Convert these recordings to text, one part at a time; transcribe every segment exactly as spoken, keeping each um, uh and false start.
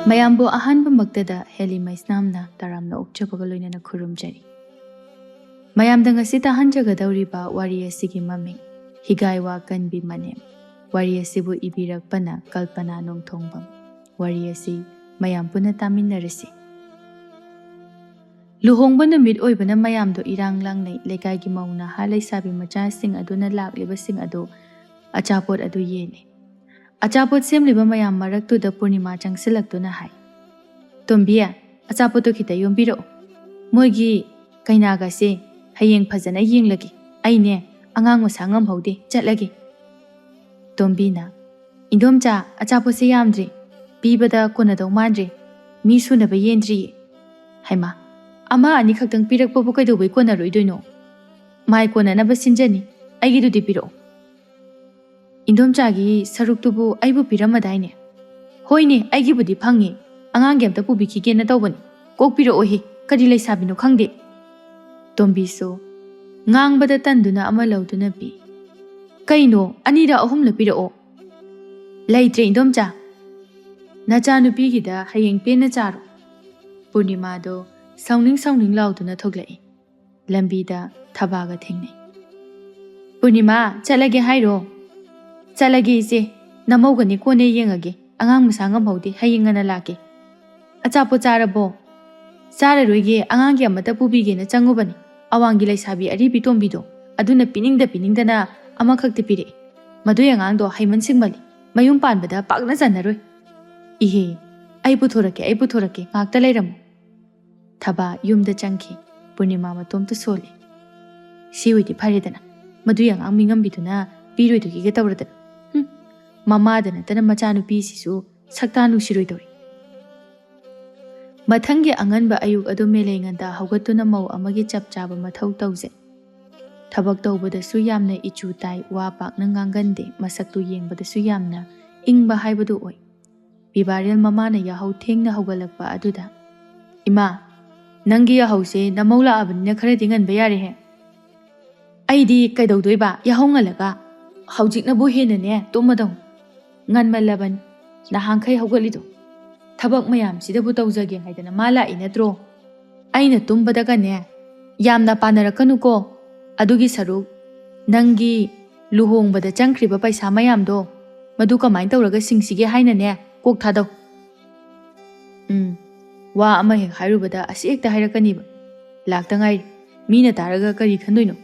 ꯃꯌꯥꯝꯕꯨ ꯑꯍꯥꯟꯕꯃꯛꯇꯗ ꯍꯦꯂꯤ ꯃꯩꯁꯅꯥꯝꯅ ꯇꯔꯥꯝꯅ ꯑꯣꯛꯆꯕꯒ ꯂꯣꯏꯅꯅ ꯈꯨꯔꯨꯝꯖꯔꯤ꯫ ꯃꯌꯥꯝꯗ ꯉꯁꯤ ꯇꯥꯍꯟꯖꯒꯗꯧꯔꯤꯕ ꯋꯥꯔꯤ ꯑꯁꯤꯒꯤ ꯃꯃꯤꯡ ꯍꯤꯒꯥꯏꯋꯥ ꯀꯟꯕꯤ ꯃꯅꯦꯝ꯫ ꯋꯥꯔꯤ ꯑꯁꯤꯕꯨ ꯏꯕꯤꯔꯛꯄꯅ ꯀꯜꯄꯅꯥ ꯅꯣꯡꯊꯣꯡꯕꯝ꯫ ꯋꯥꯔꯤ ꯑꯁꯤ ꯃꯌꯥꯝ ꯄꯨꯟꯅ ꯇꯥꯃꯤꯟꯅꯔꯁꯤ꯫ ꯂꯨꯍꯣꯡꯕ ꯅꯨꯃꯤꯠ ꯑꯣꯏꯕꯅ ꯃꯌꯥꯝꯗꯣ ꯏꯔꯥꯡ ꯂꯥꯡꯅꯩ꯫ ꯂꯩꯀꯥꯏꯒꯤ ꯃꯧ ꯅꯍꯥ ꯂꯩꯁꯥꯕꯤ ꯃꯆꯥꯁꯤꯡ ꯑꯗꯨꯅ ꯂꯥꯛꯂꯤꯕꯁꯤꯡ ꯑꯗꯨ ꯑꯆꯥꯄꯣꯠ ꯑꯗꯨ ꯌꯦꯜꯂꯤ꯫ ꯑꯆꯥꯄꯣꯠ ꯁꯦꯝꯂꯤꯕ ꯃꯌꯥꯝ ꯃꯔꯛꯇꯨꯗ ꯄꯨꯔꯅꯤꯃꯥ ꯆꯪꯁꯤꯜꯂꯛꯇꯨꯅ ꯍꯥꯏ, "ꯇꯣꯝꯕꯤ, ꯑꯆꯥꯄꯣꯠꯇꯣ ꯈꯤꯇ ꯌꯣꯝꯕꯤꯔꯛꯑꯣ꯫ ꯃꯣꯏꯒꯤ ꯀꯩꯅꯥꯒꯁꯦ ꯍꯌꯦꯡ ꯐꯖꯅ ꯌꯦꯡꯂꯒꯦ꯫ ꯑꯩꯅꯦ ꯑꯉꯥꯡ ꯃꯁꯥ ꯉꯝꯍꯧꯗꯦ, ꯆꯠꯂꯒꯦ꯫" ꯇꯣꯝꯕꯤꯅ, "ꯏꯟꯗꯣꯝꯆꯥ, ꯑꯆꯥꯄꯣꯠꯁꯦ ꯌꯥꯝꯗ꯭ꯔꯦ, ꯄꯤꯕꯗ ꯀꯣꯟꯅꯗꯧ ꯃꯥꯟꯗ꯭ꯔꯦ, ꯃꯤ ꯁꯨꯅꯕ ꯌꯦꯟꯗ꯭ꯔꯤꯌꯦ꯫" "ꯍꯩꯃꯥ, ꯑꯃ ꯑꯅꯤ ꯈꯛꯇꯪ ꯄꯤꯔꯛꯄꯕꯨ ꯀꯩꯗꯧꯕꯩ ꯀꯣꯟꯅꯔꯣꯏꯗꯣꯏꯅꯣ? ꯃꯥꯏ ꯀꯣꯟꯅꯅꯕ ꯁꯤꯟꯖꯅꯤ, ꯑꯩꯒꯤꯗꯨꯗꯤ ꯄꯤꯔꯛꯑꯣ꯫" "ꯏꯟꯗꯣꯝꯆꯥꯒꯤ ꯁꯔꯨꯛꯇꯨꯕꯨ ꯑꯩꯕꯨ ꯄꯤꯔꯝꯃꯗꯥꯏꯅꯦ?" "ꯍꯣꯏꯅꯦ, ꯑꯩꯒꯤꯕꯨꯗꯤ ꯐꯪꯉꯦ, ꯑꯉꯥꯡꯒꯤ ꯑꯝꯇ ꯄꯨꯕꯤꯈꯤꯒꯦꯅ ꯇꯧꯕꯅꯤ꯫ ꯀꯣꯛ ꯄꯤꯔꯛꯑꯣꯍꯦ, ꯀꯔꯤ ꯂꯩꯁꯥꯕꯤꯅꯣ ꯈꯪꯗꯦ꯫" ꯇꯣꯝꯕꯤꯁꯨ ꯉꯥꯡꯕꯗ ꯇꯟꯗꯨꯅ ꯑꯃ ꯂꯧꯗꯨꯅ ꯄꯤ꯫ "ꯀꯩꯅꯣ, ꯑꯅꯤꯔ ꯑꯍꯨꯝꯂ ꯄꯤꯔꯛꯑꯣ꯫" "ꯂꯩꯇ꯭ꯔꯦ ꯏꯟꯗꯣꯝꯆꯥ, ꯅꯆꯥꯅꯨꯄꯤꯒꯤꯗ ꯍꯌꯦꯡ ꯄꯦꯟꯅ ꯆꯥꯔꯣ꯫" ꯄꯨꯔꯅꯤꯃꯥꯗꯣ ꯁꯥꯎꯅꯤꯡ ꯁꯥꯎꯅꯤꯡ ꯂꯥꯎꯗꯨꯅ ꯊꯣꯛꯂꯛꯏ꯫ ꯂꯝꯕꯤꯗ ꯊꯕꯥꯒ ꯊꯦꯡꯅꯩ꯫ "ꯄꯨꯔꯅꯤꯃꯥ, ꯆꯠꯂꯒꯦ ꯍꯥꯏꯔꯣ?" "ꯆꯠꯂꯒꯦ ꯏꯆꯦ, ꯅꯃꯧꯒꯅꯤ ꯀꯣꯟꯅ ꯌꯦꯡꯉꯒꯦ, ꯑꯉꯥꯡ ꯃꯁꯥ ꯉꯝꯍꯧꯗꯦ, ꯍꯌꯦꯡ ꯉꯟꯅ ꯂꯥꯛꯀꯦ꯫" "ꯑꯆꯥꯄꯣꯠ ꯆꯥꯔꯕꯣ?" "ꯆꯥꯔꯔꯣꯏꯒꯦ, ꯑꯉꯥꯡꯒꯤ ꯑꯃꯇ ꯄꯨꯕꯤꯒꯦꯅ ꯆꯪꯉꯨꯕꯅꯤ꯫ ꯑꯋꯥꯡꯒꯤ ꯂꯩꯁꯥꯕꯤ ꯑꯔꯤꯕꯤ ꯇꯣꯝꯕꯤꯗꯣ, ꯑꯗꯨꯅ ꯄꯤꯅꯤꯡꯗ ꯄꯤꯅꯤꯡꯗꯅ ꯑꯃꯈꯛꯇ ꯄꯤꯔꯛꯏ꯫ ꯃꯗꯨꯏ ꯑꯉꯥꯡꯗꯣ ꯍꯩꯃꯟ ꯁꯤꯡꯃꯜꯂꯤ, ꯃꯌꯨꯝ ꯄꯥꯟꯕꯗ ꯄꯥꯛꯅ ꯆꯟꯅꯔꯣꯏ꯫" "ꯏꯍꯦ, ꯑꯩ ꯄꯨꯊꯣꯔꯛꯀꯦ, ꯑꯩ ꯄꯨꯊꯣꯔꯛꯀꯦ, ꯉꯥꯛꯇ ꯂꯩꯔꯝꯃꯨ꯫" ꯊꯕꯥ ꯌꯨꯝꯗ ꯆꯪꯈꯤ꯫ ꯄꯨꯔꯅꯤꯃꯥ ꯃꯇꯣꯝꯇ ꯁꯣꯜꯂꯤ꯫ "ꯁꯤ ꯑꯣꯏꯗꯤ ꯐꯔꯦꯗꯅ, ꯃꯗꯨꯏ ꯑꯉꯥꯡ ꯃꯤꯉꯝꯕꯤꯗꯨꯅ ꯄꯤꯔꯣꯏꯗꯣꯏꯒꯤꯒ ꯇꯧꯔꯗꯅ꯫ ꯍꯨꯝ, ꯃꯃꯥ ꯅꯠꯇꯅ ꯃꯆꯥꯅꯨꯄꯤꯁꯤꯁꯨ ꯁꯛꯇꯥ ꯅꯨꯡꯁꯤꯔꯣꯏꯗꯧꯔꯤ꯫" ꯃꯊꯪꯒꯤ ꯑꯉꯟꯕ ꯑꯌꯨꯛ ꯑꯗꯨ ꯃꯦꯂꯩ ꯉꯟꯇꯥ ꯍꯧꯒꯠꯇꯨꯅ ꯃꯧ ꯑꯃꯒꯤ ꯆꯞ ꯆꯥꯕ ꯃꯊꯧ ꯇꯧꯖꯩ꯫ ꯊꯕꯛ ꯇꯧꯕꯗꯁꯨ ꯌꯥꯝꯅ ꯏꯆꯨ ꯇꯥꯏ, ꯋꯥ ꯄꯥꯛꯅ ꯉꯥꯡꯒꯟꯗꯦ, ꯃꯁꯛꯇꯨ ꯌꯦꯡꯕꯗꯁꯨ ꯌꯥꯝꯅ ꯏꯪꯕ ꯍꯥꯏꯕꯗꯨ ꯑꯣꯏ꯫ ꯕꯤꯕꯥꯔꯦꯜ ꯃꯃꯥꯅ ꯌꯥꯍꯧ ꯊꯦꯡꯅ ꯍꯧꯒꯠꯂꯛꯄ ꯑꯗꯨꯗ, "ꯏꯃꯥ, ꯅꯪꯒꯤ ꯌꯥꯍꯧꯁꯦ ꯅꯃꯧ ꯂꯥꯛꯑꯕꯅꯤꯅ ꯈꯔꯗꯤ ꯉꯟꯕ ꯌꯥꯔꯦꯍꯦ꯫" "ꯑꯩꯗꯤ ꯀꯩꯗꯧꯗꯣꯏꯕ ꯌꯥꯍꯧ ꯉꯜꯂꯒ? ꯍꯧꯖꯤꯛꯅꯕꯨ ꯍꯦꯟꯅꯅꯦ ꯇꯨꯝꯃꯗꯧꯅꯤ꯫ ꯉꯟꯃꯜꯂꯕꯅꯤ ꯅꯍꯥꯟꯈꯩ ꯍꯧꯒꯠꯂꯤꯗꯣ꯫" ꯊꯕꯛ ꯃꯌꯥꯝꯁꯤꯗꯕꯨ ꯇꯧꯖꯒꯦ ꯍꯥꯏꯗꯅ ꯃꯥ ꯂꯥꯛꯏ ꯅꯠꯇ꯭ꯔꯣ? ꯑꯩꯅ ꯇꯨꯝꯕꯗꯒꯅꯦ ꯌꯥꯝꯅ ꯄꯥꯅꯔꯛꯀꯅꯨꯀꯣ꯫ ꯑꯗꯨꯒꯤ ꯁꯔꯨꯛ ꯅꯪꯒꯤ ꯂꯨꯍꯣꯡꯕꯗ ꯆꯪꯈ꯭ꯔꯤꯕ ꯄꯩꯁꯥ ꯃꯌꯥꯝꯗꯣ, ꯃꯗꯨ ꯀꯃꯥꯏꯅ ꯇꯧꯔꯒ ꯁꯤꯡꯁꯤꯒꯦ ꯍꯥꯏꯅꯅꯦ ꯀꯣꯛ ꯊꯥꯗꯧ꯫ ꯎꯝ, ꯋꯥ ꯑꯃ ꯍꯦꯛ ꯍꯥꯏꯔꯨꯕꯗ ꯑꯁꯤ ꯍꯦꯛꯇ ꯍꯥꯏꯔꯛꯀꯅꯤꯕ꯫ ꯂꯥꯛꯇ ꯉꯥꯏꯔꯤ꯫ ꯃꯤꯅ ꯇꯥꯔꯒ ꯀꯔꯤ ꯈꯟꯗꯣꯏꯅꯣ?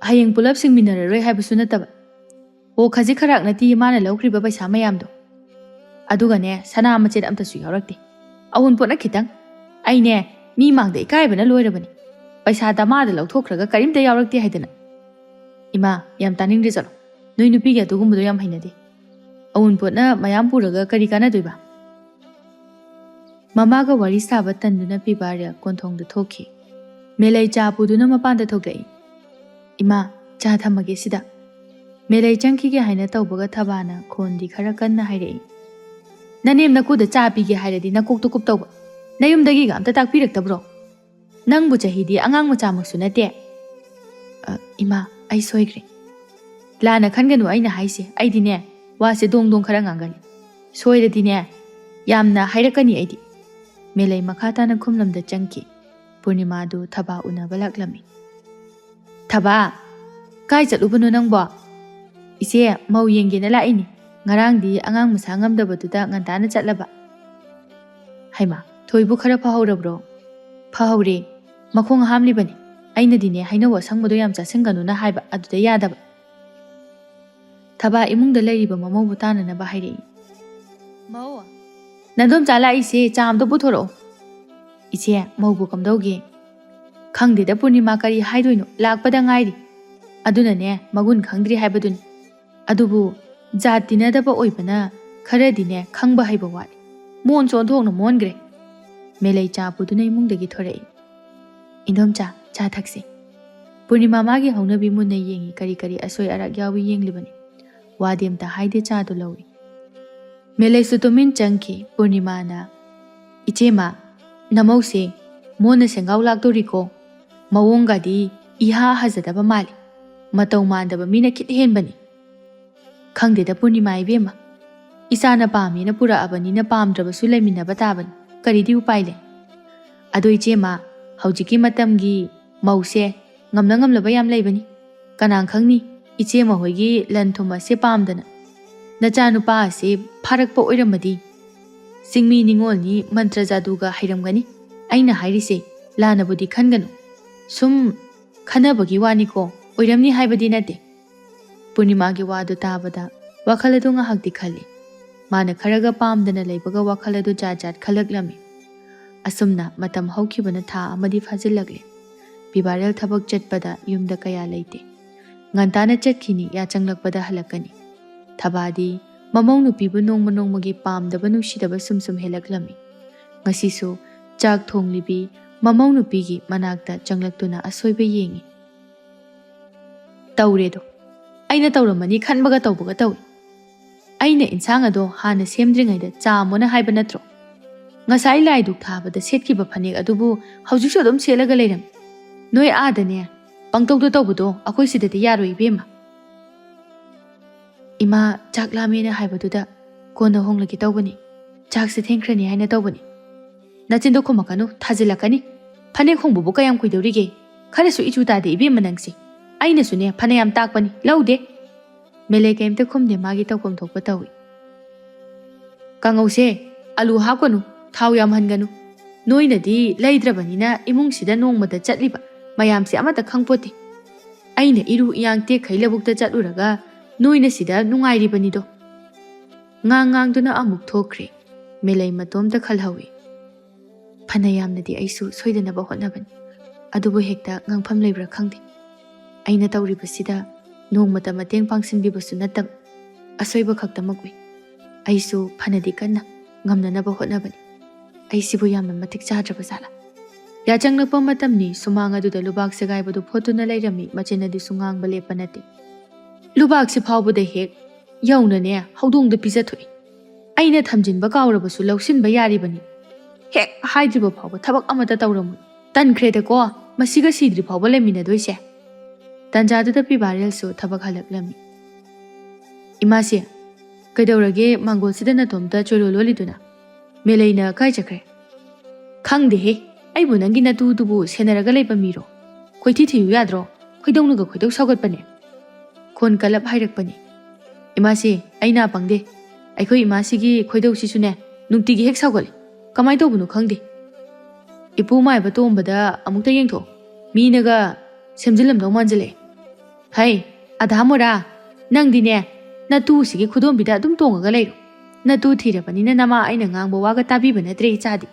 ꯍꯌꯦꯡ ꯄꯨꯂꯞ ꯁꯤꯡꯃꯤꯟꯅꯔꯔꯣꯏ ꯍꯥꯏꯕꯁꯨ ꯅꯠꯇꯕ꯫ ꯑꯣ, ꯈꯖꯤꯛ ꯈꯔꯥꯛ ꯅꯠꯇꯦ ꯃꯥꯅ ꯂꯧꯈ꯭ꯔꯤꯕ ꯄꯩꯁꯥ ꯃꯌꯥꯝꯗꯣ꯫ ꯑꯗꯨꯒꯅꯦ, ꯁꯅꯥ ꯃꯆꯦꯠ ꯑꯝꯇꯁꯨ ꯌꯥꯎꯔꯛꯇꯦ꯫ ꯑꯑꯣꯟꯄꯣꯠꯅ ꯈꯤꯇꯪ꯫ ꯑꯩꯅꯦ, ꯃꯤ ꯃꯥꯡꯗ ꯏꯀꯥꯏꯕꯅ ꯂꯣꯏꯔꯕꯅꯤ꯫ ꯄꯩꯁꯥ ꯗꯃꯥꯗ ꯂꯧꯊꯣꯛꯈ꯭ꯔꯒ ꯀꯔꯤꯝꯇ ꯌꯥꯎꯔꯛꯇꯦ ꯍꯥꯏꯗꯅ꯫ ꯏꯃꯥ, ꯌꯥꯝ ꯇꯥꯅꯤꯡꯗ꯭ꯔꯦ, ꯆꯠꯂꯣ꯫ ꯅꯣꯏ ꯅꯨꯄꯤꯒꯤ ꯑꯗꯨꯒꯨꯝꯕꯗꯣ ꯌꯥꯝ ꯍꯩꯅꯗꯦ꯫ ꯑꯑꯣꯟꯄꯣꯠꯅ ꯃꯌꯥꯝ ꯄꯨꯔꯒ ꯀꯔꯤ ꯀꯥꯟꯅꯗꯣꯏꯕ? ꯃꯃꯥꯒ ꯋꯥꯔꯤ ꯁꯥꯕ ꯇꯟꯗꯨꯅ ꯄꯤꯕꯥꯔꯤꯌꯥ ꯀꯣꯟꯊꯣꯡꯗ ꯊꯣꯛꯈꯤ꯫ ꯃꯦꯂꯩ ꯆꯥ ꯄꯨꯗꯨꯅ ꯃꯄꯥꯟꯗ ꯊꯣꯛꯂꯛꯏ꯫ "ꯏꯃꯥ, ꯆꯥ ꯊꯝꯃꯒꯦ ꯁꯤꯗ꯫" ꯃꯦꯂꯩ ꯆꯪꯈꯤꯒꯦ ꯍꯥꯏꯅ ꯇꯧꯕꯒ ꯊꯕꯥꯅ ꯈꯣꯟꯗꯤ ꯈꯔ ꯀꯟꯅ ꯍꯥꯏꯔꯛꯏ꯫ "ꯅꯅꯦꯝ ꯅꯀꯨꯗ ꯆꯥ ꯄꯤꯒꯦ ꯍꯥꯏꯔꯗꯤ ꯅꯀꯣꯛꯇꯨ ꯀꯨꯞꯇꯧꯕ꯫ ꯅꯌꯨꯝꯗꯒꯤꯒ ꯑꯝꯇ ꯇꯥꯛꯄꯤꯔꯛꯇꯕ꯭ꯔꯣ? ꯅꯪꯕꯨ ꯆꯍꯤꯗꯤ ꯑꯉꯥꯡ ꯃꯆꯥꯃꯛꯁꯨ ꯅꯠꯇꯦ꯫" "ꯑ, ꯏꯃꯥ, ꯑꯩ ꯁꯣꯏꯈ꯭ꯔꯦ꯫" "ꯂꯥꯟꯅ ꯈꯟꯒꯅꯨ ꯑꯩꯅ ꯍꯥꯏꯁꯦ, ꯑꯩꯗꯤꯅꯦ, ꯋꯥꯁꯦ ꯗꯣꯡ ꯗꯣꯡ ꯈꯔ ꯉꯥꯡꯒꯜꯂꯤ꯫ ꯁꯣꯏꯔꯗꯤꯅꯦ, ꯌꯥꯝꯅ ꯍꯥꯏꯔꯛꯀꯅꯤ ꯑꯩꯗꯤ꯫" ꯃꯦꯂꯩ ꯃꯈꯥ ꯇꯥꯅ ꯈꯨꯝꯂꯝꯗ ꯆꯪꯈꯤ꯫ ꯄꯨꯔꯅꯤꯃꯥꯗꯨ ꯊꯕꯥ ꯎꯅꯕ ꯂꯥꯛꯂꯝꯃꯤ꯫ "ꯊꯕꯥ, ꯀꯥꯏ ꯆꯠꯂꯨꯕꯅꯣ ꯅꯪꯕꯣ?" "ꯏꯆꯦ, ꯃꯧ ꯌꯦꯡꯒꯦꯅ ꯂꯥꯛꯏꯅꯤ꯫ ꯉꯔꯥꯡꯗꯤ ꯑꯉꯥꯡ ꯃꯁꯥ ꯉꯝꯗꯕꯗꯨꯗ ꯉꯟꯇꯥꯅ ꯆꯠꯂꯕ꯫" "ꯍꯩꯃꯥ, ꯊꯣꯏꯕꯨ ꯈꯔ ꯐꯍꯧꯔꯕ꯭ꯔꯣ?" "ꯐꯍꯧꯔꯦ꯫ ꯃꯈꯣꯡ ꯍꯥꯝꯂꯤꯕꯅꯤ꯫ ꯑꯩꯅꯗꯤꯅꯦ, ꯍꯩꯅꯧ ꯑꯁꯪꯕꯗꯣ ꯌꯥꯝ ꯆꯥꯁꯤꯟꯒꯅꯨꯅ ꯍꯥꯏꯕ, ꯑꯗꯨꯗ ꯌꯥꯗꯕ꯫" ꯊꯕꯥ ꯏꯃꯨꯡꯗ ꯂꯩꯔꯤꯕ ꯃꯃꯧꯕꯨ ꯇꯥꯅꯅꯕ ꯍꯥꯏꯔꯛꯏ꯫ "ꯃꯧ, ꯅꯗꯣꯝꯆꯥ ꯂꯥꯛꯏꯁꯦ, ꯆꯥ ꯑꯝꯇ ꯄꯨꯊꯣꯔꯛꯑꯣ꯫" "ꯏꯆꯦ, ꯃꯧꯕꯨ ꯀꯝꯗꯧꯒꯦ?" "ꯈꯪꯗꯦꯗ ꯄꯨꯔꯅꯤꯃꯥ, ꯀꯔꯤ ꯍꯥꯏꯗꯣꯏꯅꯣ, ꯂꯥꯛꯄꯗ ꯉꯥꯏꯔꯤ꯫ ꯑꯗꯨꯅꯅꯦ, ꯃꯒꯨꯟ ꯈꯪꯗ꯭ꯔꯤ ꯍꯥꯏꯕꯗꯨꯅꯤ꯫ ꯑꯗꯨꯕꯨ ꯖꯥꯠ ꯇꯤꯟꯅꯗꯕ ꯑꯣꯏꯕꯅ ꯈꯔꯗꯤꯅꯦ, ꯈꯪꯕ ꯍꯩꯕ ꯋꯥꯠꯂꯤ꯫ ꯃꯣꯟꯁꯨ ꯑꯣꯟꯊꯣꯛꯅ ꯃꯣꯟꯈ꯭ꯔꯦ꯫" ꯃꯦꯂꯩ ꯆꯥ ꯄꯨꯗꯨꯅ ꯏꯃꯨꯡꯗꯒꯤ ꯊꯣꯔꯛꯏ꯫ "ꯏꯟꯗꯣꯝꯆꯥ, ꯆꯥ ꯊꯛꯁꯤ꯫" ꯄꯨꯔꯅꯤꯃꯥ ꯃꯥꯒꯤ ꯍꯧꯅꯕꯤ ꯃꯨꯟꯅ ꯌꯦꯡꯉꯤ, ꯀꯔꯤ ꯀꯔꯤ ꯑꯁꯣꯏ ꯑꯔꯥꯛ ꯌꯥꯎꯏ ꯌꯦꯡꯂꯤꯕꯅꯤ꯫ ꯋꯥꯗꯤ ꯑꯝꯇ ꯍꯥꯏꯗꯦ, ꯆꯥꯗꯨ ꯂꯧꯏ꯫ ꯃꯦꯂꯩꯁꯨ ꯇꯨꯃꯤꯟ ꯆꯪꯈꯤ꯫ ꯄꯨꯔꯅꯤꯃꯥꯅ, "ꯏꯆꯦꯃ, ꯅꯃꯧꯁꯦ ꯃꯣꯟꯅ ꯁꯦꯡꯒꯥꯎ ꯂꯥꯛꯇꯧꯔꯤꯀꯣ꯫ ꯃꯑꯣꯡꯒꯗꯤ ꯏꯍꯥ ꯍꯥꯖꯗꯕ ꯃꯥꯜꯂꯤ꯫ ꯃꯇꯧ ꯃꯥꯟꯗꯕ ꯃꯤꯅ ꯈꯤꯠ ꯍꯦꯟꯕꯅꯤ꯫" "ꯈꯪꯗꯦꯗ ꯄꯨꯔꯅꯤꯃꯥ ꯏꯕꯦꯝꯃ, ꯏꯆꯥꯅ ꯄꯥꯝꯃꯦꯅ ꯄꯨꯔꯛꯑꯕꯅꯤꯅ ꯄꯥꯝꯗ꯭ꯔꯕꯁꯨ ꯂꯩꯃꯤꯟꯅꯕ ꯇꯥꯕꯅꯤ꯫ ꯀꯔꯤꯗꯤ ꯎꯄꯥꯏ ꯂꯩ? ꯑꯗꯣ ꯏꯆꯦꯃ, ꯍꯧꯖꯤꯛꯀꯤ ꯃꯇꯝꯒꯤ ꯃꯧꯁꯦ ꯉꯝꯅ ꯉꯝꯂꯕ ꯌꯥꯝ ꯂꯩꯕꯅꯤ꯫ ꯀꯅꯥ ꯈꯪꯅꯤ, ꯏꯆꯦꯃ ꯍꯣꯏꯒꯤ ꯂꯟ ꯊꯨꯝ ꯑꯁꯦ ꯄꯥꯝꯗꯅ ꯅꯆꯥꯅꯨꯄꯥ ꯑꯁꯦ ꯐꯥꯔꯛꯄ ꯑꯣꯏꯔꯝꯃꯗꯤ? ꯆꯤꯡꯃꯤ ꯅꯤꯉꯣꯜꯅꯤ, ꯃꯟꯇ꯭ꯔ ꯖꯥꯗꯨꯒ ꯍꯩꯔꯝꯒꯅꯤ꯫ ꯑꯩꯅ ꯍꯥꯏꯔꯤꯁꯦ ꯂꯥꯟꯅꯕꯨꯗꯤ ꯈꯟꯒꯅꯨ꯫ ꯁꯨꯝ ꯈꯟꯅꯕꯒꯤ ꯋꯥꯅꯤꯀꯣ, ꯑꯣꯏꯔꯝꯅꯤ ꯍꯥꯏꯕꯗꯤ ꯅꯠꯇꯦ꯫ ꯄꯨꯔꯅꯤꯃꯥꯒꯤ ꯋꯥꯗꯨ ꯇꯥꯕꯗ ꯋꯥꯈꯜ ꯑꯗꯨ ꯉꯥꯏꯍꯥꯛꯇꯤ ꯈꯜꯂꯤ꯫ ꯃꯥꯅ ꯈꯔꯒ ꯄꯥꯝꯗꯅ ꯂꯩꯕꯒ ꯋꯥꯈꯜ ꯑꯗꯨ ꯖꯥꯠ ꯖꯥꯠ ꯈꯜꯂꯛꯂꯝꯃꯤ꯫ ꯑꯁꯨꯝꯅ ꯃꯇꯝ ꯍꯧꯈꯤꯕꯅ ꯊꯥ ꯑꯃꯗꯤ ꯐꯥꯖꯤꯜꯂꯛꯂꯦ꯫ ꯄꯤꯕꯥꯔꯦꯜ ꯊꯕꯛ ꯆꯠꯄꯗ ꯌꯨꯝꯗ ꯀꯌꯥ ꯂꯩꯇꯦ꯫ ꯉꯟꯇꯥꯅ ꯆꯠꯈꯤꯅꯤ, ꯌꯥꯆꯪꯂꯛꯄꯗ ꯍꯜꯂꯛꯀꯅꯤ꯫ ꯊꯕꯥꯗꯤ ꯃꯃꯧ ꯅꯨꯄꯤꯕꯨ ꯅꯣꯡꯃ ꯅꯣꯡꯃꯒꯤ ꯄꯥꯝꯗꯕ ꯅꯨꯡꯁꯤꯗꯕ ꯁꯨꯝ ꯁꯨꯝ ꯍꯦꯜꯂꯛꯂꯝꯃꯤ꯫ ꯉꯁꯤꯁꯨ ꯆꯥꯛ ꯊꯣꯡꯂꯤꯕꯤ ꯃꯃꯧ ꯅꯨꯄꯤꯒꯤ ꯃꯅꯥꯛꯇ ꯆꯪꯂꯛꯇꯨꯅ ꯑꯁꯣꯏꯕ ꯌꯦꯡꯉꯤ꯫ "ꯇꯧꯔꯦꯗꯣ꯫ ꯑꯩꯅ ꯇꯧꯔꯝꯃꯅꯤ ꯈꯟꯕꯒ ꯇꯧꯕꯒ ꯇꯧꯏ꯫ ꯑꯩꯅ ꯏꯟꯁꯥꯡ ꯑꯗꯣ ꯍꯥꯟꯅ ꯁꯦꯝꯗ꯭ꯔꯤꯉꯩꯗ ꯆꯥꯝꯃꯣꯅ ꯍꯥꯏꯕ ꯅꯠꯇ꯭ꯔꯣ? ꯉꯁꯥꯏ ꯂꯥꯏ ꯙꯨꯛ ꯊꯥꯕꯗ ꯁꯦꯠꯈꯤꯕ ꯐꯅꯦꯛ ꯑꯗꯨꯕꯨ ꯍꯧꯖꯤꯛꯁꯨ ꯑꯗꯨꯝ ꯁꯦꯠꯂꯒ ꯂꯩꯔꯝꯃꯤ꯫ ꯅꯣꯏ ꯑꯥꯗꯅꯦ ꯄꯪꯇꯧꯗ ꯇꯧꯕꯗꯣ ꯑꯩꯈꯣꯏ ꯁꯤꯗꯗꯤ ꯌꯥꯔꯣꯏ ꯏꯕꯦꯝꯃ꯫" "ꯏꯃꯥ ꯆꯥꯛ ꯂꯥꯝꯃꯦꯅ ꯍꯥꯏꯕꯗꯨꯗ ꯀꯣꯟꯅ ꯍꯣꯡꯂꯒꯦ ꯇꯧꯕꯅꯤ꯫ ꯆꯥꯛꯁꯦ ꯊꯦꯡꯈ꯭ꯔꯅꯤ ꯍꯥꯏꯅ ꯇꯧꯕꯅꯤ꯫" "ꯅꯆꯤꯟꯗꯣ ꯈꯨꯝꯃꯛꯀꯅꯨ, ꯊꯥꯖꯤꯜꯂꯛꯀꯅꯤ꯫ ꯐꯅꯦꯛ ꯍꯣꯡꯕꯕꯨ ꯀꯌꯥꯝ ꯀꯨꯏꯗꯧꯔꯤꯒꯦ? ꯈꯔꯁꯨ ꯏꯆꯨ ꯇꯥꯗꯦ ꯏꯕꯦꯝꯃ ꯅꯪꯁꯦ꯫ ꯑꯩꯅꯁꯨꯅꯦ ꯐꯅꯌꯥꯝ ꯇꯥꯛꯄꯅꯤ, ꯂꯧꯗꯦ꯫" ꯃꯦꯂꯩ ꯀꯩꯝꯇ ꯈꯨꯝꯗꯦ, ꯃꯥꯒꯤ ꯇꯧꯐꯝ ꯊꯣꯛꯄ ꯇꯧꯏ꯫ "ꯀꯥꯡꯉꯧꯁꯦ ꯑꯂꯨ ꯍꯥꯞꯀꯅꯨ, ꯊꯥꯎ ꯌꯥꯝꯍꯟꯒꯅꯨ꯫ ꯅꯣꯏꯅꯗꯤ ꯂꯩꯗ꯭ꯔꯕꯅꯤꯅ ꯏꯃꯨꯡꯁꯤꯗ ꯅꯣꯡꯃꯗ ꯆꯠꯂꯤꯕ ꯃꯌꯥꯝꯁꯦ ꯑꯃꯠꯇ ꯈꯪꯄꯣꯠꯇꯦ꯫ ꯑꯩꯅ ꯏꯔꯨ ꯏꯌꯥꯡ ꯇꯦꯛꯈꯩ ꯂꯧꯕꯨꯛꯇ ꯆꯠꯂꯨꯔꯒ ꯅꯣꯏꯅ ꯁꯤꯗ ꯅꯨꯡꯉꯥꯏꯔꯤꯕꯅꯤꯗꯣ꯫" ꯉꯥꯡ ꯉꯥꯡꯗꯨꯅ ꯑꯃꯨꯛ ꯊꯣꯛꯈ꯭ꯔꯦ꯫ ꯃꯦꯂꯩ ꯃꯇꯣꯝꯇ ꯈꯜꯍꯧꯏ꯫ "ꯐꯅ ꯌꯥꯝꯅꯗꯤ ꯑꯩꯁꯨ ꯁꯣꯏꯗꯅꯕ ꯍꯣꯠꯅꯕꯅꯤ, ꯑꯗꯨꯕꯨ ꯍꯦꯛꯇ ꯉꯥꯡꯐꯝ ꯂꯩꯕ꯭ꯔꯥ ꯈꯪꯗꯦ꯫ ꯑꯩꯅ ꯇꯧꯔꯤꯕꯁꯤꯗ ꯅꯣꯡꯃꯇ ꯃꯇꯦꯡ ꯄꯥꯡꯁꯤꯟꯕꯤꯕꯁꯨ ꯅꯠꯇꯕ, ꯑꯁꯣꯏꯕ ꯈꯛꯇꯃꯛ ꯎꯏ꯫ ꯑꯩꯁꯨ ꯐꯅꯗꯤ ꯀꯟꯅ ꯉꯝꯅꯅꯕ ꯍꯣꯠꯅꯕꯅꯤ꯫ ꯑꯩꯁꯤꯕꯨ ꯌꯥꯝꯅ ꯃꯇꯤꯛ ꯆꯥꯗ꯭ꯔꯕ ꯖꯥꯠꯂꯥ?" ꯌꯥꯆꯪꯂꯛꯄ ꯃꯇꯝꯅꯤ꯫ ꯁꯨꯃꯥꯡ ꯑꯗꯨꯗ ꯂꯨꯕꯥꯛ ꯁꯦꯒꯥꯏꯕꯗꯨ ꯐꯣꯠꯇꯨꯅ ꯂꯩꯔꯝꯃꯤ꯫ ꯃꯆꯤꯟ ꯑꯗꯨꯁꯨ ꯉꯥꯡꯕ ꯂꯦꯞꯄ ꯅꯠꯇꯦ꯫ "ꯂꯨꯕꯥꯛꯁꯤ ꯐꯥꯎꯕꯗ ꯍꯦꯛ ꯌꯧꯅꯅꯦ ꯍꯧꯗꯣꯡꯗ ꯄꯤꯖꯊꯣꯛꯏ꯫ ꯑꯩꯅ ꯊꯝꯖꯤꯟꯕ ꯀꯥꯎꯔꯕꯁꯨ ꯂꯧꯁꯤꯟꯕ ꯌꯥꯔꯤꯕꯅꯤ꯫ ꯍꯦꯛ ꯍꯥꯏꯗ꯭ꯔꯤꯕ ꯐꯥꯎꯕ ꯊꯕꯛ ꯑꯃꯠꯇ ꯇꯧꯔꯝꯃꯣꯏ꯫ ꯇꯟꯈ꯭ꯔꯦꯗꯀꯣ, ꯃꯁꯤꯒ ꯁꯤꯗ꯭ꯔꯤ ꯐꯥꯎꯕ ꯂꯩꯃꯤꯟꯅꯗꯣꯏꯁꯦ꯫" ꯇꯟꯖꯥꯗꯨꯗ ꯄꯤꯕꯥꯔꯦꯜꯁꯨ ꯊꯕꯛ ꯍꯜꯂꯛꯂꯝꯃꯤ꯫ "ꯏꯃꯥꯁꯦ, "ꯀꯩꯗꯧꯔꯒꯦ ꯃꯥꯡꯒꯣꯜꯁꯤꯗ ꯅꯇꯣꯝꯇ ꯆꯣꯏꯔꯣ ꯂꯣꯜꯂꯤꯗꯨꯅ? ꯃꯦꯂꯩꯅ ꯀꯥꯏ ꯆꯠꯈ꯭ꯔꯦ?" "ꯈꯪꯗꯦꯍꯦ, ꯑꯩꯕꯨ ꯅꯪꯒꯤ ꯅꯇꯨꯗꯨꯕꯨ ꯁꯦꯟꯅꯔꯒ ꯂꯩꯕ ꯃꯤꯔꯣ? ꯈꯣꯏꯊꯤ ꯊꯤꯌꯨ ꯌꯥꯗ꯭ꯔꯣ? ꯈꯣꯏꯗꯧꯅꯒ ꯈꯣꯏꯗꯧ ꯁꯥꯎꯒꯠꯄꯅꯦ꯫" ꯈꯣꯟ ꯀꯜꯂꯞ ꯍꯥꯏꯔꯛꯄꯅꯤ꯫ "ꯏꯃꯥꯁꯤ, ꯑꯩ ꯅꯥ ꯄꯪꯗꯦ꯫ ꯑꯩꯈꯣꯏ ꯏꯃꯥꯁꯤꯒꯤ ꯈꯣꯏꯗꯧꯁꯤꯁꯨꯅꯦ, ꯅꯨꯡꯇꯤꯒꯤ ꯍꯦꯛ ꯁꯥꯎꯒꯠꯂꯤ꯫ ꯀꯃꯥꯏꯅ ꯇꯧꯕꯅꯣ ꯈꯪꯗꯦ꯫ ꯏꯄꯨ ꯃꯥꯏꯕ ꯇꯣꯝꯕꯗ ꯑꯃꯨꯛꯇ ꯌꯦꯡꯊꯣꯛꯑꯣ꯫ ꯃꯤꯅꯒ ꯁꯦꯝꯖꯤꯜꯂꯝꯗꯧ ꯃꯥꯟꯖꯜꯂꯛꯑꯦ꯫ ꯍꯩ, ꯑꯙꯥ ꯃꯣꯔꯥ, ꯅꯪꯗꯤꯅꯦ, ꯅꯇꯨꯁꯤꯒꯤ ꯈꯨꯗꯣꯝꯕꯤꯗ ꯑꯗꯨꯝ ꯇꯣꯡꯉꯒ ꯂꯩꯔꯣ꯫ ꯅꯇꯨ ꯊꯤꯔꯕꯅꯤꯅ ꯅꯃꯥ ꯑꯩꯅ ꯉꯥꯡꯕ ꯋꯥꯒ ꯇꯥꯕꯤꯕ ꯅꯠꯇ꯭ꯔꯦ ꯏꯆꯥꯗꯤ꯫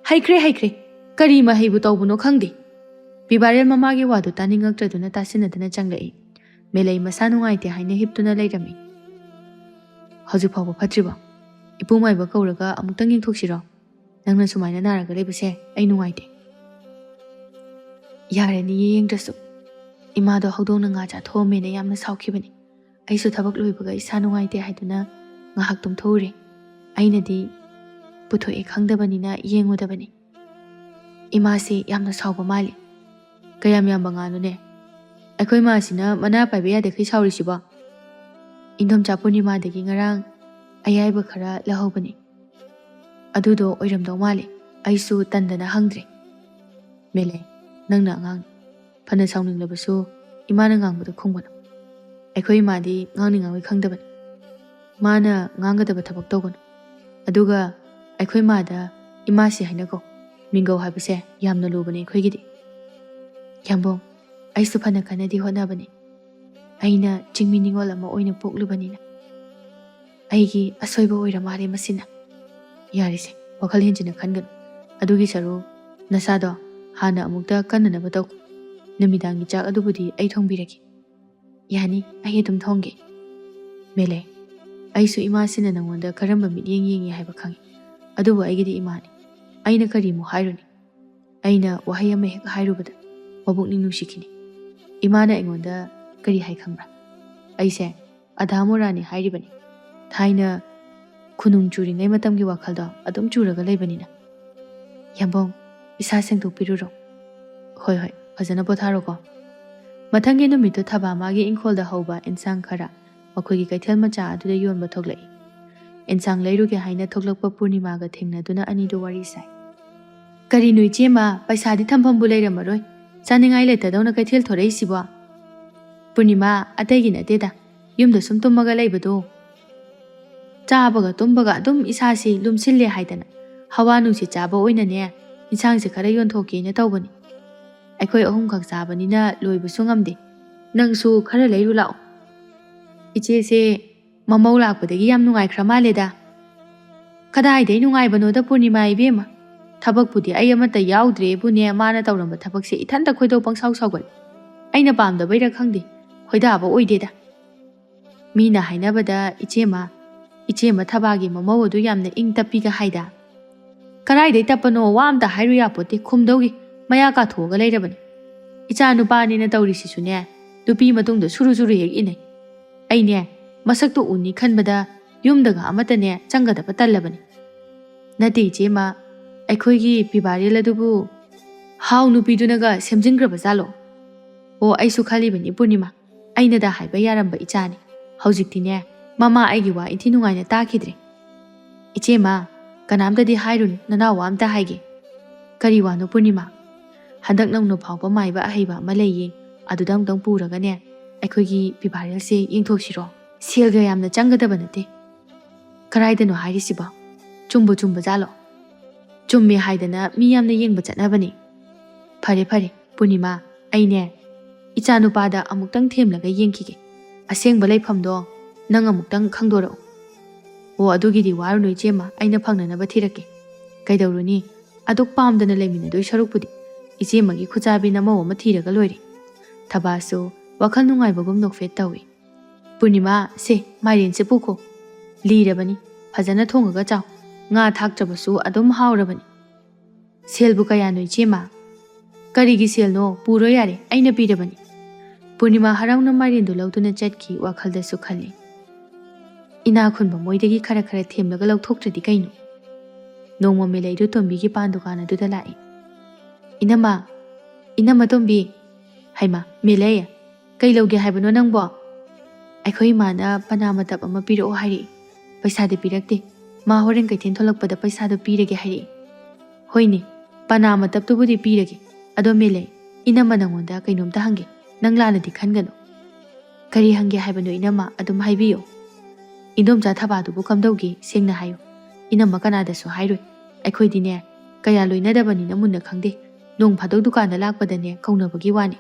ꯍꯩꯈ꯭ꯔꯦ, ꯍꯩꯈ꯭ꯔꯦ꯫ ꯀꯔꯤ ꯃꯍꯩꯕꯨ ꯇꯧꯕꯅꯣ ꯈꯪꯗꯦ꯫" ꯕꯤꯕꯥꯔꯦꯜ ꯃꯃꯥꯒꯤ ꯋꯥꯗꯨ ꯇꯥꯅꯤꯡꯉꯛꯇ꯭ꯔꯗꯨꯅ ꯇꯥꯁꯤꯟꯅꯗꯅ ꯆꯪꯂꯛꯏ꯫ ꯃꯦꯂꯩ ꯃꯁꯥ ꯅꯨꯡꯉꯥꯏꯇꯦ ꯍꯥꯏꯅ ꯍꯤꯞꯇꯨꯅ ꯂꯩꯔꯝꯃꯤ꯫ "ꯍꯧꯖꯤꯛ ꯐꯥꯎꯕ ꯐꯠꯇ꯭ꯔꯤꯕꯣ? ꯏꯄꯨ ꯃꯥꯏꯕ ꯀꯧꯔꯒ ꯑꯃꯨꯛꯇꯪ ꯌꯦꯡꯊꯣꯛꯁꯤꯔꯣ? ꯅꯪꯅ ꯁꯨꯃꯥꯏꯅ ꯅꯥꯔꯒ ꯂꯩꯕꯁꯦ ꯑꯩ ꯅꯨꯡꯉꯥꯏꯇꯦ꯫" "ꯌꯥꯔꯅꯤꯌꯦ, ꯌꯦꯡꯗ꯭ꯔꯁꯨ꯫ ꯏꯃꯥꯗꯣ ꯍꯧꯗꯣꯡꯅ ꯉꯥ ꯆꯥꯊꯣꯛꯑꯝꯃꯦꯅ ꯌꯥꯝꯅ ꯁꯥꯎꯈꯤꯕꯅꯤ꯫ ꯑꯩꯁꯨ ꯊꯕꯛ ꯂꯣꯏꯕꯒ ꯏꯁꯥ ꯅꯨꯡꯉꯥꯏꯇꯦ ꯍꯥꯏꯗꯨꯅ ꯉꯥꯏꯍꯥꯛ ꯇꯨꯝꯊꯣꯛꯎꯔꯦ꯫ ꯑꯩꯅꯗꯤ ꯄꯨꯊꯣꯛꯑꯦ ꯈꯪꯗꯕꯅꯤꯅ ꯌꯦꯡꯉꯨꯗꯕꯅꯤ꯫ ꯏꯃꯥꯁꯦ ꯌꯥꯝꯅ ꯁꯥꯎꯕ ꯃꯥꯜꯂꯤ꯫ ꯀꯌꯥꯝ ꯌꯥꯝꯕ ꯉꯥꯅꯣꯅꯦ? ꯑꯩꯈꯣꯏ ꯃꯥꯁꯤꯅ ꯃꯅꯥ ꯄꯥꯏꯕ ꯌꯥꯗꯈꯩ ꯁꯥꯎꯔꯤꯁꯤꯕꯣ?" "ꯏꯟꯗꯣꯝꯆꯥ ꯄꯨꯔꯅꯤꯃꯥꯗꯒꯤ ꯉꯔꯥꯡ ꯑꯌꯥꯏꯕ ꯈꯔ ꯂꯧꯍꯧꯕꯅꯤ꯫ ꯑꯗꯨꯗꯣ ꯑꯣꯏꯔꯝꯗꯧ ꯃꯥꯜꯂꯤ꯫ ꯑꯩꯁꯨ ꯇꯟꯗꯅ ꯍꯪꯗ꯭ꯔꯦ꯫" "ꯃꯦꯂꯩ, ꯅꯪꯅ ꯑꯉꯥꯡꯅꯤ꯫ ꯐꯅ ꯁꯥꯎꯅꯤꯡꯂꯕꯁꯨ ꯏꯃꯥꯅ ꯉꯥꯡꯕꯗ ꯈꯨꯝꯒꯅꯨ꯫ ꯑꯩꯈꯣꯏ ꯏꯃꯥꯗꯤ ꯉꯥꯡꯅꯤ ꯉꯥꯡꯉꯣꯏ ꯈꯪꯗꯕꯅꯤ꯫ ꯃꯥꯅ ꯉꯥꯡꯒꯗꯕ ꯊꯕꯛ ꯇꯧꯒꯅꯨ꯫ ꯑꯗꯨꯒ ꯑꯩꯈꯣꯏ ꯃꯥꯗ ꯏꯃꯥꯁꯤ ꯍꯥꯏꯅꯀꯣ꯫ ꯃꯤꯡꯒꯧ ꯍꯥꯏꯕꯁꯦ ꯌꯥꯝꯅ ꯂꯨꯕꯅꯦ ꯑꯩꯈꯣꯏꯒꯤꯗꯤ꯫" "ꯌꯥꯝꯕꯨꯡ, ꯑꯩꯁꯨ ꯐꯅ ꯀꯟꯅꯗꯤ ꯍꯣꯠꯅꯕꯅꯤ꯫ ꯑꯩꯅ ꯆꯤꯡꯃꯤ ꯅꯤꯉꯣꯜ ꯑꯃ ꯑꯣꯏꯅ ꯄꯣꯛꯂꯨꯕꯅꯤꯅ꯫ ꯑꯩꯒꯤ ꯑꯁꯣꯏꯕ ꯑꯣꯏꯔ ꯃꯥꯜꯂꯦ ꯃꯁꯤꯅ꯫" "ꯌꯥꯔꯦꯁꯦ, ꯋꯥꯈꯜ ꯍꯦꯟꯖꯤꯟꯅ ꯈꯟꯒꯅꯨ꯫ ꯑꯗꯨꯒꯤ ꯁꯔꯨꯛ ꯅꯁꯥꯗꯣ ꯍꯥꯟꯅ ꯑꯃꯨꯛꯇ ꯀꯟꯅꯅꯕ ꯇꯧ꯫ ꯅꯨꯃꯤꯗꯥꯡꯒꯤ ꯆꯥꯛ ꯑꯗꯨꯕꯨꯗꯤ ꯑꯩ ꯊꯣꯡꯕꯤꯔꯒꯦ꯫" "ꯌꯥꯅꯤ, ꯑꯩ ꯑꯗꯨꯝ ꯊꯣꯡꯒꯦ꯫" "ꯃꯦꯂꯩ, ꯑꯩꯁꯨ ꯏꯃꯥꯁꯤꯅ ꯅꯉꯣꯟꯗ ꯀꯔꯝꯕ ꯃꯤꯠꯌꯦꯡ ꯌꯦꯡꯉꯤ ꯍꯥꯏꯕ ꯈꯪꯉꯤ꯫ ꯑꯗꯨꯕꯨ ꯑꯩꯒꯤꯗꯤ ꯏꯃꯥꯅꯤ꯫ ꯑꯩꯅ ꯀꯔꯤꯃꯨꯛ ꯍꯥꯏꯔꯨꯅꯤ? ꯑꯩꯅ ꯋꯥꯍꯩ ꯑꯃ ꯍꯦꯛ ꯍꯥꯏꯔꯨꯕꯗ ꯃꯕꯨꯛꯅꯤꯡ ꯅꯨꯡꯁꯤꯈꯤꯅꯤ꯫ ꯏꯃꯥꯅ ꯑꯩꯉꯣꯟꯗ ꯀꯔꯤ ꯍꯥꯏ ꯈꯪꯕ꯭ꯔꯥ? ꯑꯩꯁꯦ ꯑꯙꯥ ꯃꯣꯔꯥꯅꯤ ꯍꯥꯏꯔꯤꯕꯅꯤ꯫ ꯊꯥꯏꯅ ꯈꯨꯅꯨꯡ ꯆꯨꯔꯤꯉꯩ ꯃꯇꯝꯒꯤ ꯋꯥꯈꯜꯗꯣ ꯑꯗꯨꯝ ꯆꯨꯔꯒ ꯂꯩꯕꯅꯤꯅ꯫" "ꯌꯥꯝꯕꯨꯡ, ꯏꯁꯥ ꯁꯦꯡꯗꯣꯛꯄꯤꯔꯨꯔꯣ꯫" "ꯍꯣꯏ, ꯍꯣꯏ, ꯐꯖꯅ ꯄꯣꯊꯥꯔꯣꯀꯣ꯫" ꯃꯊꯪꯒꯤ ꯅꯨꯃꯤꯠꯇꯨ ꯊꯕꯥ ꯃꯥꯒꯤ ꯏꯪꯈꯣꯜꯗ ꯍꯧꯕ ꯏꯟꯁꯥꯡ ꯈꯔ ꯃꯈꯣꯏꯒꯤ ꯀꯩꯊꯦꯜ ꯃꯆꯥ ꯑꯗꯨꯗ ꯌꯣꯟꯕ ꯊꯣꯛꯂꯛꯏ꯫ ꯑꯦꯟꯁꯥꯡ ꯂꯩꯔꯨꯒꯦ ꯍꯥꯏꯅ ꯊꯣꯛꯂꯛꯄ ꯄꯨꯔꯅꯤꯃꯥꯒ ꯊꯦꯡꯅꯗꯨꯅ ꯑꯅꯤꯗꯨ ꯋꯥꯔꯤ ꯁꯥꯏ꯫ "ꯀꯔꯤꯅꯣ ꯏꯆꯦꯃ, ꯄꯩꯁꯥꯗꯤ ꯊꯝꯐꯝꯕꯨ ꯂꯩꯔꯝꯃꯔꯣꯏ, ꯆꯥꯅꯤꯡꯉꯥꯏ ꯂꯩꯇꯗꯧꯅ ꯀꯩꯊꯦꯜ ꯊꯣꯔꯛꯏꯁꯤꯕꯣ?" "ꯄꯨꯔꯅꯤꯃꯥ, ꯑꯇꯩꯒꯤ ꯅꯠꯇꯦꯗ, ꯌꯨꯝꯗ ꯁꯨꯝ ꯇꯨꯝꯃꯒ ꯂꯩꯕꯗꯣ, ꯆꯥꯕꯒ ꯇꯨꯝꯕꯒ ꯑꯗꯨꯝ ꯏꯁꯥꯁꯤ ꯂꯨꯝꯁꯤꯜꯂꯦ ꯍꯥꯏꯗꯅ ꯍꯋꯥ ꯅꯨꯡꯁꯤꯠ ꯆꯥꯕ ꯑꯣꯏꯅꯅꯦ ꯏꯟꯁꯥꯡꯁꯦ ꯈꯔ ꯌꯣꯟꯊꯣꯛꯀꯦꯅ ꯇꯧꯕꯅꯤ꯫ ꯑꯩꯈꯣꯏ ꯑꯍꯨꯝꯈꯛ ꯆꯥꯕꯅꯤꯅ ꯂꯣꯏꯕꯁꯨ ꯉꯝꯗꯦ꯫ ꯅꯪꯁꯨ ꯈꯔ ꯂꯩꯔꯨ ꯂꯥꯛꯑꯣ꯫ ꯏꯆꯦꯁꯦ ꯃꯃꯧ ꯂꯥꯛꯄꯗꯒꯤ ꯌꯥꯝ ꯅꯨꯡꯉꯥꯏꯈ꯭ꯔ ꯃꯥꯜꯂꯦꯗ꯫" "ꯀꯗꯥꯏꯗꯩ ꯅꯨꯡꯉꯥꯏꯕꯅꯣꯗ ꯄꯨꯔꯅꯤꯃꯥ ꯏꯕꯦꯝꯃ, ꯊꯕꯛꯄꯨꯗꯤ ꯑꯩ ꯑꯃꯠꯇ ꯌꯥꯎꯗ꯭ꯔꯦꯕꯨꯅꯦ, ꯃꯥꯅ ꯇꯧꯔꯝꯕ ꯊꯕꯛꯁꯦ ꯏꯊꯟꯇ ꯈꯣꯏꯗꯧ ꯄꯪꯁꯥꯎ ꯁꯥꯎꯒꯠꯂꯤ꯫ ꯑꯩꯅ ꯄꯥꯝꯗꯕꯩꯔ ꯈꯪꯗꯦ, ꯈꯣꯏꯗꯥꯕ ꯑꯣꯏꯗꯦꯗ꯫ ꯃꯤꯅ ꯍꯥꯏꯅꯕꯗ ꯏꯆꯦꯃ, ꯏꯆꯦꯃ ꯊꯕꯥꯒꯤ ꯃꯃꯧ ꯑꯗꯨ ꯌꯥꯝꯅ ꯏꯪ ꯇꯞꯄꯤꯒ ꯍꯥꯏꯗ꯫ ꯀꯗꯥꯏꯗꯩ ꯇꯞꯄꯅꯣ, ꯋꯥ ꯑꯝꯇ ꯍꯥꯏꯔꯨ ꯌꯥꯄꯣꯠꯇꯦ, ꯈꯨꯝꯗꯧꯒꯤ ꯃꯌꯥ ꯀꯥꯊꯣꯛꯑꯒ ꯂꯩꯔꯕꯅꯤ꯫ ꯏꯆꯥ ꯅꯨꯄꯥꯅꯦꯅ ꯇꯧꯔꯤꯁꯤꯁꯨꯅꯦ, ꯅꯨꯄꯤ ꯃꯇꯨꯡꯗ ꯁꯨꯔꯨ ꯁꯨꯔꯨ ꯍꯦꯛ ꯏꯟꯅꯩ꯫ ꯑꯩꯅꯦ, ꯃꯁꯛꯇꯣ ꯎꯅꯤ ꯈꯟꯕꯗ ꯌꯨꯝꯗꯒ ꯑꯃꯠꯇꯅꯦ ꯆꯪꯒꯗꯕ ꯇꯜꯂꯕꯅꯤ꯫" "ꯅꯠꯇꯦ ꯏꯆꯦꯃ, ꯑꯩꯈꯣꯏꯒꯤ ꯄꯤꯕꯥꯔꯦꯜ ꯑꯗꯨꯕꯨ ꯍꯥꯎ ꯅꯨꯄꯤꯗꯨꯅꯒ ꯁꯦꯝꯖꯤꯟꯈ꯭ꯔꯕ ꯖꯥꯠꯂꯣ?" "ꯑꯣ, ꯑꯩꯁꯨ ꯈꯜꯂꯤꯕꯅꯤ ꯄꯨꯔꯅꯤꯃꯥ, ꯑꯩꯅꯗ ꯍꯥꯏꯕ ꯌꯥꯔꯝꯕ ꯏꯆꯥꯅꯤ꯫ ꯍꯧꯖꯤꯛꯇꯤꯅꯦ, ꯃꯃꯥ ꯑꯩꯒꯤ ꯋꯥ ꯏꯟꯊꯤ ꯅꯨꯡꯉꯥꯏꯅ ꯇꯥꯈꯤꯗ꯭ꯔꯦ꯫" "ꯏꯆꯦꯃ, ꯀꯅꯥꯝꯇꯗꯤ ꯍꯥꯏꯔꯨꯅꯨ, ꯅꯅꯥꯎ ꯋꯥ ꯑꯝꯇ ꯍꯥꯏꯒꯦ꯫" "ꯀꯔꯤ ꯋꯥꯅꯣ ꯄꯨꯔꯅꯤꯃꯥ?" "ꯍꯟꯗꯛ ꯅꯧꯅ ꯐꯥꯎꯕ ꯃꯥꯏꯕ ꯑꯍꯩꯕ ꯑꯃ ꯂꯩꯌꯦ, ꯑꯗꯨꯗ ꯑꯃꯨꯛꯇꯪ ꯄꯨꯔꯒꯅꯦ, ꯑꯩꯈꯣꯏꯒꯤ ꯄꯤꯕꯥꯔꯦꯜꯁꯦ ꯌꯦꯡꯊꯣꯛꯁꯤꯔꯣ? ꯁꯦꯜꯒ ꯌꯥꯝꯅ ꯆꯪꯒꯗꯕ ꯅꯠꯇꯦ꯫" "ꯀꯔꯥꯏꯗꯅꯣ ꯍꯥꯏꯔꯤꯁꯤꯕꯣ? ꯆꯨꯝꯕꯨ ꯆꯨꯝꯕ ꯖꯥꯠꯂꯣ?" "ꯆꯨꯝꯃꯦ ꯍꯥꯏꯗꯅ ꯃꯤ ꯌꯥꯝꯅ ꯌꯦꯡꯕ ꯆꯠꯅꯕꯅꯦ꯫" "ꯐꯔꯦ ꯐꯔꯦ ꯄꯨꯔꯅꯤꯃꯥ, ꯑꯩꯅꯦ ꯏꯆꯥ ꯅꯨꯄꯥꯗ ꯑꯃꯨꯛꯇꯪ ꯊꯦꯝꯂꯒ ꯌꯦꯡꯈꯤꯒꯦ꯫ ꯑꯁꯦꯡꯕ ꯂꯩꯐꯝꯗꯣ ꯅꯪ ꯑꯃꯨꯛꯇꯪ ꯈꯪꯗꯣꯔꯛꯎ꯫" "ꯑꯣ, ꯑꯗꯨꯒꯤꯗꯤ ꯋꯥꯔꯨꯅꯨ ꯏꯆꯦꯃ, ꯑꯩꯅ ꯐꯪꯅꯅꯕ ꯊꯤꯔꯛꯀꯦ꯫ ꯀꯩꯗꯧꯔꯨꯅꯤ, ꯑꯗꯨꯛ ꯄꯥꯝꯗꯅ ꯂꯩꯃꯤꯟꯅꯗꯣꯏ ꯁꯔꯨꯛꯄꯨꯗꯤ ꯏꯆꯦꯃꯒꯤ ꯈꯨꯆꯥꯕꯤꯅ ꯃꯧ ꯑꯃ ꯊꯤꯔꯒ ꯂꯣꯏꯔꯦ꯫" ꯊꯕꯥꯁꯨ ꯋꯥꯈꯜ ꯅꯨꯡꯉꯥꯏꯕꯒꯨꯝ ꯅꯣꯛꯐꯦꯠ ꯇꯧꯏ꯫ "ꯄꯨꯔꯅꯤꯃꯥ, ꯁꯦ, ꯃꯥꯏꯔꯦꯟꯁꯦ ꯄꯨꯈꯣ꯫ ꯂꯤꯔꯕꯅꯤ, ꯐꯖꯅ ꯊꯣꯡꯉꯒ ꯆꯥꯎ꯫ ꯉꯥ ꯊꯥꯛꯇ꯭ꯔꯕꯁꯨ ꯑꯗꯨꯝ ꯍꯥꯎꯔꯕꯅꯤ꯫" "ꯁꯦꯜꯕꯨ ꯀꯌꯥꯅꯣ ꯏꯆꯦꯃ?" "ꯀꯔꯤꯒꯤ ꯁꯦꯜꯅꯣ? ꯄꯨꯔꯣ ꯌꯥꯔꯦ, ꯑꯩꯅ ꯄꯤꯔꯕꯅꯤ꯫" ꯄꯨꯔꯅꯤꯃꯥ ꯍꯔꯥꯎꯅ ꯃꯥꯏꯔꯦꯟꯗꯨ ꯂꯧꯗꯨꯅ ꯆꯠꯈꯤ, ꯋꯥꯈꯜꯗꯁꯨ ꯈꯜꯂꯤ, "ꯏꯅꯥ ꯈꯨꯟꯕ ꯃꯣꯏꯗꯒꯤ ꯈꯔ ꯈꯔ ꯊꯦꯝꯂꯒ ꯂꯧꯊꯣꯛꯇ꯭ꯔꯗꯤ ꯀꯩꯅꯣ?" ꯅꯣꯡꯃ ꯃꯤꯂꯩꯗꯨ ꯇꯣꯝꯕꯤꯒꯤ ꯄꯥꯟ ꯗꯨꯀꯥꯟ ꯑꯗꯨꯗ ꯂꯥꯛꯏ꯫ "ꯏꯅꯝꯃ, ꯏꯅꯝꯃ ꯇꯣꯝꯕꯤ꯫" "ꯍꯩꯃꯥ, ꯃꯤꯂꯩ, ꯀꯩ ꯂꯧꯒꯦ ꯍꯥꯏꯕꯅꯣ ꯅꯪꯕꯣ?" "ꯑꯩꯈꯣꯏ ꯏꯃꯥꯅ ꯄꯅꯥ ꯃꯇꯞ ꯑꯃ ꯄꯤꯔꯛꯑꯣ ꯍꯥꯏꯔꯛꯏ꯫" "ꯄꯩꯁꯥꯗꯤ ꯄꯤꯔꯛꯇꯦ꯫ ꯃꯥ ꯍꯣꯔꯦꯟ ꯀꯩꯊꯦꯜ ꯊꯣꯛꯂꯛꯄꯗ ꯄꯩꯁꯥꯗꯣ ꯄꯤꯔꯒꯦ ꯍꯥꯏꯔꯛꯏ꯫" "ꯍꯣꯏꯅꯦ, ꯄꯅꯥ ꯃꯇꯞꯇꯨꯕꯨꯗꯤ ꯄꯤꯔꯒꯦ꯫ ꯑꯗꯣ ꯃꯦꯂꯩ, ꯏꯅꯝꯃ ꯅꯪꯉꯣꯟꯗ ꯀꯩꯅꯣꯝꯇ ꯍꯪꯒꯦ꯫ ꯅꯪ ꯂꯥꯟꯅꯗꯤ ꯈꯟꯒꯅꯨ꯫" "ꯀꯔꯤ ꯍꯪꯒꯦ ꯍꯥꯏꯕꯅꯣ ꯏꯅꯝꯃ? ꯑꯗꯨꯝ ꯍꯥꯏꯕꯤꯌꯣ꯫" "ꯏꯟꯗꯣꯝꯆꯥ ꯊꯕꯥꯗꯨꯕꯨ ꯀꯝꯗꯧꯒꯦ? ꯁꯦꯡꯅ ꯍꯥꯏꯌꯨ꯫ ꯏꯅꯝꯃ ꯀꯅꯥꯗꯁꯨ ꯍꯥꯏꯔꯣꯏ꯫ ꯑꯩꯈꯣꯏꯗꯤꯅꯦ, ꯀꯌꯥ ꯂꯣꯏꯅꯗꯕꯅꯤꯅ ꯃꯨꯟꯅ ꯈꯪꯗꯦ꯫ ꯅꯣꯡ ꯐꯥꯗꯣꯛ ꯗꯨꯀꯥꯟꯗ ꯂꯥꯛꯄꯗꯅꯦ ꯀꯧꯅꯕꯒꯤ ꯋꯥꯅꯤ꯫"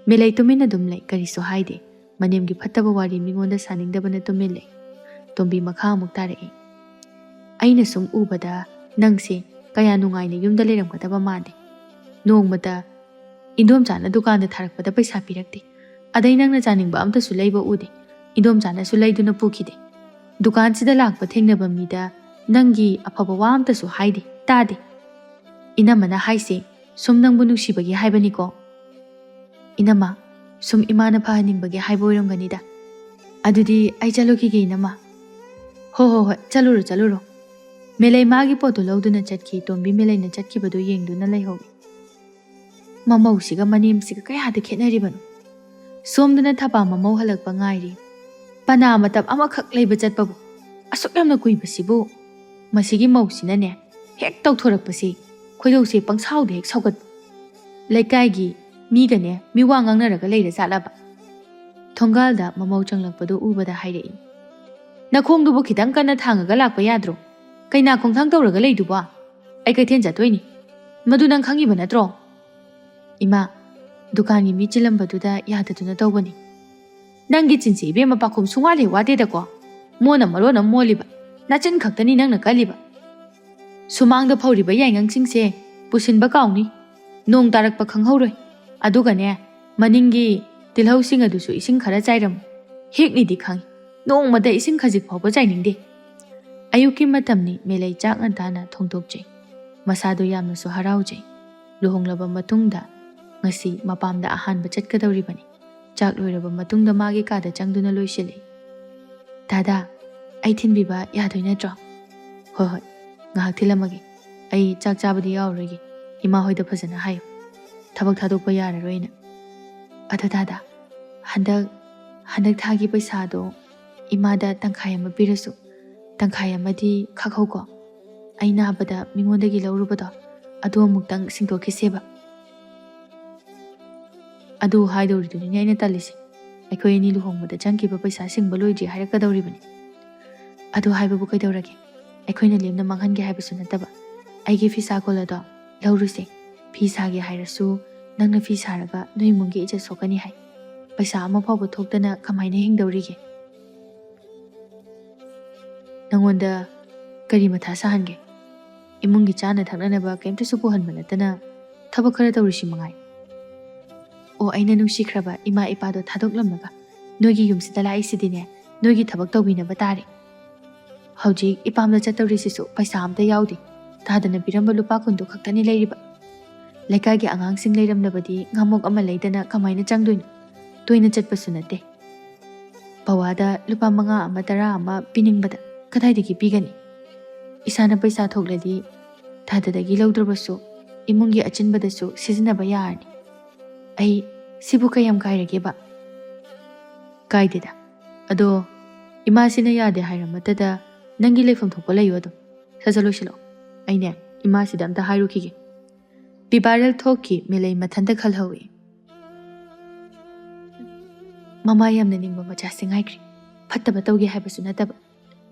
ꯃꯦꯂꯩ ꯇꯨꯃꯤꯟꯅ ꯑꯗꯨꯝ ꯂꯩ, ꯀꯔꯤꯁꯨ ꯍꯥꯏꯗꯦ꯫ ꯃꯅꯦꯝꯒꯤ ꯐꯠꯇꯕ ꯋꯥꯔꯤ ꯃꯤꯉꯣꯟꯗ ꯁꯥꯅꯤꯡꯗꯕꯅ ꯇꯨꯃꯤꯟ ꯂꯩ꯫ ꯇꯣꯝꯕꯤ ꯃꯈꯥ ꯑꯃꯨꯛ ꯇꯥꯔꯛꯏ꯫ "ꯑꯩꯅ ꯁꯨꯝ ꯎꯕꯗ ꯅꯪꯁꯦ ꯀꯌꯥ ꯅꯨꯡꯉꯥꯏꯅ ꯌꯨꯝꯗ ꯂꯩꯔꯝꯒꯗꯕ ꯃꯥꯟꯗꯦ꯫ ꯅꯣꯡꯃꯇ ꯏꯟꯗꯣꯝꯆꯥꯅ ꯗꯨꯀꯥꯟꯗ ꯊꯥꯔꯛꯄꯗ ꯄꯩꯁꯥ ꯄꯤꯔꯛꯇꯦ꯫ ꯑꯗꯩ ꯅꯪꯅ ꯆꯥꯅꯤꯡꯕ ꯑꯝꯇꯁꯨ ꯂꯩꯕ ꯎꯗꯦ꯫ ꯏꯟꯗꯣꯝꯆꯥꯅꯁꯨ ꯂꯩꯗꯨꯅ ꯄꯨꯈꯤꯗꯦ꯫ ꯗꯨꯀꯥꯟꯁꯤꯗ ꯂꯥꯛꯄ ꯊꯦꯡꯅꯕ ꯃꯤꯗ ꯅꯪꯒꯤ ꯑꯐꯕ ꯋꯥ ꯑꯝꯇꯁꯨ ꯍꯥꯏꯗꯦ, ꯇꯥꯗꯦ꯫" "ꯏꯅꯝꯃꯅ ꯍꯥꯏꯁꯦ ꯁꯨꯝ ꯅꯪꯕꯨ ꯅꯨꯡꯁꯤꯕꯒꯤ ꯍꯥꯏꯕꯅꯤꯀꯣ꯫" "ꯏꯅꯝꯃ, ꯁꯨꯝ ꯏꯃꯥꯅ ꯐꯍꯟꯅꯤꯡꯕꯒꯤ ꯍꯥꯏꯕ ꯑꯣꯏꯔꯝꯒꯅꯤꯗ꯫ ꯑꯗꯨꯗꯤ ꯑꯩ ꯆꯠꯂꯨꯈꯤꯒꯦ ꯏꯅꯝꯃ꯫" "ꯍꯣ ꯍꯣ ꯍꯣꯏ, ꯆꯠꯂꯨꯔꯣ ꯆꯠꯂꯨꯔꯣ꯫" ꯃꯦꯂꯩ ꯃꯥꯒꯤ ꯄꯣꯠꯇꯨ ꯂꯧꯗꯨꯅ ꯆꯠꯈꯤ꯫ ꯇꯣꯝꯕꯤ ꯃꯦꯂꯩꯅ ꯆꯠꯈꯤꯕꯗꯨ ꯌꯦꯡꯗꯨꯅ ꯂꯩꯍꯧꯏ꯫ ꯃꯃꯧꯁꯤꯒ ꯃꯅꯦꯝꯁꯤꯒ ꯀꯌꯥꯗ ꯈꯦꯠꯅꯔꯤꯕꯅꯣ? ꯁꯣꯝꯗꯅ ꯊꯕꯥ ꯃꯃꯧ ꯍꯜꯂꯛꯄ ꯉꯥꯏꯔꯤ꯫ ꯄꯅꯥ ꯃꯇꯞ ꯑꯃꯈꯛ ꯂꯩꯕ ꯆꯠꯄꯕꯨ ꯑꯁꯨꯛ ꯌꯥꯝꯅ ꯀꯨꯏꯕꯁꯤꯕꯨ? ꯃꯁꯤꯒꯤ ꯃꯧꯁꯤꯅꯅꯦ, ꯍꯦꯛ ꯇꯧꯊꯣꯔꯛꯄꯁꯤ ꯈꯣꯏꯗꯧꯁꯦ ꯄꯪꯁꯥꯎꯗ ꯍꯦꯛ ꯁꯥꯎꯒꯠ꯫ ꯂꯩꯀꯥꯏꯒꯤ ꯃꯤꯒꯅꯦ ꯃꯤꯋꯥ ꯉꯥꯡꯅꯔꯒ ꯂꯩꯔ ꯖꯥꯠꯂꯕ? ꯊꯣꯡꯒꯥꯜꯗ ꯃꯃꯧ ꯆꯪꯂꯛꯄꯗꯨ ꯎꯕꯗ ꯍꯥꯏꯔꯛꯏ꯫ "ꯅꯈꯣꯡꯗꯨꯕꯨ ꯈꯤꯇꯪ ꯀꯟꯅ ꯊꯥꯡꯉꯒ ꯂꯥꯛꯄ ꯌꯥꯗ꯭ꯔꯣ? ꯀꯩꯅꯥ ꯈꯣꯡꯊꯥꯡ ꯇꯧꯔꯒ ꯂꯩꯗꯨꯕꯣ? ꯑꯩ ꯀꯩꯊꯦꯜ ꯆꯠꯇꯣꯏꯅꯤ꯫ ꯃꯗꯨ ꯅꯪ ꯈꯪꯉꯤꯕ ꯅꯠꯇ꯭ꯔꯣ?" "ꯏꯃꯥ, ꯗꯨꯀꯥꯟꯒꯤ ꯃꯤ ꯆꯤꯜꯂꯝꯕꯗꯨꯗ ꯌꯥꯗꯗꯨꯅ ꯇꯧꯕꯅꯤ꯫" "ꯅꯪꯒꯤ ꯆꯤꯟꯁꯤ ꯏꯕꯦꯝꯃ ꯄꯥꯈꯨꯝ ꯁꯨꯡꯋꯥꯠ ꯍꯦꯛ ꯋꯥꯠꯇꯦꯗꯀꯣ꯫ ꯃꯣꯟꯅ ꯃꯔꯣꯟ ꯑꯃ ꯃꯣꯜꯂꯤꯕ, ꯅꯆꯤꯟ ꯈꯛꯇꯅꯤ ꯅꯪꯅ ꯀꯜꯂꯤꯕ꯫ ꯁꯨꯃꯥꯡꯗ ꯐꯧꯔꯤꯕ ꯌꯥꯏꯉꯪꯁꯤꯡꯁꯦ ꯄꯨꯁꯤꯟꯕ ꯀꯥꯎꯅꯤ꯫ ꯅꯣꯡ ꯇꯥꯔꯛꯄ ꯈꯪꯍꯧꯔꯣꯏ꯫ ꯑꯗꯨꯒꯅꯦ, ꯃꯅꯤꯡꯒꯤ ꯇꯤꯜꯍꯧꯁꯤꯡ ꯑꯗꯨꯁꯨ ꯏꯁꯤꯡ ꯈꯔ ꯆꯥꯏꯔꯝꯃꯨ꯫ ꯍꯦꯛꯅꯤꯗꯤ ꯈꯪꯉꯤ, ꯅꯣꯡꯃꯗ ꯏꯁꯤꯡ ꯈꯖꯤꯛ ꯐꯥꯎꯕ ꯆꯥꯏꯅꯤꯡꯗꯦ꯫" ꯑꯌꯨꯛꯀꯤ ꯃꯇꯝꯅꯤ꯫ ꯃꯦꯂꯩ ꯆꯥꯛ ꯉꯟꯇꯥꯅ ꯊꯣꯡꯗꯣꯛꯆꯩ꯫ ꯃꯁꯥꯗꯣ ꯌꯥꯝꯅꯁꯨ ꯍꯔꯥꯎꯖꯩ꯫ ꯂꯨꯍꯣꯡꯂꯕ ꯃꯇꯨꯡꯗ ꯉꯁꯤ ꯃꯄꯥꯝꯗ ꯑꯍꯥꯟꯕ ꯆꯠꯀꯗꯧꯔꯤꯕꯅꯤ꯫ ꯆꯥꯛ ꯂꯣꯏꯔꯕ ꯃꯇꯨꯡꯗ ꯃꯥꯒꯤ ꯀꯥꯗ ꯆꯪꯗꯨꯅ ꯂꯣꯏꯁꯤꯜꯂꯤ꯫ "ꯗꯥꯗꯥ, ꯑꯩ ꯊꯤꯟꯕꯤꯕ ꯌꯥꯗꯣꯏ ꯅꯠꯇ꯭ꯔꯣ?" "ꯍꯣꯏ ꯍꯣꯏ, ꯉꯥꯏꯍꯥꯛ ꯊꯤꯜꯂꯝꯃꯒꯦ꯫ ꯑꯩ ꯆꯥꯛ ꯆꯥꯕꯗꯤ ꯌꯥꯎꯔꯔꯣꯏꯒꯦ꯫ ꯏꯃꯥ ꯍꯣꯏꯗ ꯐꯖꯅ ꯍꯥꯏꯌꯨ꯫ ꯊꯕꯛ ꯊꯥꯗꯣꯛꯄ ꯌꯥꯔꯔꯣꯏꯅ꯫ ꯑꯗꯣ ꯗꯥꯗꯥ, ꯍꯟꯗꯛ, ꯍꯟꯗꯛ ꯊꯥꯒꯤ ꯄꯩꯁꯥꯗꯣ ꯏꯃꯥꯗ ꯇꯪꯈꯥꯏ ꯑꯃ ꯄꯤꯔꯁꯨ ꯇꯪꯈꯥꯏ ꯑꯃꯗꯤ ꯈꯥꯛꯍꯧꯀꯣ꯫ ꯑꯩ ꯅꯥꯕꯗ ꯃꯤꯉꯣꯟꯗꯒꯤ ꯂꯧꯔꯨꯕꯗꯣ, ꯑꯗꯨ ꯑꯃꯨꯛꯇꯪ ꯁꯤꯡꯗꯣꯛꯈꯤꯁꯦꯕ꯫ ꯑꯗꯨ ꯍꯥꯏꯗꯧꯔꯤꯗꯨꯅꯤꯅꯦ ꯑꯩꯅ ꯇꯜꯂꯤꯁꯦ꯫ ꯑꯩꯈꯣꯏ ꯑꯅꯤ ꯂꯨꯍꯣꯡꯕꯗ ꯆꯪꯈꯤꯕ ꯄꯩꯁꯥ ꯁꯤꯡꯕ ꯂꯣꯏꯗ꯭ꯔꯤ ꯍꯥꯏꯔꯛꯀꯗꯧꯔꯤꯕꯅꯤ꯫ ꯑꯗꯨ ꯍꯥꯏꯕꯕꯨ ꯀꯩꯗꯧꯔꯒꯦ? ꯑꯩꯈꯣꯏꯅ ꯂꯦꯝꯅ ꯃꯥꯡꯍꯟꯒꯦ ꯍꯥꯏꯕꯁꯨ ꯅꯠꯇꯕ꯫ ꯑꯩꯒꯤ ꯐꯤꯁꯥ ꯀꯣꯜ ꯑꯗꯣ ꯂꯧꯔꯨꯁꯦ꯫ ꯐꯤ ꯁꯥꯒꯦ ꯍꯥꯏꯔꯁꯨ ꯅꯪꯅ ꯐꯤ ꯁꯥꯔꯒ ꯅꯣꯏ ꯏꯃꯨꯡꯒꯤ ꯏꯖꯠ ꯁꯣꯛꯀꯅꯤ ꯍꯥꯏ꯫ ꯄꯩꯁꯥ ꯑꯃ ꯐꯥꯎꯕ ꯊꯣꯛꯇꯅ ꯀꯃꯥꯏꯅ ꯍꯤꯡꯗꯧꯔꯤꯒꯦ? ꯅꯪꯉꯣꯟꯗ ꯀꯔꯤ ꯃꯊꯥ ꯁꯥꯍꯟꯒꯦ? ꯏꯃꯨꯡꯒꯤ ꯆꯥꯅ ꯊꯛꯅꯅꯕ ꯀꯩꯝꯇꯁꯨ ꯄꯨꯍꯟꯕ ꯅꯠꯇꯅ ꯊꯕꯛ ꯈꯔ ꯇꯧꯔꯤꯁꯤ ꯃꯉꯥꯏ꯫ ꯑꯣ, ꯑꯩꯅ ꯅꯨꯡꯁꯤꯈ꯭ꯔꯕ ꯏꯃꯥ ꯏꯄꯥꯗꯣ ꯊꯥꯗꯣꯛꯂꯝꯂꯒ ꯅꯣꯏꯒꯤ ꯌꯨꯝꯁꯤꯗ ꯂꯥꯛꯏꯁꯤꯗꯤꯅꯦ, ꯅꯣꯏꯒꯤ ꯊꯕꯛ ꯇꯧꯕꯤꯅꯕ ꯇꯥꯔꯦ꯫ ꯍꯧꯖꯤꯛ ꯏꯄꯥꯝꯗ ꯆꯠꯇꯧꯔꯤꯁꯤꯁꯨ ꯄꯩꯁꯥ ꯑꯝꯇ ꯌꯥꯎꯗꯦ꯫ ꯇꯥꯗꯅ ꯄꯤꯔꯝꯕ ꯂꯨꯄꯥ ꯀꯨꯟꯗꯨ ꯈꯛꯇꯅꯤ ꯂꯩꯔꯤꯕ꯫ ꯂꯩꯀꯥꯏꯒꯤ ꯑꯉꯥꯡꯁꯤꯡ ꯂꯩꯔꯝꯂꯕꯗꯤ ꯉꯥꯃꯣꯛ ꯑꯃ ꯂꯩꯗꯅ ꯀꯃꯥꯏꯅ ꯆꯪꯗꯣꯏꯅꯣ? ꯇꯣꯏꯅ ꯆꯠꯄꯁꯨ ꯅꯠꯇꯦ꯫ ꯄꯋꯥꯗ ꯂꯨꯄꯥ ꯃꯉꯥ ꯑꯃ, ꯇꯔꯥ ꯑꯃ ꯄꯤꯅꯤꯡꯕꯗ ꯀꯗꯥꯏꯗꯒꯤ ꯄꯤꯒꯅꯤ? ꯏꯁꯥꯅ ꯄꯩꯁꯥ ꯊꯣꯛꯂꯗꯤ ꯊꯥꯗꯗꯒꯤ ꯂꯧꯗ꯭ꯔꯕꯁꯨ ꯏꯃꯨꯡꯒꯤ ꯑꯆꯤꯟꯕꯗꯁꯨ ꯁꯤꯖꯤꯟꯅꯕ ꯌꯥꯔꯅꯤ꯫ ꯑꯩ ꯁꯤꯕꯨ ꯀꯌꯥꯝ ꯀꯥꯏꯔꯒꯦꯕ? ꯀꯥꯏꯗꯦꯗ꯫ ꯑꯗꯣ ꯏꯃꯥꯁꯤꯅ ꯌꯥꯗꯦ ꯍꯥꯏꯔꯃꯛꯇꯗ ꯅꯪꯒꯤ ꯂꯩꯐꯝ ꯊꯣꯛꯄ ꯂꯩꯌꯣ ꯑꯗꯨꯝ꯫ ꯁꯠ ꯁꯠ ꯂꯣꯏꯁꯤꯜꯂꯛꯑꯣ꯫ ꯑꯩꯅꯦ, ꯏꯃꯥꯁꯤꯗ ꯑꯝꯇ ꯍꯥꯏꯔꯨꯈꯤꯒꯦ꯫ ꯄꯤꯕꯥꯔꯦꯜ ꯊꯣꯛꯈꯤ, ꯃꯦꯂꯩ ꯃꯊꯟꯇ ꯈꯜꯍꯧꯏ꯫ ꯃꯃꯥ ꯌꯥꯝꯅ ꯅꯤꯡꯕ ꯃꯆꯥꯁꯤ ꯉꯥꯏꯈ꯭ꯔꯦ꯫ ꯐꯠꯇꯕ ꯇꯧꯒꯦ ꯍꯥꯏꯕꯁꯨ ꯅꯠꯇꯕ,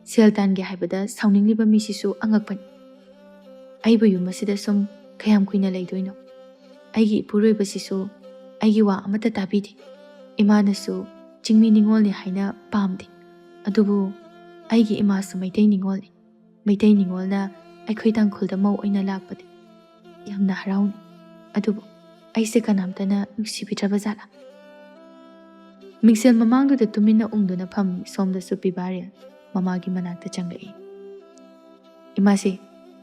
ꯁꯦꯜ ꯇꯥꯟꯒꯦ ꯍꯥꯏꯕꯗ ꯁꯥꯎꯅꯤꯡꯂꯤꯕ ꯃꯤꯁꯤꯁꯨ ꯑꯉꯛꯄꯅꯤ꯫ ꯑꯩꯕꯨ ꯌꯨꯝ ꯑꯁꯤꯗ ꯁꯨꯝ ꯀꯌꯥꯝ ꯀꯨꯏꯅ ꯂꯩꯗꯣꯏꯅꯣ? ꯑꯩꯒꯤ ꯏꯄꯨꯔꯣꯏꯕꯁꯤꯁꯨ ꯑꯩꯒꯤ ꯋꯥ ꯑꯃꯠꯇ ꯇꯥꯕꯤꯗꯦ꯫ ꯏꯃꯥꯅꯁꯨ ꯆꯤꯡꯃꯤ ꯅꯤꯉꯣꯜꯅꯤ ꯍꯥꯏꯅ ꯄꯥꯝꯗꯦ꯫ ꯑꯗꯨꯕꯨ ꯑꯩꯒꯤ ꯏꯃꯥꯁꯨ ꯃꯩꯇꯩ ꯅꯤꯉꯣꯜꯅꯤ꯫ ꯃꯩꯇꯩ ꯅꯤꯉꯣꯜꯅ ꯑꯩꯈꯣꯏ ꯇꯥꯡꯈꯨꯜꯗ ꯃꯧ ꯑꯣꯏꯅ ꯂꯥꯛꯄꯗꯤ ꯌꯥꯝꯅ ꯍꯔꯥꯎꯅꯤ꯫ ꯑꯗꯨꯕꯨ ꯑꯩꯁꯦ ꯀꯅꯥꯝꯇꯅ ꯅꯨꯡꯁꯤꯕꯤꯗ꯭ꯔꯕ ꯖꯥꯠꯂꯥ? ꯃꯤꯡꯁꯦꯜ ꯃꯃꯥꯡꯗꯨꯗ ꯇꯨꯃꯤꯟꯅ ꯎꯪꯗꯨꯅ ꯐꯝꯃꯤ꯫ ꯁꯣꯝꯗꯁꯨ ꯄꯤꯕꯥꯔꯦꯜ ꯃꯃꯥꯒꯤ ꯃꯅꯥꯛꯇ ꯆꯪꯂꯛꯏ꯫ "ꯏꯃꯥꯁꯦ,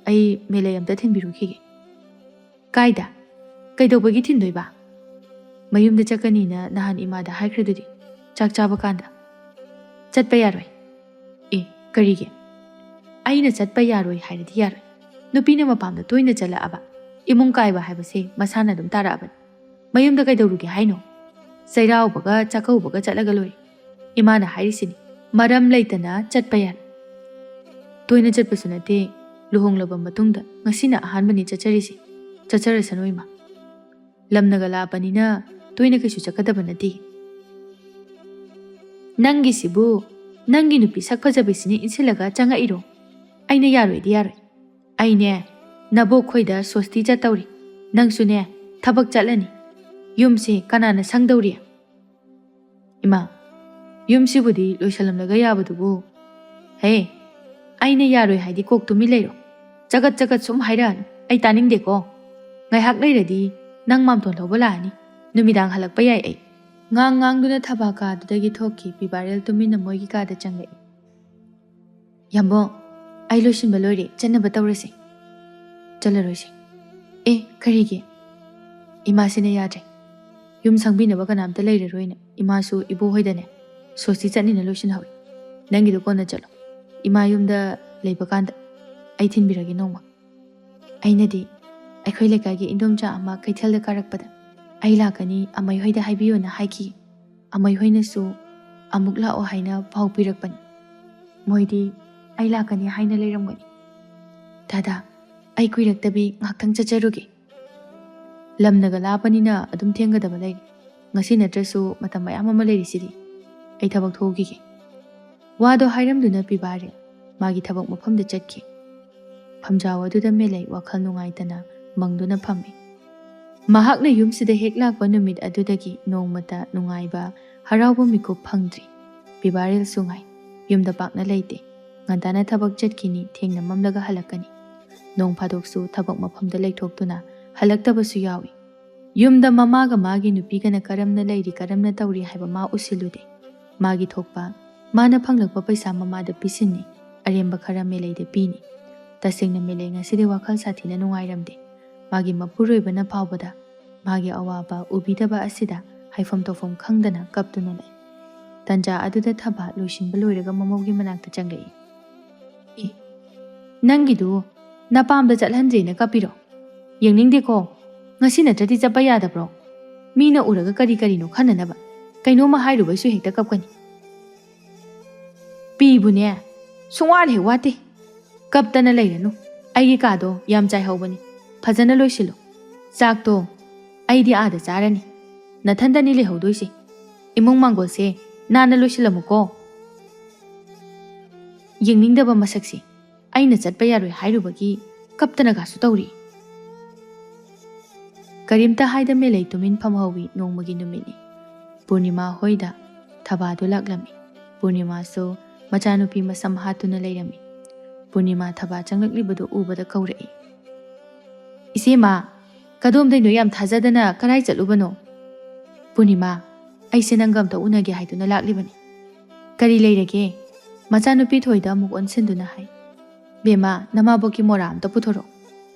ꯑꯩ ꯃꯦꯂꯩ ꯑꯝꯇ ꯊꯤꯟꯕꯤꯔꯨꯈꯤꯒꯦ꯫" "ꯀꯥꯏꯗ? ꯀꯩꯗꯧꯕꯒꯤ ꯊꯤꯟꯗꯣꯏꯕ?" "ꯃꯌꯨꯝꯗ ꯆꯠꯀꯅꯤꯅ ꯅꯍꯥꯟ ꯏꯃꯥꯗ ꯍꯥꯏꯈ꯭ꯔꯗꯨꯗꯤ, ꯆꯥꯛ ꯆꯥꯕ ꯀꯥꯟꯗ꯫" "ꯆꯠꯄ ꯌꯥꯔꯣꯏ꯫" "ꯑꯦ, ꯀꯔꯤꯒꯤ?" "ꯑꯩꯅ ꯆꯠꯄ ꯌꯥꯔꯣꯏ ꯍꯥꯏꯔꯗꯤ ꯌꯥꯔꯣꯏ꯫ ꯅꯨꯄꯤꯅ ꯃꯄꯥꯝꯗ ꯇꯣꯏꯅ ꯆꯠꯂꯛꯑꯕ ꯏꯃꯨꯡ ꯀꯥꯏꯕ ꯍꯥꯏꯕꯁꯦ ꯃꯁꯥꯅ ꯑꯗꯨꯝ ꯇꯥꯔꯛꯑꯕꯅꯤ꯫ ꯃꯌꯨꯝꯗ ꯀꯩꯗꯧꯔꯨꯒꯦ ꯍꯥꯏꯅꯣ? ꯆꯩꯔꯥꯎꯕꯒ ꯆꯥꯛꯀꯧꯕꯒ ꯆꯠꯂꯒ ꯂꯣꯏꯔꯦ꯫ ꯏꯃꯥꯅ ꯍꯥꯏꯔꯤꯁꯤꯅꯤ, ꯃꯔꯝ ꯂꯩꯇꯅ ꯆꯠꯄ ꯌꯥꯔꯣꯏ꯫" ꯇꯣꯏꯅ ꯆꯠꯄꯁꯨ ꯅꯠꯇꯦ꯫ ꯂꯨꯍꯣꯡꯂꯕ ꯃꯇꯨꯡꯗ ꯉꯁꯤꯅ ꯑꯍꯥꯟꯕꯅꯤ ꯆꯠꯆꯔꯤꯁꯦ꯫ ꯆꯠꯆꯔꯁꯅꯨ ꯏꯃꯥ꯫ ꯂꯝꯅꯒ ꯂꯥꯞꯄꯅꯤꯅ ꯇꯣꯏꯅ ꯀꯩꯁꯨ ꯆꯠꯀꯗꯕ ꯅꯠꯇꯦ꯫ ꯅꯪꯒꯤꯁꯤꯕꯨ ꯅꯪꯒꯤ ꯅꯨꯄꯤ ꯁꯛ ꯐꯖꯕꯤꯁꯤꯅ ꯏꯟꯁꯤꯜꯂꯒ ꯆꯪꯉꯛꯏꯔꯣ? ꯑꯩꯅ ꯌꯥꯔꯣꯏꯗꯤ ꯌꯥꯔꯣꯏ꯫ ꯑꯩꯅꯦ, ꯅꯕꯣꯛ ꯈꯣꯏꯗ ꯁꯣꯁꯇꯤ ꯆꯠꯇꯧꯔꯤ꯫ ꯅꯪꯁꯨꯅꯦ, ꯊꯕꯛ ꯆꯠꯂꯅꯤ꯫ ꯌꯨꯝꯁꯦ ꯀꯅꯥꯅ ꯁꯪꯗꯧꯔꯤ? ꯏꯃꯥ, ꯌꯨꯝꯁꯤꯕꯨꯗꯤ ꯂꯣꯏꯁꯜꯂꯝꯂꯒ ꯌꯥꯕꯗꯨꯕꯨ꯫ ꯍꯦ, ꯑꯩꯅ ꯌꯥꯔꯣꯏ ꯍꯥꯏꯗꯤ ꯀꯣꯛ ꯇꯨꯃꯤꯟ ꯂꯩꯔꯣ꯫ ꯆꯒꯠ ꯆꯒꯠ ꯁꯨꯝ ꯍꯥꯏꯔꯛꯑꯅꯨ, ꯑꯩ ꯇꯥꯅꯤꯡꯗꯦꯀꯣ꯫ ꯉꯥꯏꯍꯥꯛ ꯂꯩꯔꯗꯤ ꯅꯪ ꯃꯥꯝꯇꯣꯟ ꯂꯧꯕ ꯂꯥꯛꯑꯅꯤ꯫ ꯅꯨꯃꯤꯗꯥꯡ ꯍꯜꯂꯛꯄ ꯌꯥꯏ ꯑꯩ꯫ ꯉꯥꯡ ꯉꯥꯡꯗꯨꯅ ꯊꯕꯥ ꯀꯥꯗꯨꯗꯒꯤ ꯊꯣꯛꯈꯤ꯫ ꯄꯤꯕꯥꯔꯦꯜ ꯇꯨꯃꯤꯟꯅ ꯃꯣꯏꯒꯤ ꯀꯥꯗ ꯆꯪꯂꯛꯏ꯫ ꯌꯥꯝꯕꯣ, ꯑꯩ ꯂꯣꯏꯁꯤꯟꯕ ꯂꯣꯏꯔꯦ, ꯆꯠꯅꯕ ꯇꯧꯔꯁꯦ꯫ ꯆꯠꯂꯔꯣꯏꯁꯦ꯫ ꯑꯦ, ꯀꯔꯤꯒꯤ? ꯏꯃꯥꯁꯤꯅ ꯌꯥꯗ꯭ꯔꯦ꯫ ꯌꯨꯝ ꯁꯪꯕꯤꯅꯕ ꯀꯅꯥꯝꯇ ꯂꯩꯔꯔꯣꯏꯅ ꯏꯃꯥꯁꯨ ꯏꯕꯣꯍꯣꯏꯗꯅꯦ ꯁꯣꯁꯇꯤ ꯆꯠꯅꯤꯅ ꯂꯣꯏꯁꯤꯟꯍꯧꯏ꯫ ꯅꯪꯒꯤꯗꯣ ꯀꯣꯟꯅ ꯆꯠꯂꯣ꯫ ꯏꯃꯥ ꯌꯨꯝꯗ ꯂꯩꯕ ꯀꯥꯟꯗ ꯑꯩ ꯊꯤꯟꯕꯤꯔꯒꯦ ꯅꯣꯡꯃ꯫ ꯑꯩꯅꯗꯤ ꯑꯩꯈꯣꯏ ꯂꯩꯀꯥꯏꯒꯤ ꯏꯟꯗꯣꯝꯆꯥ ꯑꯃ ꯀꯩꯊꯦꯜꯗ ꯀꯥꯔꯛꯄꯗ ꯑꯩ ꯂꯥꯛꯀꯅꯤ, ꯑꯃꯩ ꯍꯣꯏꯗ ꯍꯥꯏꯕꯤꯌꯣꯅ ꯍꯥꯏꯈꯤ꯫ ꯑꯃꯩ ꯍꯣꯏꯅꯁꯨ ꯑꯃꯨꯛ ꯂꯥꯛꯑꯣ ꯍꯥꯏꯅ ꯄꯥꯎ ꯄꯤꯔꯛꯄꯅꯤ꯫ ꯃꯣꯏꯗꯤ ꯑꯩ ꯂꯥꯛꯀꯅꯤ ꯍꯥꯏꯅ ꯂꯩꯔꯝꯒꯅꯤ꯫ ꯗꯥꯗꯥ, ꯑꯩ ꯀꯨꯏꯔꯛꯇꯕꯤ ꯉꯥꯛꯇꯪ ꯆꯠꯆꯔꯨꯒꯦ꯫ ꯂꯝꯅꯒ ꯂꯥꯞꯄꯅꯤꯅ ꯑꯗꯨꯝ ꯊꯦꯡꯒꯗꯕ ꯂꯩꯔꯦ꯫ ꯉꯁꯤ ꯅꯠꯇ꯭ꯔꯁꯨ ꯃꯇꯝ ꯃꯌꯥꯝ ꯑꯃ ꯂꯩꯔꯤꯁꯤꯗꯤ꯫ ꯑꯩ ꯊꯕꯛ ꯊꯣꯛꯎꯈꯤꯒꯦ꯫ ꯋꯥꯗꯣ ꯍꯥꯏꯔꯝꯗꯨꯅ ꯄꯤꯕꯥꯔꯦ ꯃꯥꯒꯤ ꯊꯕꯛ ꯃꯐꯝꯗ ꯆꯠꯈꯤ꯫ ꯐꯝꯖꯥꯎ ꯑꯗꯨꯗ ꯃꯦꯂꯩ ꯋꯥꯈꯜ ꯅꯨꯡꯉꯥꯏꯇꯅ ꯃꯪꯗꯨꯅ ꯐꯝꯃꯤ꯫ ꯃꯍꯥꯛꯅ ꯌꯨꯝꯁꯤꯗ ꯍꯦꯛ ꯂꯥꯛꯄ ꯅꯨꯃꯤꯠ ꯑꯗꯨꯗꯒꯤ ꯅꯣꯡꯃꯇ ꯅꯨꯡꯉꯥꯏꯕ, ꯍꯔꯥꯎꯕ ꯃꯤꯀꯨꯞ ꯐꯪꯗ꯭ꯔꯤ꯫ ꯄꯤꯕꯥꯔꯦꯜꯁꯨ ꯉꯥꯏ꯫ ꯌꯨꯝꯗ ꯄꯥꯛꯅ ꯂꯩꯇꯦ꯫ ꯉꯟꯇꯥꯅ ꯊꯕꯛ ꯆꯠꯈꯤꯅꯤ, ꯊꯦꯡꯅ ꯃꯝꯂꯒ ꯍꯜꯂꯛꯀꯅꯤ꯫ ꯅꯣꯡ ꯐꯥꯗꯣꯛꯁꯨ ꯊꯕꯛ ꯃꯐꯝꯗ ꯂꯩꯊꯣꯛꯇꯨꯅ ꯍꯜꯂꯛꯇꯕꯁꯨ ꯌꯥꯎꯏ꯫ ꯌꯨꯝꯗ ꯃꯃꯥꯒ ꯃꯥꯒꯤ ꯅꯨꯄꯤꯒꯅ ꯀꯔꯝꯅ ꯂꯩꯔꯤ, ꯀꯔꯝꯅ ꯇꯧꯔꯤ ꯍꯥꯏꯕ ꯃꯥ ꯎꯁꯤꯜꯂꯨꯗꯦ꯫ ꯃꯥꯒꯤ ꯊꯣꯛꯄ, ꯃꯥꯅ ꯐꯪꯂꯛꯄ ꯄꯩꯁꯥ ꯃꯃꯥꯗ ꯄꯤꯁꯤꯟꯅꯤ, ꯑꯔꯦꯝꯕ ꯈꯔ ꯃꯦꯂꯩꯗ ꯄꯤꯅꯤ꯫ ꯇꯁꯦꯡꯅ ꯃꯦꯂꯩ ꯉꯁꯤꯗꯤ ꯋꯥꯈꯜ ꯁꯥꯊꯤꯅ ꯅꯨꯡꯉꯥꯏꯔꯝꯗꯦ꯫ ꯃꯥꯒꯤ ꯃꯄꯨꯔꯣꯏꯕꯅ ꯐꯥꯎꯕꯗ ꯃꯥꯒꯤ ꯑꯋꯥꯕ ꯎꯕꯤꯗꯕ ꯑꯁꯤꯗ ꯍꯥꯏꯐꯝ ꯇꯧꯐꯝ ꯈꯪꯗꯅ ꯀꯞꯇꯨꯅ ꯂꯩ꯫ ꯇꯟꯖꯥ ꯑꯗꯨꯗ ꯊꯕꯥ ꯂꯣꯏꯁꯤꯟꯕ ꯂꯣꯏꯔꯒ ꯃꯃꯧꯒꯤ ꯃꯅꯥꯛꯇ ꯆꯪꯂꯛꯏ꯫ "ꯑꯦ, ꯅꯪꯒꯤꯗꯨ ꯅꯄꯥꯝꯗ ꯆꯠꯍꯟꯗ꯭ꯔꯦꯅ ꯀꯞꯄꯤꯔꯣ? ꯌꯦꯡꯅꯤꯡꯗꯦꯀꯣ꯫ ꯉꯁꯤ ꯅꯠꯇ꯭ꯔꯗꯤ ꯆꯠꯄ ꯌꯥꯗꯕ꯭ꯔꯣ? ꯃꯤꯅ ꯎꯔꯒ ꯀꯔꯤ ꯀꯔꯤꯅꯣ ꯈꯟꯅꯅꯕ꯫ ꯀꯩꯅꯣꯝꯃ ꯍꯥꯏꯔꯨꯕꯩꯁꯨ ꯍꯦꯛꯇ ꯀꯞꯀꯅꯤ꯫" "ꯄꯤꯕꯨꯅꯦ, ꯁꯨꯡꯋꯥꯠ ꯍꯦꯛ ꯋꯥꯠꯇꯦ꯫ "ꯀꯞꯇꯅ ꯂꯩꯔꯅꯨ꯫ ꯑꯩꯒꯤ ꯀꯥꯗꯣ ꯌꯥꯝ ꯆꯥꯏꯍꯧꯕꯅꯤ꯫ ꯐꯖꯅ ꯂꯣꯏꯁꯤꯜꯂꯨ꯫ ꯆꯥꯛꯇꯣ ꯑꯩꯗꯤ ꯑꯥꯗ ꯆꯥꯔꯅꯤ꯫ ꯅꯊꯟꯇꯅꯤ ꯂꯩꯍꯧꯗꯣꯏꯁꯦ꯫ ꯏꯃꯨꯡ ꯃꯥꯡꯒꯣꯜꯁꯦ ꯅꯥꯟꯅ ꯂꯣꯏꯁꯤꯜꯂꯝꯃꯨꯀꯣ꯫ ꯌꯦꯡꯅꯤꯡꯗꯕ ꯃꯁꯛꯁꯦ꯫ ꯑꯩꯅ ꯆꯠꯄ ꯌꯥꯔꯣꯏ ꯍꯥꯏꯔꯨꯕꯒꯤ ꯀꯞꯇꯅꯒꯁꯨ ꯇꯧꯔꯤ꯫" ꯀꯔꯤꯝꯇ ꯍꯥꯏꯗ ꯃꯦꯂꯩ ꯇꯨꯃꯤꯟ ꯐꯝꯍꯧꯏ꯫ ꯅꯣꯡꯃꯒꯤ ꯅꯨꯃꯤꯠꯅꯤ꯫ ꯄꯨꯔꯅꯤꯃꯥ ꯍꯣꯏꯗ ꯊꯕꯥꯗꯨ ꯂꯥꯛꯂꯝꯃꯤ꯫ ꯄꯨꯔꯅꯤꯃꯥꯁꯨ ꯃꯆꯥꯅꯨꯄꯤ ꯃꯁꯝ ꯍꯥꯠꯇꯨꯅ ꯂꯩꯔꯝꯃꯤ꯫ ꯄꯨꯔꯅꯤꯃꯥ ꯊꯕꯥ ꯆꯪꯂꯛꯂꯤꯕꯗꯨ ꯎꯕꯗ ꯀꯧꯔꯛꯏ꯫ "ꯏꯆꯦꯃ, ꯀꯗꯣꯝꯗꯩꯅꯣ ꯌꯥꯝ ꯊꯥꯖꯗꯅ ꯀꯗꯥꯏ ꯆꯠꯂꯨꯕꯅꯣ?" "ꯄꯨꯔꯅꯤꯃꯥ, ꯑꯩꯁꯦ ꯅꯪꯒ ꯑꯝꯇ ꯎꯅꯒꯦ ꯍꯥꯏꯗꯨꯅ ꯂꯥꯛꯂꯤꯕꯅꯤ꯫" "ꯀꯔꯤ ꯂꯩꯔꯒꯦ?" ꯃꯆꯥꯅꯨꯄꯤ ꯊꯣꯏꯗ ꯑꯃꯨꯛ ꯑꯣꯟꯁꯤꯟꯗꯨꯅ ꯍꯥꯏ꯫ "ꯕꯦꯝꯃ, ꯅꯃꯥꯕꯣꯛꯀꯤ ꯃꯣꯔꯥ ꯑꯝꯇ ꯄꯨꯊꯣꯔꯛꯑꯣ꯫"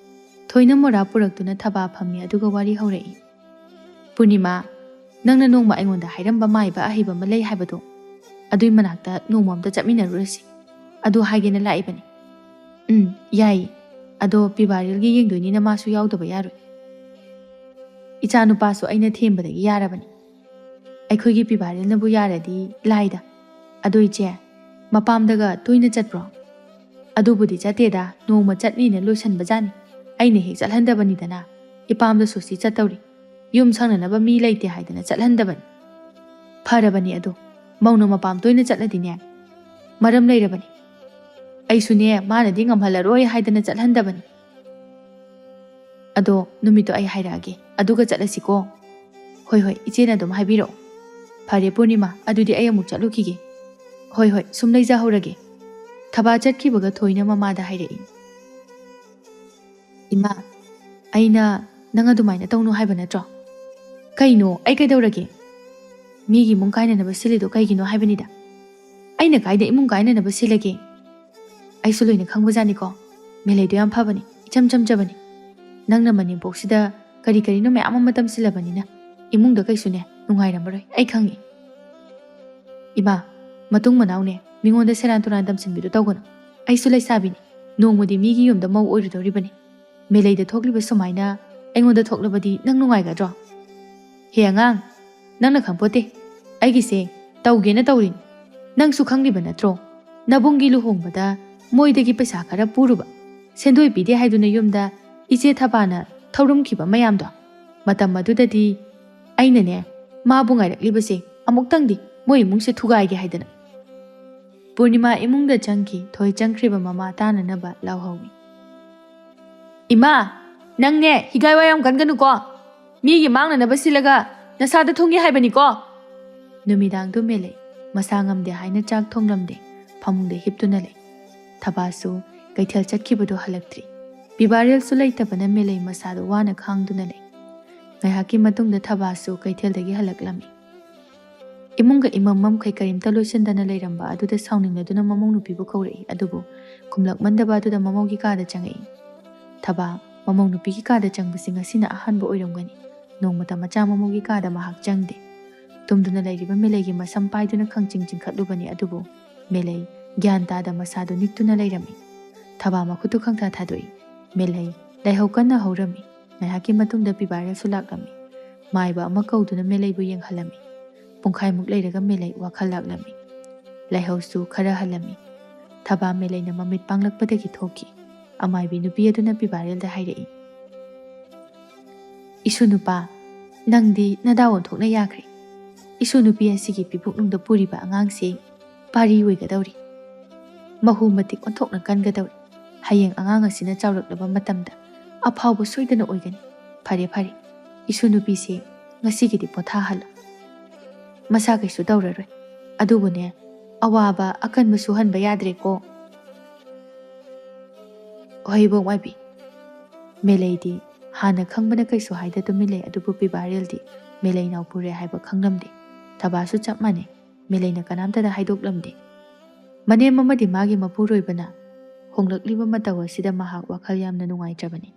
ꯊꯣꯏꯅ ꯃꯣꯔꯥ ꯄꯨꯔꯛꯇꯨꯅ ꯊꯕꯥ ꯐꯝꯃꯤ, ꯑꯗꯨꯒ ꯋꯥꯔꯤ ꯍꯧꯔꯛꯏ꯫ "ꯄꯨꯔꯅꯤꯃꯥ, ꯅꯪꯅ ꯅꯣꯡꯃ ꯑꯩꯉꯣꯟꯗ ꯍꯥꯏꯔꯝꯕ ꯃꯥꯏꯕ ꯑꯍꯩꯕ ꯑꯃ ꯂꯩ ꯍꯥꯏꯕꯗꯣ, ꯑꯗꯨꯏ ꯃꯅꯥꯛꯇ ꯅꯣꯡꯃ ꯑꯝꯇ ꯆꯠꯃꯤꯟꯅꯔꯨꯔꯁꯤ꯫ ꯑꯗꯨ ꯍꯥꯏꯒꯦꯅ ꯂꯥꯛꯏꯕꯅꯤ꯫" "ꯎꯝ, ꯌꯥꯏꯌꯦ꯫ ꯑꯗꯣ ꯄꯤꯕꯥꯔꯤꯜꯒꯤ ꯌꯦꯡꯗꯣꯏꯅꯤꯅ ꯃꯥꯁꯨ ꯌꯥꯎꯗꯕ ꯌꯥꯔꯣꯏ꯫" "ꯏꯆꯥ ꯅꯨꯄꯥꯁꯨ ꯑꯩꯅ ꯊꯦꯝꯕꯗꯒꯤ ꯌꯥꯔꯕꯅꯤ꯫ ꯑꯩꯈꯣꯏꯒꯤ ꯄꯤꯕꯥꯔꯤꯜꯅꯕꯨ ꯌꯥꯔꯗꯤ ꯂꯥꯏꯗ꯫ ꯑꯗꯣ ꯏꯆꯦ, ꯃꯄꯥꯝꯗꯒ ꯇꯣꯏꯅ ꯆꯠꯄ꯭ꯔꯣ?" "ꯑꯗꯨꯕꯨꯗꯤ ꯆꯠꯇꯦꯗ, ꯅꯣꯡꯃ ꯆꯠꯅꯤꯅ ꯂꯣꯏꯁꯟꯕꯖꯥꯠꯅꯤ꯫ ꯑꯩꯅ ꯍꯦꯛ ꯆꯠꯍꯟꯗꯕꯅꯤꯗꯅ, ꯏꯄꯥꯝꯗ ꯁꯣꯁꯤ ꯆꯠꯇꯧꯔꯤ꯫ ꯌꯨꯝ ꯁꯪꯅꯅꯕ ꯃꯤ ꯂꯩꯇꯦ ꯍꯥꯏꯗꯅ ꯆꯠꯍꯟꯗꯕꯅꯤ꯫" "ꯐꯔꯕꯅꯤ ꯑꯗꯣ, ꯃꯧꯅ ꯃꯄꯥꯝ ꯇꯣꯏꯅ ꯆꯠꯂꯗꯤꯅꯦ, ꯃꯔꯝ ꯂꯩꯔꯕꯅꯤ꯫ ꯑꯩꯁꯨꯅꯦ, ꯃꯥꯅꯗꯤ ꯉꯝꯍꯜꯂꯔꯣꯏ ꯍꯥꯏꯗꯅ ꯆꯠꯍꯟꯗꯕꯅꯤ꯫ ꯑꯗꯣ ꯅꯨꯃꯤꯠꯇꯣ ꯑꯩ ꯍꯥꯏꯔꯛꯑꯒꯦ, ꯑꯗꯨꯒ ꯆꯠꯂꯁꯤꯀꯣ꯫" "ꯍꯣꯏ, ꯍꯣꯏ, ꯏꯆꯦꯅ ꯑꯗꯨꯝ ꯍꯥꯏꯕꯤꯔꯛꯑꯣ꯫" "ꯐꯔꯦ ꯄꯨꯔꯅꯤꯃꯥ, ꯑꯗꯨꯗꯤ ꯑꯩ ꯑꯃꯨꯛ ꯆꯠꯂꯨꯈꯤꯒꯦ꯫" "ꯍꯣꯏ, ꯍꯣꯏ, ꯁꯨꯝ ꯂꯩꯖꯍꯧꯔꯒꯦ꯫" ꯊꯕꯥ ꯆꯠꯈꯤꯕꯒ ꯊꯣꯏꯅ ꯃꯃꯥꯗ ꯍꯥꯏꯔꯛꯏ꯫ "ꯏꯃꯥ, ꯑꯩꯅ ꯅꯪ ꯑꯗꯨꯃꯥꯏꯅ ꯇꯧꯅꯨ ꯍꯥꯏꯕ ꯅꯠꯇ꯭ꯔꯣ?" "ꯀꯩꯅꯣ? ꯑꯩ ꯀꯩꯗꯧꯔꯒꯦ? ꯃꯤꯒꯤ ꯏꯃꯨꯡ ꯀꯥꯏꯅꯅꯕ ꯁꯤꯜꯂꯤꯗꯣ ꯀꯩꯒꯤꯅꯣ ꯍꯥꯏꯕꯅꯤꯗ꯫ ꯑꯩꯅ ꯀꯥꯏꯗ ꯏꯃꯨꯡ ꯀꯥꯏꯅꯅꯕ ꯁꯤꯜꯂꯒꯦ? ꯑꯩꯁꯨ ꯂꯣꯏꯅ ꯈꯪꯕꯖꯥꯠꯅꯤꯀꯣ꯫ ꯃꯦꯂꯩꯗꯣ ꯌꯥꯝ ꯐꯕꯅꯤ, ꯏꯆꯝ ꯆꯝꯖꯕꯅꯤ꯫ ꯅꯪꯅ ꯃꯅꯦꯝꯄꯣꯛꯁꯤꯗ ꯀꯔꯤ ꯀꯔꯤꯅꯣ ꯃꯌꯥꯝ ꯑꯃ ꯇꯝꯁꯤꯜꯂꯕꯅꯤꯅ ꯏꯃꯨꯡꯗ ꯀꯩꯁꯨꯅꯦ ꯅꯨꯡꯉꯥꯏꯔꯝꯃꯔꯣꯏ, ꯑꯩ ꯈꯪꯉꯤ꯫" "ꯏꯃꯥ, ꯃꯇꯨꯡ ꯃꯅꯥꯎꯅꯦ ꯃꯤꯉꯣꯟꯗ ꯁꯦꯔꯥꯟ ꯇꯨꯔꯥꯟ ꯇꯝꯁꯤꯟꯕꯤꯗꯣ ꯇꯧꯒꯅꯨ꯫ ꯑꯩꯁꯨ ꯂꯩꯁꯥꯕꯤꯅꯤ, ꯅꯣꯡꯃꯗꯤ ꯃꯤꯒꯤ ꯌꯨꯝꯗ ꯃꯧ ꯑꯣꯏꯔꯨꯗꯧꯔꯤꯕꯅꯤ꯫ ꯃꯦꯂꯩꯗ ꯊꯣꯛꯂꯤꯕ ꯁꯨꯃꯥꯏꯅ ꯑꯩꯉꯣꯟꯗ ꯊꯣꯛꯂꯕꯗꯤ ꯅꯪ ꯅꯨꯡꯉꯥꯏꯒꯗ꯭ꯔꯣ? ꯍꯦ ꯑꯉꯥꯡ, ꯅꯪꯅ ꯈꯪꯄꯣꯠꯇꯦ꯫ ꯑꯩꯒꯤꯁꯦ ꯇꯧꯒꯦꯅ ꯇꯧꯔꯤꯅꯤ꯫ ꯅꯪꯁꯨ ꯈꯪꯂꯤꯕ ꯅꯠꯇ꯭ꯔꯣ? ꯅꯕꯨꯡꯒꯤ ꯂꯨꯍꯣꯡꯕꯗ ꯃꯣꯏꯗꯒꯤ ꯄꯩꯁꯥ ꯈꯔ ꯄꯨꯔꯨꯕ꯫ ꯁꯦꯟꯗꯣꯏ ꯄꯤꯗꯦ ꯍꯥꯏꯗꯨꯅ ꯌꯨꯝꯗ ꯏꯆꯦ ꯊꯕꯥꯅ ꯊꯧꯔꯝꯈꯤꯕ ꯃꯌꯥꯝꯗꯣ꯫ ꯃꯇꯝ ꯑꯗꯨꯗꯗꯤ ꯑꯩꯅꯅꯦ, ꯃꯥꯕꯨ ꯉꯥꯏꯔꯛꯂꯤꯕꯁꯦ ꯑꯃꯨꯛꯇꯪꯗꯤ ꯃꯣꯏ ꯏꯃꯨꯡꯁꯦ ꯊꯨꯒꯥꯏꯒꯦ ꯍꯥꯏꯗꯅ꯫ ꯄꯨꯔꯅꯤꯃꯥ ꯏꯃꯨꯡꯗ ꯆꯪꯈꯤ꯫ ꯊꯣꯏ ꯆꯪꯈ꯭ꯔꯤꯕ ꯃꯃꯥ ꯇꯥꯅꯅꯕ ꯂꯥꯎꯍꯧꯏ꯫ "ꯏꯃꯥ, ꯅꯪꯅꯦ ꯍꯤꯒꯥꯏ ꯋꯥ ꯌꯥꯝ ꯀꯟꯒꯅꯨꯀꯣ꯫ ꯃꯤꯒꯤ ꯃꯥꯡꯅꯅꯕ ꯁꯤꯜꯂꯒ ꯅꯁꯥꯗ ꯊꯨꯡꯒꯦ ꯍꯥꯏꯕꯅꯤꯀꯣ"꯫ ꯅꯨꯃꯤꯗꯥꯡꯗꯨ ꯃꯦꯂꯩ ꯃꯁꯥ ꯉꯝꯗꯦ ꯍꯥꯏꯅ ꯆꯥꯛ ꯊꯣꯡꯂꯝꯗꯦ꯫ ꯐꯃꯨꯡꯗ ꯍꯤꯞꯇꯨꯅ ꯂꯩ꯫ ꯊꯕꯥꯁꯨ ꯀꯩꯊꯦꯜ ꯆꯠꯈꯤꯕꯗꯨ ꯍꯜꯂꯛꯇ꯭ꯔꯤ꯫ ꯄꯤꯕꯥꯔꯦꯜꯁꯨ ꯂꯩꯇꯕꯅ ꯃꯦꯂꯩ ꯃꯁꯥꯗꯨ ꯋꯥꯅ ꯈꯥꯡꯗꯨꯅ ꯂꯩ꯫ ꯉꯥꯏꯍꯥꯛꯀꯤ ꯃꯇꯨꯡꯗ ꯊꯕꯥꯁꯨ ꯀꯩꯊꯦꯜꯗꯒꯤ ꯍꯜꯂꯛꯂꯝꯃꯤ꯫ ꯏꯃꯨꯡꯒ ꯏꯃꯝ ꯃꯝꯈꯩ ꯀꯔꯤꯝꯇ ꯂꯣꯏꯁꯤꯟꯗꯅ ꯂꯩꯔꯝꯕ ꯑꯗꯨꯗ ꯁꯥꯎꯅꯤꯡꯂꯗꯨꯅ ꯃꯃꯧ ꯅꯨꯄꯤꯕꯨ ꯀꯧꯔꯛꯏ꯫ ꯑꯗꯨꯕꯨ ꯈꯨꯝꯂꯛꯃꯟꯗꯕ ꯑꯗꯨꯗ ꯃꯃꯧꯒꯤ ꯀꯥꯗ ꯆꯪꯉꯛꯏ꯫ ꯊꯕꯥ ꯃꯃꯧ ꯅꯨꯄꯤꯒꯤ ꯀꯥꯗ ꯆꯪꯕꯁꯤ ꯉꯁꯤꯅ ꯑꯍꯥꯟꯕ ꯑꯣꯏꯔꯝꯒꯅꯤ꯫ ꯅꯣꯡꯃꯇ ꯃꯆꯥ ꯃꯃꯧꯒꯤ ꯀꯥꯗ ꯃꯍꯥꯛ ꯆꯪꯗꯦ꯫ ꯇꯨꯝꯗꯨꯅ ꯂꯩꯔꯤꯕ ꯃꯦꯂꯩꯒꯤ ꯃꯁꯝ ꯄꯥꯏꯗꯨꯅ ꯈꯪꯆꯤꯡ ꯆꯤꯡꯈꯠꯂꯨꯕꯅꯤ꯫ ꯑꯗꯨꯕꯨ ꯃꯦꯂꯩ ꯒ꯭ꯌꯥꯟ ꯇꯥꯗ ꯃꯁꯥꯗꯨ ꯅꯤꯛꯇꯨꯅ ꯂꯩꯔꯝꯃꯤ꯫ ꯊꯕꯥ ꯃꯈꯨꯠꯇꯨ ꯈꯪꯊꯥ ꯊꯥꯗꯣꯛꯏ꯫ ꯃꯦꯂꯩ ꯂꯥꯏꯍꯧ ꯀꯟꯅ ꯍꯧꯔꯝꯃꯤ꯫ ꯉꯥꯏꯍꯥꯛꯀꯤ ꯃꯇꯨꯡꯗ ꯄꯤꯕꯥꯔꯦꯜꯁꯨ ꯂꯥꯛꯂꯝꯃꯤ꯫ ꯃꯥꯏꯕ ꯑꯃ ꯀꯧꯗꯨꯅ ꯃꯦꯂꯩꯕꯨ ꯌꯦꯡꯍꯜꯂꯝꯃꯤ꯫ ꯄꯨꯡꯈꯥꯏꯃꯨꯛ ꯂꯩꯔꯒ ꯃꯦꯂꯩ ꯋꯥꯈꯜ ꯂꯥꯛꯂꯝꯃꯤ꯫ ꯂꯥꯏꯍꯧꯁꯨ ꯈꯔ ꯍꯜꯂꯝꯃꯤ꯫ ꯊꯕꯥ ꯃꯦꯂꯩꯅ ꯃꯃꯤꯠ ꯄꯥꯡꯂꯛꯄꯗꯒꯤ ꯊꯣꯛꯈꯤ꯫ ꯑꯃꯥꯏꯕꯤ ꯅꯨꯄꯤ ꯑꯗꯨꯅ ꯄꯤꯕꯥꯔꯦꯜꯗ ꯍꯥꯏꯔꯛꯏ, "ꯏꯁꯨ ꯅꯨꯄꯥ, ꯅꯪꯗꯤ ꯅꯗꯥ ꯑꯣꯟꯊꯣꯛꯅ ꯌꯥꯈ꯭ꯔꯦ꯫ ꯏꯁꯨ ꯅꯨꯄꯤ ꯑꯁꯤꯒꯤ ꯄꯤꯕꯨꯛꯅꯨꯡꯗ ꯄꯨꯔꯤꯕ ꯑꯉꯥꯡꯁꯦ ꯄꯥꯔꯤ ꯑꯣꯏꯒꯗꯧꯔꯤ꯫ ꯃꯍꯨ ꯃꯇꯤꯛ ꯑꯣꯟꯊꯣꯛꯅ ꯀꯟꯒꯗꯧꯔꯤ꯫ ꯍꯌꯦꯡ ꯑꯉꯥꯡ ꯑꯁꯤꯅ ꯆꯥꯎꯔꯛꯂꯕ ꯃꯇꯝꯗ ꯑꯐꯥꯎꯕ ꯁꯣꯏꯗꯅ ꯑꯣꯏꯒꯅꯤ꯫ ꯐꯔꯦ, ꯐꯔꯦ, ꯏꯁꯨ ꯅꯨꯄꯤꯁꯦ ꯉꯁꯤꯒꯤꯗꯤ ꯄꯣꯊꯥꯍꯜꯂꯣ꯫ ꯃꯁꯥ ꯀꯩꯁꯨ ꯇꯧꯔꯔꯣꯏ꯫ ꯑꯗꯨꯕꯨꯅꯦ, ꯑꯋꯥꯕ ꯑꯀꯟꯕ ꯁꯨꯍꯟꯕ ꯌꯥꯗ꯭ꯔꯦꯀꯣ"꯫ ꯍꯣꯏ, ꯏꯕꯣꯛ ꯃꯥꯏꯕꯤ꯫ ꯃꯦꯂꯩꯗꯤ ꯍꯥꯟꯅ ꯈꯪꯕꯅ ꯀꯩꯁꯨ ꯍꯥꯏꯗ ꯇꯨꯃꯤꯟ ꯂꯩ꯫ ꯑꯗꯨꯕꯨ ꯄꯤꯕꯥꯔꯦꯜꯗꯤ ꯃꯦꯂꯩ ꯅꯥꯎꯄꯨꯔꯦ ꯍꯥꯏꯕ ꯈꯪꯂꯝꯗꯦ꯫ ꯊꯕꯥꯁꯨ ꯆꯞ ꯃꯥꯟꯅꯩ꯫ ꯃꯦꯂꯩꯅ ꯀꯅꯥꯝꯇꯗ ꯍꯥꯏꯗꯣꯛꯂꯝꯗꯦ꯫ ꯃꯅꯦꯝ ꯑꯃꯗꯤ ꯃꯥꯒꯤ ꯃꯄꯨꯔꯣꯏꯕꯅ ꯍꯣꯡꯂꯛꯂꯤꯕ ꯃꯇꯧ ꯑꯁꯤꯗ ꯃꯍꯥꯛ ꯋꯥꯈꯜ ꯌꯥꯝꯅ ꯅꯨꯡꯉꯥꯏꯇ꯭ꯔꯕꯅꯤ꯫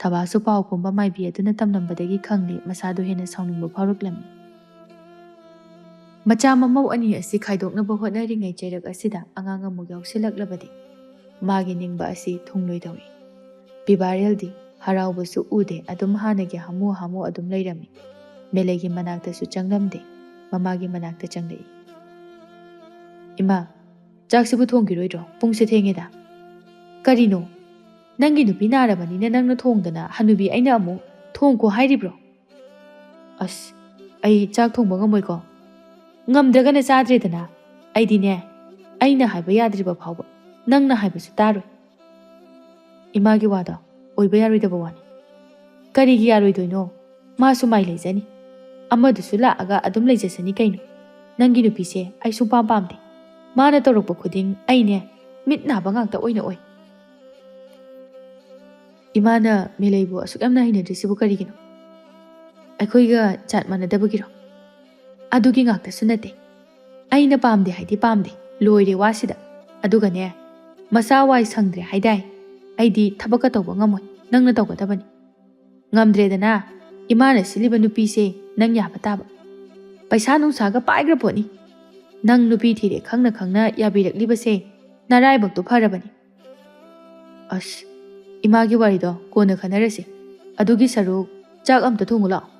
ꯊꯕꯥꯁꯨ ꯄꯥꯎ ꯄꯨꯝꯕ ꯃꯥꯏꯕꯤ ꯑꯗꯨꯅ ꯇꯝꯂꯝꯕꯗꯒꯤ ꯈꯪꯂꯦ꯫ ꯃꯁꯥꯗꯨ ꯍꯦꯟꯅ ꯁꯥꯎꯅꯤꯡꯕ ꯐꯥꯎꯔꯛꯂꯝꯃꯤ꯫ ꯃꯆꯥ ꯃꯃꯧ ꯑꯅꯤ ꯑꯁꯤ ꯈꯥꯏꯗꯣꯛꯅꯕ ꯍꯣꯠꯅꯔꯤꯉꯩ ꯆꯩꯔꯛ ꯑꯁꯤꯗ ꯑꯉꯥꯡ ꯑꯃꯨꯛ ꯌꯥꯎꯁꯤꯜꯂꯛꯂꯕꯗꯤ ꯃꯥꯒꯤ ꯅꯤꯡꯕ ꯑꯁꯤ ꯊꯨꯡꯂꯣꯏꯗꯧꯔꯤ꯫ ꯄꯤꯕꯥꯔꯦꯜꯗꯤ ꯍꯔꯥꯎꯕꯁꯨ ꯎꯗꯦ, ꯑꯗꯨꯝ ꯍꯥꯟꯅꯒꯤ ꯍꯥꯃꯨ ꯍꯥꯃꯨ ꯑꯗꯨꯝ ꯂꯩꯔꯝꯃꯤ꯫ ꯃꯦꯂꯩꯒꯤ ꯃꯅꯥꯛꯇꯁꯨ ꯆꯪꯂꯝꯗꯦ, ꯃꯃꯥꯒꯤ ꯃꯅꯥꯛꯇ ꯆꯪꯂꯛꯏ꯫ "ꯏꯃꯥ, "ꯆꯥꯛꯁꯤꯕꯨ ꯊꯣꯡꯈꯤꯔꯣꯏꯗ꯭ꯔꯣ? ꯄꯨꯡꯁꯦ ꯊꯦꯡꯉꯦꯗ꯫" "ꯀꯔꯤꯅꯣ? ꯅꯪꯒꯤ ꯅꯨꯄꯤ ꯅꯥꯔꯕꯅꯤꯅ ꯅꯪꯅ ꯊꯣꯡꯗꯅ ꯍꯅꯨꯕꯤ ꯑꯩꯅ ꯑꯃꯨꯛ ꯊꯣꯡꯈꯣ ꯍꯥꯏꯔꯤꯕ꯭ꯔꯣ?" "ꯑꯁ, ꯑꯩ ꯆꯥꯛ ꯊꯣꯡꯕ ꯉꯝꯃꯣꯏꯀꯣ꯫" "ꯉꯝꯗ꯭ꯔꯒꯅ ꯆꯥꯗ꯭ꯔꯦꯗꯅ꯫ ꯑꯩꯗꯤꯅꯦ, ꯑꯩꯅ ꯍꯥꯏꯕ ꯌꯥꯗ꯭ꯔꯤꯕ ꯐꯥꯎꯕ ꯅꯪꯅ ꯍꯥꯏꯕꯁꯨ ꯇꯥꯔꯣꯏ꯫" ꯏꯃꯥꯒꯤ ꯋꯥꯗꯣ ꯑꯣꯏꯕ ꯌꯥꯔꯣꯏꯗꯕ ꯋꯥꯅꯤ꯫ "ꯀꯔꯤꯒꯤ ꯌꯥꯔꯣꯏꯗꯣꯏꯅꯣ? ꯃꯥꯁꯨ ꯃꯥꯏ ꯂꯩꯖꯅꯤ꯫ ꯑꯃꯗꯨꯁꯨ ꯂꯥꯛꯑꯒ ꯑꯗꯨꯝ ꯂꯩꯖꯁꯅꯤ ꯀꯩꯅꯣ꯫ ꯅꯪꯒꯤ ꯅꯨꯄꯤꯁꯦ ꯑꯩ ꯁꯨꯡꯄꯥꯝ ꯄꯥꯝꯗꯦ꯫ ꯃꯥꯅ ꯇꯧꯔꯛꯄ ꯈꯨꯗꯤꯡ ꯑꯩꯅꯦ, ꯃꯤꯠ ꯅꯥꯕ ꯉꯥꯛꯇ ꯑꯣꯏꯅ ꯑꯣꯏ꯫" "ꯏꯃꯥꯅ ꯃꯦꯂꯩꯕꯨ ꯑꯁꯨꯛ ꯌꯥꯝꯅ ꯍꯩꯅꯗ꯭ꯔꯤꯁꯤꯕꯨ ꯀꯔꯤꯒꯤꯅꯣ? ꯑꯩꯈꯣꯏꯒ ꯖꯥꯠ ꯃꯥꯟꯅꯗꯕꯒꯤꯔꯣ?" "ꯑꯗꯨꯒꯤ ꯉꯥꯛꯇꯁꯨ ꯅꯠꯇꯦ꯫ ꯑꯩꯅ ꯄꯥꯝꯗꯦ ꯍꯥꯏꯗꯤ ꯄꯥꯝꯗꯦ, ꯂꯣꯏꯔꯦ ꯋꯥꯁꯤꯗ꯫ ꯑꯗꯨꯒꯅꯦ, ꯃꯆꯥ ꯋꯥꯏ ꯁꯪꯗ꯭ꯔꯦ ꯍꯥꯏꯗꯥꯏ? ꯑꯩꯗꯤ ꯊꯕꯛꯀ ꯇꯧꯕ ꯉꯝꯃꯣꯏ, ꯅꯪꯅ ꯇꯧꯒꯗꯕꯅꯤ꯫" "ꯉꯝꯗ꯭ꯔꯦꯗꯅ, ꯏꯃꯥꯅ ꯁꯤꯜꯂꯤꯕ ꯅꯨꯄꯤꯁꯦ ꯅꯪ ꯌꯥꯕ ꯇꯥꯕ꯫ ꯄꯩꯁꯥ ꯅꯨꯡꯁꯥꯒ ꯄꯥꯏꯈ꯭ꯔ ꯄꯣꯠꯅꯤ꯫ ꯅꯪ ꯅꯨꯄꯤ ꯊꯤꯔꯦ ꯈꯪꯅ ꯈꯪꯅ ꯌꯥꯕꯤꯔꯛꯂꯤꯕꯁꯦ ꯅꯔꯥꯏꯕꯛꯇꯣ ꯐꯔꯕꯅꯤ꯫" "ꯑꯁ, ꯏꯃꯥꯒꯤ ꯋꯥꯔꯤꯗꯣ ꯀꯣꯟꯅ ꯈꯟꯅꯔꯁꯤ꯫ ꯑꯗꯨꯒꯤ ꯁꯔꯨꯛ ꯆꯥꯛ ꯑꯝꯇ ꯊꯣꯡꯉꯨ ꯂꯥꯛꯑꯣ꯫"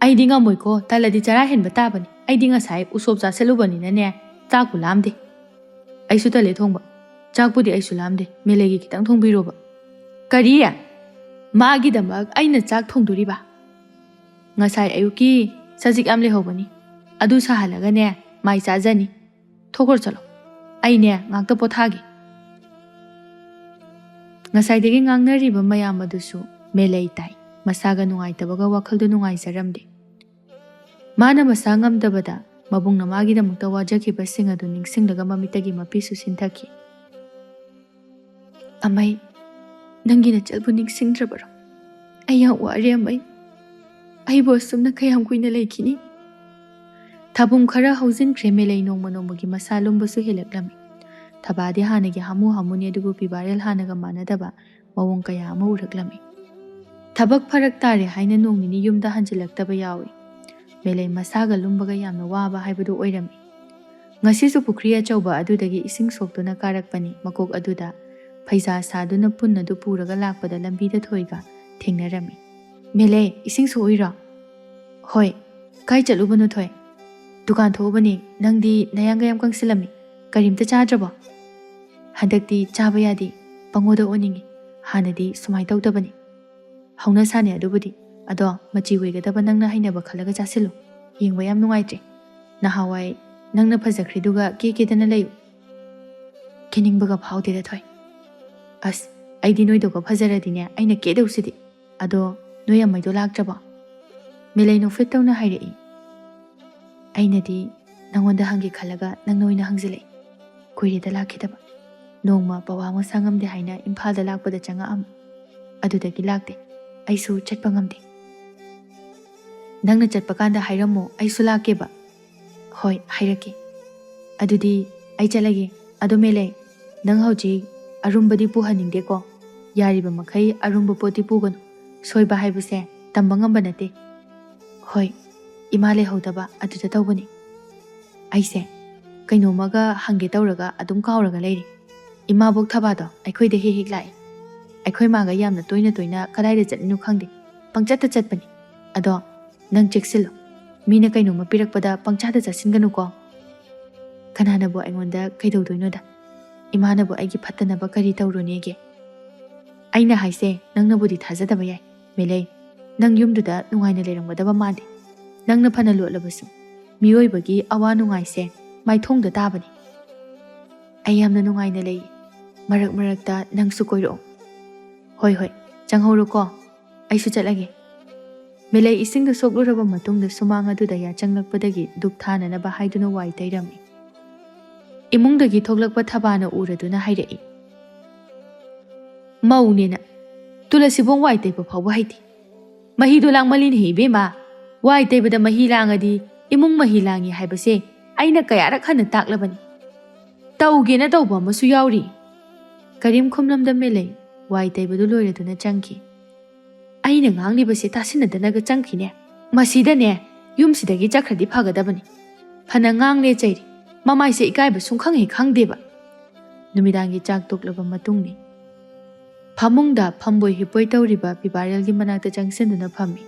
"ꯑꯩꯗꯤ ꯉꯝꯃꯣꯏꯀꯣ, ꯇꯜꯂꯗꯤ ꯆꯔꯥ ꯍꯦꯟꯕ ꯇꯥꯕꯅꯤ꯫ ꯑꯩꯗꯤ ꯉꯁꯥꯏ ꯎꯁꯣꯞ ꯆꯥꯁꯤꯜꯂꯨꯕꯅꯤꯅꯅꯦ, ꯆꯥꯛꯄꯨ ꯂꯥꯝꯗꯦ꯫" "ꯑꯩꯁꯨ ꯇꯜꯂꯦ ꯊꯣꯡꯕ꯫ ꯆꯥꯛꯄꯨꯗꯤ ꯑꯩꯁꯨ ꯂꯥꯝꯗꯦ, ꯃꯦꯂꯩꯒꯤ ꯈꯤꯇꯪ ꯊꯣꯡꯕꯤꯔꯣꯕ꯫" "ꯀꯔꯤ? ꯃꯥꯒꯤꯗꯃꯛ ꯑꯩꯅ ꯆꯥꯛ ꯊꯣꯡꯗꯣꯔꯤꯕ? ꯉꯁꯥꯏ ꯑꯌꯨꯛꯀꯤ ꯆꯖꯤꯛ ꯌꯥꯝ ꯂꯩꯍꯧꯕꯅꯤ, ꯑꯗꯨ ꯁꯥꯍꯜꯂꯒꯅꯦ, ꯃꯥꯏ ꯆꯥꯖꯅꯤ꯫ ꯊꯣꯛꯈ꯭ꯔꯣ ꯆꯠꯂꯣ꯫ ꯑꯩꯅꯦ ꯉꯥꯛꯇ ꯄꯣꯊꯥꯒꯦ꯫" ꯉꯁꯥꯏꯗꯒꯤ ꯉꯥꯡꯅꯔꯤꯕ ꯃꯌꯥꯝ ꯑꯗꯨꯁꯨ ꯃꯦꯂꯩ ꯇꯥꯏ꯫ ꯃꯁꯥꯒ ꯅꯨꯡꯉꯥꯏꯇꯕꯒ ꯋꯥꯈꯜꯗꯨ ꯅꯨꯡꯉꯥꯏꯖꯔꯝꯗꯦ꯫ ꯃꯥꯅ ꯃꯁꯥ ꯉꯝꯗꯕꯗ ꯃꯕꯨꯡꯅ ꯃꯥꯒꯤꯗꯃꯛꯇ ꯋꯥꯖꯈꯤꯕꯁꯤꯡ ꯑꯗꯨ ꯅꯤꯡꯁꯤꯡꯂꯒ ꯃꯃꯤꯠꯇꯒꯤ ꯃꯄꯤꯁꯨ ꯁꯤꯟꯊꯈꯤ꯫ "ꯑꯃꯩ, ꯅꯪꯒꯤ ꯅꯆꯜꯕꯨ ꯅꯤꯡꯁꯤꯡꯗ꯭ꯔꯕꯔꯣ? ꯑꯩ ꯌꯥꯝ ꯋꯥꯔꯦ ꯑꯃꯩ꯫ ꯑꯩꯕꯨ ꯑꯁꯨꯝꯅ ꯀꯌꯥꯝ ꯀꯨꯏꯅ ꯂꯩꯈꯤꯅꯤ?" ꯊꯥꯕꯨꯝ ꯈꯔ ꯍꯧꯖꯤꯟꯈ꯭ꯔꯦ ꯃꯦꯂꯩ ꯅꯣꯡꯃ ꯅꯣꯡꯃꯒꯤ ꯃꯁꯥ ꯂꯨꯝꯕꯁꯨ ꯍꯦꯜꯂꯛꯂꯝꯃꯤ꯫ ꯊꯕꯥꯗꯤ ꯍꯥꯟꯅꯒꯤ ꯍꯥꯃꯨ ꯍꯥꯃꯨꯅꯤ, ꯑꯗꯨꯕꯨ ꯄꯤꯕꯥꯔꯦꯜ ꯍꯥꯟꯅꯒ ꯃꯥꯟꯅꯗꯕ ꯃꯑꯣꯡ ꯀꯌꯥ ꯑꯃ ꯎꯔꯛꯂꯝꯃꯤ꯫ ꯊꯕꯛ ꯐꯔꯛ ꯇꯥꯔꯦ ꯍꯥꯏꯅ ꯅꯣꯡ ꯅꯤꯅꯤ ꯌꯨꯝꯗ ꯍꯟꯖꯤꯜꯂꯛꯇꯕ ꯌꯥꯎꯏ꯫ ꯃꯦꯂꯩ ꯃꯁꯥꯒ ꯂꯨꯝꯕꯒ ꯌꯥꯝꯅ ꯋꯥꯕ ꯍꯥꯏꯕꯗꯨ ꯑꯣꯏꯔꯝꯃꯤ꯫ ꯉꯁꯤꯁꯨ ꯄꯨꯈ꯭ꯔꯤ ꯑꯆꯧꯕ ꯑꯗꯨꯗꯒꯤ ꯏꯁꯤꯡ ꯁꯣꯛꯇꯨꯅ ꯀꯥꯔꯛꯄꯅꯤ꯫ ꯃꯀꯣꯛ ꯑꯗꯨꯗ ꯐꯩꯖꯥ ꯁꯥꯗꯨꯅ ꯄꯨꯟ ꯑꯗꯨ ꯄꯨꯔꯒ ꯂꯥꯛꯄꯗ ꯂꯝꯕꯤꯗ ꯊꯣꯏꯒ ꯊꯦꯡꯅꯔꯝꯃꯤ꯫ "ꯃꯦꯂꯩ, ꯏꯁꯤꯡ ꯁꯣꯛꯎꯏꯔꯣ?" "ꯍꯣꯏ꯫ ꯀꯥꯏ ꯆꯠꯂꯨꯕꯅꯣ ꯊꯣꯏ?" "ꯗꯨꯀꯥꯟ ꯊꯣꯛꯎꯕꯅꯤ꯫ ꯅꯪꯗꯤ ꯅꯌꯥꯡꯒ ꯌꯥꯝ ꯀꯪꯁꯤꯜꯂꯝꯃꯤ꯫ "ꯀꯔꯤꯝꯇ ꯆꯥꯗ꯭ꯔꯕꯣ?" "ꯍꯟꯗꯛꯇꯤ ꯆꯥꯕ ꯌꯥꯗꯦ, ꯄꯪꯑꯣꯗ ꯑꯣꯅꯤꯡꯉꯤ꯫ ꯍꯥꯟꯅꯗꯤ ꯁꯨꯃꯥꯏ ꯇꯧꯗꯕꯅꯤ꯫ ꯍꯧꯅꯁꯥꯅꯦ ꯑꯗꯨꯕꯨꯗꯤ꯫ ꯑꯗꯣ ꯃꯆꯤ ꯑꯣꯏꯒꯗꯕ ꯅꯪꯅ ꯍꯩꯅꯕ ꯈꯜꯂꯒ ꯆꯥꯁꯤꯜꯂꯨ꯫ ꯌꯦꯡꯕ ꯌꯥꯝ ꯅꯨꯡꯉꯥꯏꯇ꯭ꯔꯦ꯫ ꯅꯍꯥꯟꯋꯥꯏ ꯅꯪꯅ ꯐꯖꯈ꯭ꯔꯤꯗꯨꯒ ꯀꯦ ꯀꯦꯗꯅ ꯂꯩꯌꯨ꯫" "ꯀꯦꯅꯤꯡꯕꯒ ꯐꯥꯎꯗꯦꯗ ꯊꯣꯏ꯫ ꯑꯁ, ꯑꯩꯗꯤ ꯅꯣꯏꯗꯧꯒ ꯐꯖꯔꯗꯤꯅꯦ ꯑꯩꯅ ꯀꯦꯗꯧꯁꯤꯗꯤ꯫ ꯑꯗꯣ ꯅꯣꯏ ꯑꯃꯩꯗꯣ ꯂꯥꯛꯇ꯭ꯔꯕꯣ?" ꯃꯦꯂꯩ ꯅꯣꯛꯐꯦꯠ ꯇꯧꯅ ꯍꯥꯏꯔꯛꯏ꯫ "ꯑꯩꯅꯗꯤ ꯅꯪꯉꯣꯟꯗ ꯍꯪꯒꯦ ꯈꯜꯂꯒ ꯅꯪꯅ ꯑꯣꯏꯅ ꯍꯪꯖꯤꯜꯂꯛꯏ꯫ ꯀꯨꯏꯔꯦꯗ ꯂꯥꯛꯈꯤꯗꯕ꯫ ꯅꯣꯡꯃ ꯄꯋꯥ ꯃꯁꯥ ꯉꯝꯗꯦ ꯍꯥꯏꯅ ꯏꯝꯐꯥꯜꯗ ꯂꯥꯛꯄꯗ ꯆꯪꯉꯛꯑꯝꯃꯤ꯫ ꯑꯗꯨꯗꯒꯤ ꯂꯥꯛꯇꯦ꯫ ꯑꯩꯁꯨ ꯆꯠꯄ ꯉꯝꯗꯦ꯫" "ꯅꯪꯅ ꯆꯠꯄ ꯀꯥꯟꯗ ꯍꯥꯏꯔꯝꯃꯣ, ꯑꯩꯁꯨ ꯂꯥꯛꯀꯦꯕ꯫" "ꯍꯣꯏ, ꯍꯥꯏꯔꯛꯀꯦ꯫ ꯑꯗꯨꯗꯤ ꯑꯩ ꯆꯠꯂꯒꯦ꯫ ꯑꯗꯣ ꯃꯦꯂꯩ, ꯅꯪ ꯍꯧꯖꯤꯛ ꯑꯔꯨꯝꯕꯗꯤ ꯄꯨꯍꯟꯅꯤꯡꯗꯦꯀꯣ? ꯌꯥꯔꯤꯕ ꯃꯈꯩ ꯑꯔꯨꯝꯕ ꯄꯣꯠꯇꯤ ꯄꯨꯒꯅꯨ꯫ ꯁꯣꯏꯕ ꯍꯥꯏꯕꯁꯦ ꯇꯝꯕ ꯉꯝꯕ ꯅꯠꯇꯦ꯫" "ꯍꯣꯏ, ꯏꯃꯥ ꯂꯩꯍꯧꯗꯕ ꯑꯗꯨꯗ ꯇꯧꯕꯅꯤ꯫" "ꯑꯩꯁꯦ ꯀꯩꯅꯣꯝꯃꯒ ꯍꯪꯒꯦ ꯇꯧꯔꯒ ꯑꯗꯨꯝ ꯀꯥꯎꯔꯒ ꯂꯩꯔꯦ꯫ ꯏꯃꯥꯕꯣꯛ ꯊꯕꯥꯗꯣ ꯑꯩꯈꯣꯏꯗ ꯍꯦꯛ ꯍꯦꯛ ꯂꯥꯛꯑꯦ꯫ ꯑꯩꯈꯣꯏ ꯃꯥꯒ ꯌꯥꯝꯅ ꯇꯣꯏꯅ ꯇꯣꯏꯅ ꯀꯗꯥꯏꯗ ꯆꯠꯂꯤꯅꯣ ꯈꯪꯗꯦ, ꯄꯪꯆꯠꯇ ꯆꯠꯄꯅꯤ꯫ ꯑꯗꯣ ꯅꯪ ꯆꯦꯛꯁꯤꯜꯂꯨ꯫ ꯃꯤꯅ ꯀꯩꯅꯣꯝꯃ ꯄꯤꯔꯛꯄꯗ ꯄꯪꯆꯥꯗ ꯆꯥꯁꯤꯟꯒꯅꯨꯀꯣ꯫" "ꯀꯅꯥꯅꯕꯨ ꯑꯩꯉꯣꯟꯗ ꯀꯩꯗꯧꯗꯣꯏꯅꯣꯗ? ꯏꯃꯥꯅꯕꯨ ꯑꯩꯒꯤ ꯐꯠꯇꯅꯕ ꯀꯔꯤ ꯇꯧꯔꯨꯅꯦꯒꯦ?" "ꯑꯩꯅ ꯍꯥꯏꯁꯦ ꯅꯪꯅꯕꯨꯗꯤ ꯊꯥꯖꯗꯕ ꯌꯥꯏ, ꯃꯦꯂꯩ꯫ ꯅꯪ ꯌꯨꯝꯗꯨꯗ ꯅꯨꯡꯉꯥꯏꯅ ꯂꯩꯔꯝꯒꯗꯕ ꯃꯥꯟꯗꯦ꯫ ꯅꯪꯅ ꯐꯅ ꯂꯣꯠꯂꯕꯁꯨ, ꯃꯤꯑꯣꯏꯕꯒꯤ ꯑꯋꯥ ꯅꯨꯡꯉꯥꯏꯁꯦ ꯃꯥꯏꯊꯣꯡꯗ ꯇꯥꯕꯅꯤ꯫ ꯑꯩ ꯌꯥꯝꯅ ꯅꯨꯡꯉꯥꯏꯅ ꯂꯩ꯫ ꯃꯔꯛ ꯃꯔꯛꯇ ꯅꯪꯁꯨ ꯀꯣꯏꯔꯛꯑꯣ꯫" "ꯍꯣꯏ, ꯍꯣꯏ, ꯆꯪꯍꯧꯔꯣꯀꯣ꯫ ꯑꯩꯁꯨ ꯆꯠꯂꯒꯦ꯫" ꯃꯦꯂꯩ ꯏꯁꯤꯡꯗ ꯁꯣꯛꯂꯨꯔꯕ ꯃꯇꯨꯡꯗ ꯁꯨꯃꯥꯡ ꯑꯗꯨꯗ ꯌꯥꯆꯪꯂꯛꯄꯗꯒꯤ ꯙꯨꯞ ꯊꯥꯅꯅꯕ ꯍꯥꯏꯗꯨꯅ ꯋꯥꯏ ꯇꯩꯔꯝꯃꯤ꯫ ꯏꯃꯨꯡꯗꯒꯤ ꯊꯣꯛꯂꯛꯄ ꯊꯕꯥꯅ ꯎꯔꯗꯨꯅ ꯍꯥꯏꯔꯛꯏ, "ꯃꯧꯅꯦꯅ ꯇꯨꯂꯁꯤꯕꯣꯡ ꯋꯥꯏ ꯇꯩꯕ ꯐꯥꯎꯕ ꯍꯩꯇꯦ꯫ ꯃꯍꯤꯗꯣ ꯂꯥꯡꯃꯜꯂꯤꯅꯦꯍꯦ ꯏꯕꯦꯝꯃ꯫ ꯋꯥꯏ ꯇꯩꯕꯗ ꯃꯍꯤ ꯂꯥꯡꯉꯗꯤ ꯏꯃꯨꯡ ꯃꯍꯤ ꯂꯥꯡꯉꯤ ꯍꯥꯏꯕꯁꯦ ꯑꯩꯅ ꯀꯌꯥꯔꯛ ꯍꯟꯅ ꯇꯥꯛꯂꯕꯅꯤ꯫ ꯇꯧꯒꯦꯅ ꯇꯧꯕ ꯑꯃꯁꯨ ꯌꯥꯎꯔꯤ꯫" ꯀꯔꯤꯝ ꯈꯨꯝꯂꯝꯗ ꯃꯦꯂꯩ ꯋꯥꯏ ꯇꯩꯕꯗꯨ ꯂꯣꯏꯔꯗꯨꯅ ꯆꯪꯈꯤ꯫ "ꯑꯩꯅ ꯉꯥꯡꯂꯤꯕꯁꯦ ꯇꯥꯁꯤꯟꯅꯗꯅꯒ ꯆꯪꯈꯤꯅꯦ꯫ ꯃꯁꯤꯗꯅꯦ ꯌꯨꯝꯁꯤꯗꯒꯤ ꯆꯠꯈ꯭ꯔꯗꯤ ꯐꯒꯗꯕꯅꯤ꯫ ꯐꯅ ꯉꯥꯡꯂꯦ ꯆꯩꯔꯦ, ꯃꯃꯥꯏꯁꯦ ꯏꯀꯥꯏꯕ ꯁꯨꯡꯈꯪ ꯍꯦꯛ ꯈꯪꯗꯦꯕ꯫" ꯅꯨꯃꯤꯗꯥꯡꯒꯤ ꯆꯥꯛ ꯇꯣꯛꯂꯕ ꯃꯇꯨꯡꯅꯤ꯫ ꯐꯃꯨꯡꯗ ꯐꯝꯕꯣꯏ ꯍꯤꯞꯄꯣꯏ ꯇꯧꯔꯤꯕ ꯄꯤꯕꯥꯔꯦꯜꯒꯤ ꯃꯅꯥꯛꯇ ꯆꯪꯁꯤꯟꯗꯨꯅ ꯐꯝꯃꯤ꯫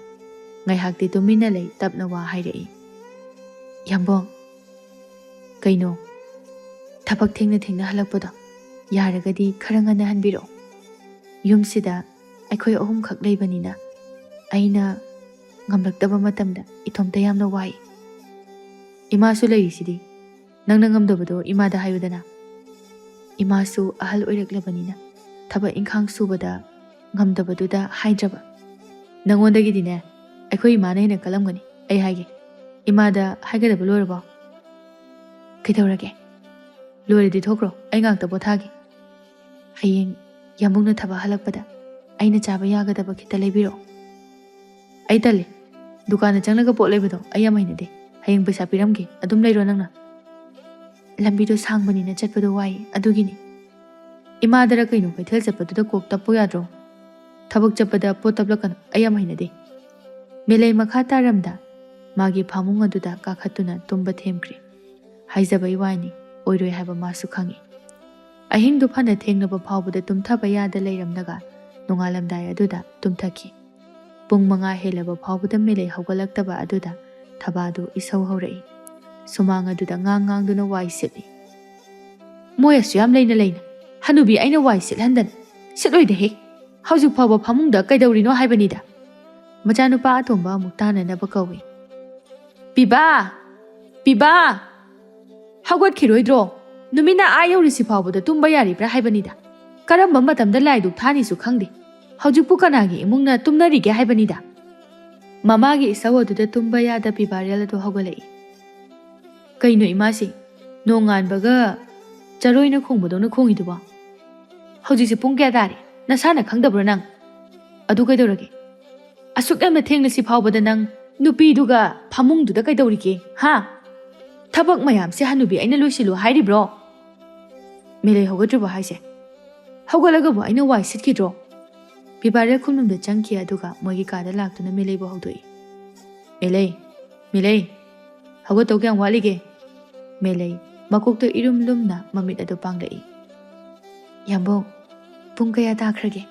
ꯉꯥꯏꯍꯥꯛꯇꯤ ꯇꯨꯃꯤꯟꯅ ꯂꯩ, ꯇꯞꯅ ꯋꯥ ꯍꯥꯏꯔꯛꯏ, "ꯌꯥꯝꯕꯣꯡ꯫" "ꯀꯩꯅꯣ?" ꯊꯕꯛ ꯊꯦꯡꯅ ꯊꯦꯡꯅ ꯍꯜꯂꯛꯄꯗꯣ ꯌꯥꯔꯒꯗꯤ ꯈꯔ ꯉꯟꯅ ꯍꯟꯕꯤꯔꯛꯑꯣ꯫ ꯌꯨꯝꯁꯤꯗ ꯑꯩꯈꯣꯏ ꯑꯍꯨꯝꯈꯛ ꯂꯩꯕꯅꯤꯅ ꯑꯩꯅ ꯉꯝꯂꯛꯇꯕ ꯃꯇꯝꯗ ꯏꯇꯣꯝꯇ ꯌꯥꯝꯅ ꯋꯥꯏ꯫ ꯏꯃꯥꯁꯨ ꯂꯩꯔꯤꯁꯤꯗꯤ, ꯅꯪꯅ ꯉꯝꯗꯕꯗꯣ ꯏꯃꯥꯗ ꯍꯥꯏꯌꯨꯗꯅ꯫ ꯏꯃꯥꯁꯨ ꯑꯍꯜ ꯑꯣꯏꯔꯛꯂꯕꯅꯤꯅ ꯊꯕꯛ ꯏꯪꯈꯥꯡ ꯁꯨꯕꯗ ꯉꯝꯗꯕꯗꯨꯗ ꯍꯥꯏꯗ꯭ꯔꯕ꯫ ꯅꯪꯉꯣꯟꯗꯒꯤꯗꯤꯅꯦ ꯑꯩꯈꯣꯏ ꯏꯃꯥꯅ ꯍꯦꯟꯅ ꯀꯜꯂꯝꯒꯅꯤ꯫ ꯑꯩ ꯍꯥꯏꯒꯦ, ꯏꯃꯥꯗ ꯍꯥꯏꯒꯗꯕ ꯂꯣꯏꯔꯕꯣ? ꯀꯩꯗꯧꯔꯒꯦ? ꯂꯣꯏꯔꯗꯤ ꯊꯣꯛꯈ꯭ꯔꯣ, ꯑꯩ ꯉꯥꯛꯇ ꯄꯣꯊꯥꯒꯦ꯫ ꯍꯌꯦꯡ ꯌꯥꯝꯕꯨꯡꯅ ꯊꯕꯛ ꯍꯜꯂꯛꯄꯗ ꯑꯩꯅ ꯆꯥꯕ ꯌꯥꯒꯗꯕ ꯈꯤꯇ ꯂꯩꯕꯤꯔꯛꯑꯣ꯫ ꯑꯩ ꯇꯜꯂꯤ, ꯗꯨꯀꯥꯟꯗ ꯆꯪꯂꯒ ꯄꯣꯠ ꯂꯩꯕꯗꯣ ꯑꯩ ꯌꯥꯝ ꯍꯩꯅꯗꯦ꯫ ꯍꯌꯦꯡ ꯄꯩꯁꯥ ꯄꯤꯔꯝꯒꯦ, ꯑꯗꯨꯝ ꯂꯩꯔꯣ ꯅꯪꯅ꯫ ꯂꯝꯕꯤꯗꯣ ꯁꯥꯡꯕꯅꯤꯅ ꯆꯠꯄꯗꯣ ꯋꯥꯏ, ꯑꯗꯨꯒꯤꯅꯤ꯫ ꯏꯃꯥꯗꯔ ꯀꯩꯅꯣ ꯀꯩꯊꯦꯜ ꯆꯠꯄꯗꯨꯗ ꯀꯣꯛ ꯇꯞꯄꯨ ꯌꯥꯗ꯭ꯔꯣ? ꯊꯕꯛ ꯆꯠꯄꯗ ꯄꯣꯠ ꯇꯞꯂꯛꯀꯅꯨ, ꯑꯩ ꯌꯥꯝ ꯍꯩꯅꯗꯦ꯫ ꯃꯦꯂꯩ ꯃꯈꯥ ꯇꯥꯔꯝꯗ ꯃꯥꯒꯤ ꯐꯃꯨꯡ ꯑꯗꯨꯗ ꯀꯥꯈꯠꯇꯨꯅ ꯇꯨꯝꯕ ꯊꯦꯝꯈ꯭ꯔꯦ꯫ ꯍꯥꯏꯖꯕꯩ ꯋꯥꯅꯤ, ꯑꯣꯏꯔꯣꯏ ꯍꯥꯏꯕ ꯃꯥꯁꯨ ꯈꯪꯏ꯫ ꯑꯍꯤꯡꯗꯨ ꯐꯅ ꯊꯦꯡꯂꯕ ꯐꯥꯎꯕꯗ ꯇꯨꯝꯊꯕ ꯌꯥꯗ ꯂꯩꯔꯝꯂꯒ ꯅꯣꯡꯉꯥꯜꯂꯝꯗꯥꯏ ꯑꯗꯨꯗ ꯇꯨꯝꯊꯈꯤ꯫ ꯄꯨꯡ ꯃꯉꯥ ꯍꯦꯜꯂꯕ ꯐꯥꯎꯕꯗ ꯃꯦꯂꯩ ꯍꯧꯒꯠꯂꯛꯇꯕ ꯑꯗꯨꯗ ꯊꯕꯥꯗꯨ ꯏꯁꯧ ꯍꯧꯔꯛꯏ꯫ ꯁꯨꯃꯥꯡ ꯑꯗꯨꯗ ꯉꯥꯡ ꯉꯥꯡꯗꯨꯅ ꯋꯥꯏ ꯁꯤꯠꯂꯤ꯫ "ꯃꯣꯏ ꯑꯁꯨ ꯌꯥꯝ ꯂꯩꯅ ꯂꯩꯅ ꯍꯅꯨꯕꯤ ꯑꯩꯅ ꯋꯥꯏ ꯁꯤꯠꯍꯟꯗꯅ ꯁꯤꯠꯂꯣꯏꯗꯍꯦ꯫ ꯍꯧꯖꯤꯛ ꯐꯥꯎꯕ ꯐꯃꯨꯡꯗ ꯀꯩꯗꯧꯔꯤꯅꯣ ꯍꯥꯏꯕꯅꯤꯗ"꯫ ꯃꯆꯥꯅꯨꯄꯥ ꯑꯇꯣꯝꯕ ꯑꯃꯨꯛ ꯇꯥꯅꯅꯕ ꯀꯧꯏ꯫ "ꯄꯤꯕꯥ! ꯄꯤꯕꯥ! ꯍꯧꯒꯠꯈꯤꯔꯣꯏꯗ꯭ꯔꯣ? ꯅꯨꯃꯤꯠꯅ ꯑꯥ ꯌꯧꯔꯤꯁꯤ ꯐꯥꯎꯕꯗ ꯇꯨꯝꯕ ꯌꯥꯔꯤꯕ꯭ꯔꯥ ꯍꯥꯏꯕꯅꯤꯗ꯫ ꯀꯔꯝꯕ ꯃꯇꯝꯗ ꯂꯥꯏꯗꯨꯛ ꯊꯥꯅꯤꯁꯨ ꯈꯪꯗꯦ꯫ ꯍꯧꯖꯤꯛꯄꯨ ꯀꯅꯥꯒꯤ ꯏꯃꯨꯡꯅ ꯇꯨꯝꯅꯔꯤꯒꯦ ꯍꯥꯏꯕꯅꯤꯗ"꯫ ꯃꯃꯥꯒꯤ ꯏꯁꯧ ꯑꯗꯨꯗ ꯇꯨꯝꯕ ꯌꯥꯗ ꯄꯤꯕꯥꯔꯦꯜ ꯑꯗꯨ ꯍꯧꯒꯠꯂꯛꯏ꯫ "ꯀꯩꯅꯣ ꯏꯃꯥꯁꯤ, ꯅꯣꯡꯉꯥꯟꯕꯒ ꯆꯔꯣꯏꯅ ꯈꯣꯡꯕꯗꯧꯅ ꯈꯣꯡꯉꯤꯗꯨꯕꯣ? ꯍꯧꯖꯤꯛꯁꯦ ꯄꯨꯡ ꯀꯌꯥ ꯇꯥꯔꯦ? ꯅꯁꯥꯅ ꯈꯪꯗꯕ꯭ꯔꯣ ꯅꯪ? ꯑꯗꯨ ꯀꯩꯗꯧꯔꯒꯦ? ꯑꯁꯨꯛ ꯌꯥꯝꯅ ꯊꯦꯡꯂꯁꯤ ꯐꯥꯎꯕꯗ ꯅꯪ ꯅꯨꯄꯤꯗꯨꯒ ꯐꯃꯨꯡꯗꯨꯗ ꯀꯩꯗꯧꯔꯤꯒꯦ, ꯍꯥ? ꯊꯕꯛ ꯃꯌꯥꯝꯁꯦ ꯍꯅꯨꯕꯤ ꯑꯩꯅ ꯂꯣꯏꯁꯤꯜꯂꯨ ꯍꯥꯏꯔꯤꯕ꯭ꯔꯣ? ꯃꯦꯂꯩ ꯍꯧꯒꯠꯇ꯭ꯔꯤꯕꯣ ꯍꯥꯏꯁꯦ? ꯍꯧꯒꯠꯂꯒꯕꯨ ꯑꯩꯅ ꯋꯥꯏ ꯁꯤꯠꯈꯤꯗ꯭ꯔꯣ?" ꯄꯤꯕꯥꯔꯦꯜ ꯈꯨꯝꯅꯨꯡꯗ ꯆꯪꯈꯤ, ꯑꯗꯨꯒ ꯃꯣꯏꯒꯤ ꯀꯥꯗ ꯂꯥꯛꯇꯨꯅ ꯃꯦꯂꯩꯕꯨ ꯍꯧꯗꯣꯛꯏ꯫ "ꯃꯦꯂꯩ, ꯃꯦꯂꯩ, ꯍꯧꯒꯠꯇꯧ ꯀꯌꯥꯝ ꯋꯥꯠꯂꯤꯒꯦ?" ꯃꯦꯂꯩ ꯃꯀꯣꯛꯇ ꯏꯔꯨꯝ ꯂꯨꯝꯅ ꯃꯃꯤꯠ ꯑꯗꯨ ꯄꯥꯡꯂꯛꯏ꯫ "ꯌꯥꯝꯕꯨꯡ, ꯄꯨꯡ ꯀꯌꯥ ꯇꯥꯈ꯭ꯔꯒꯦ?"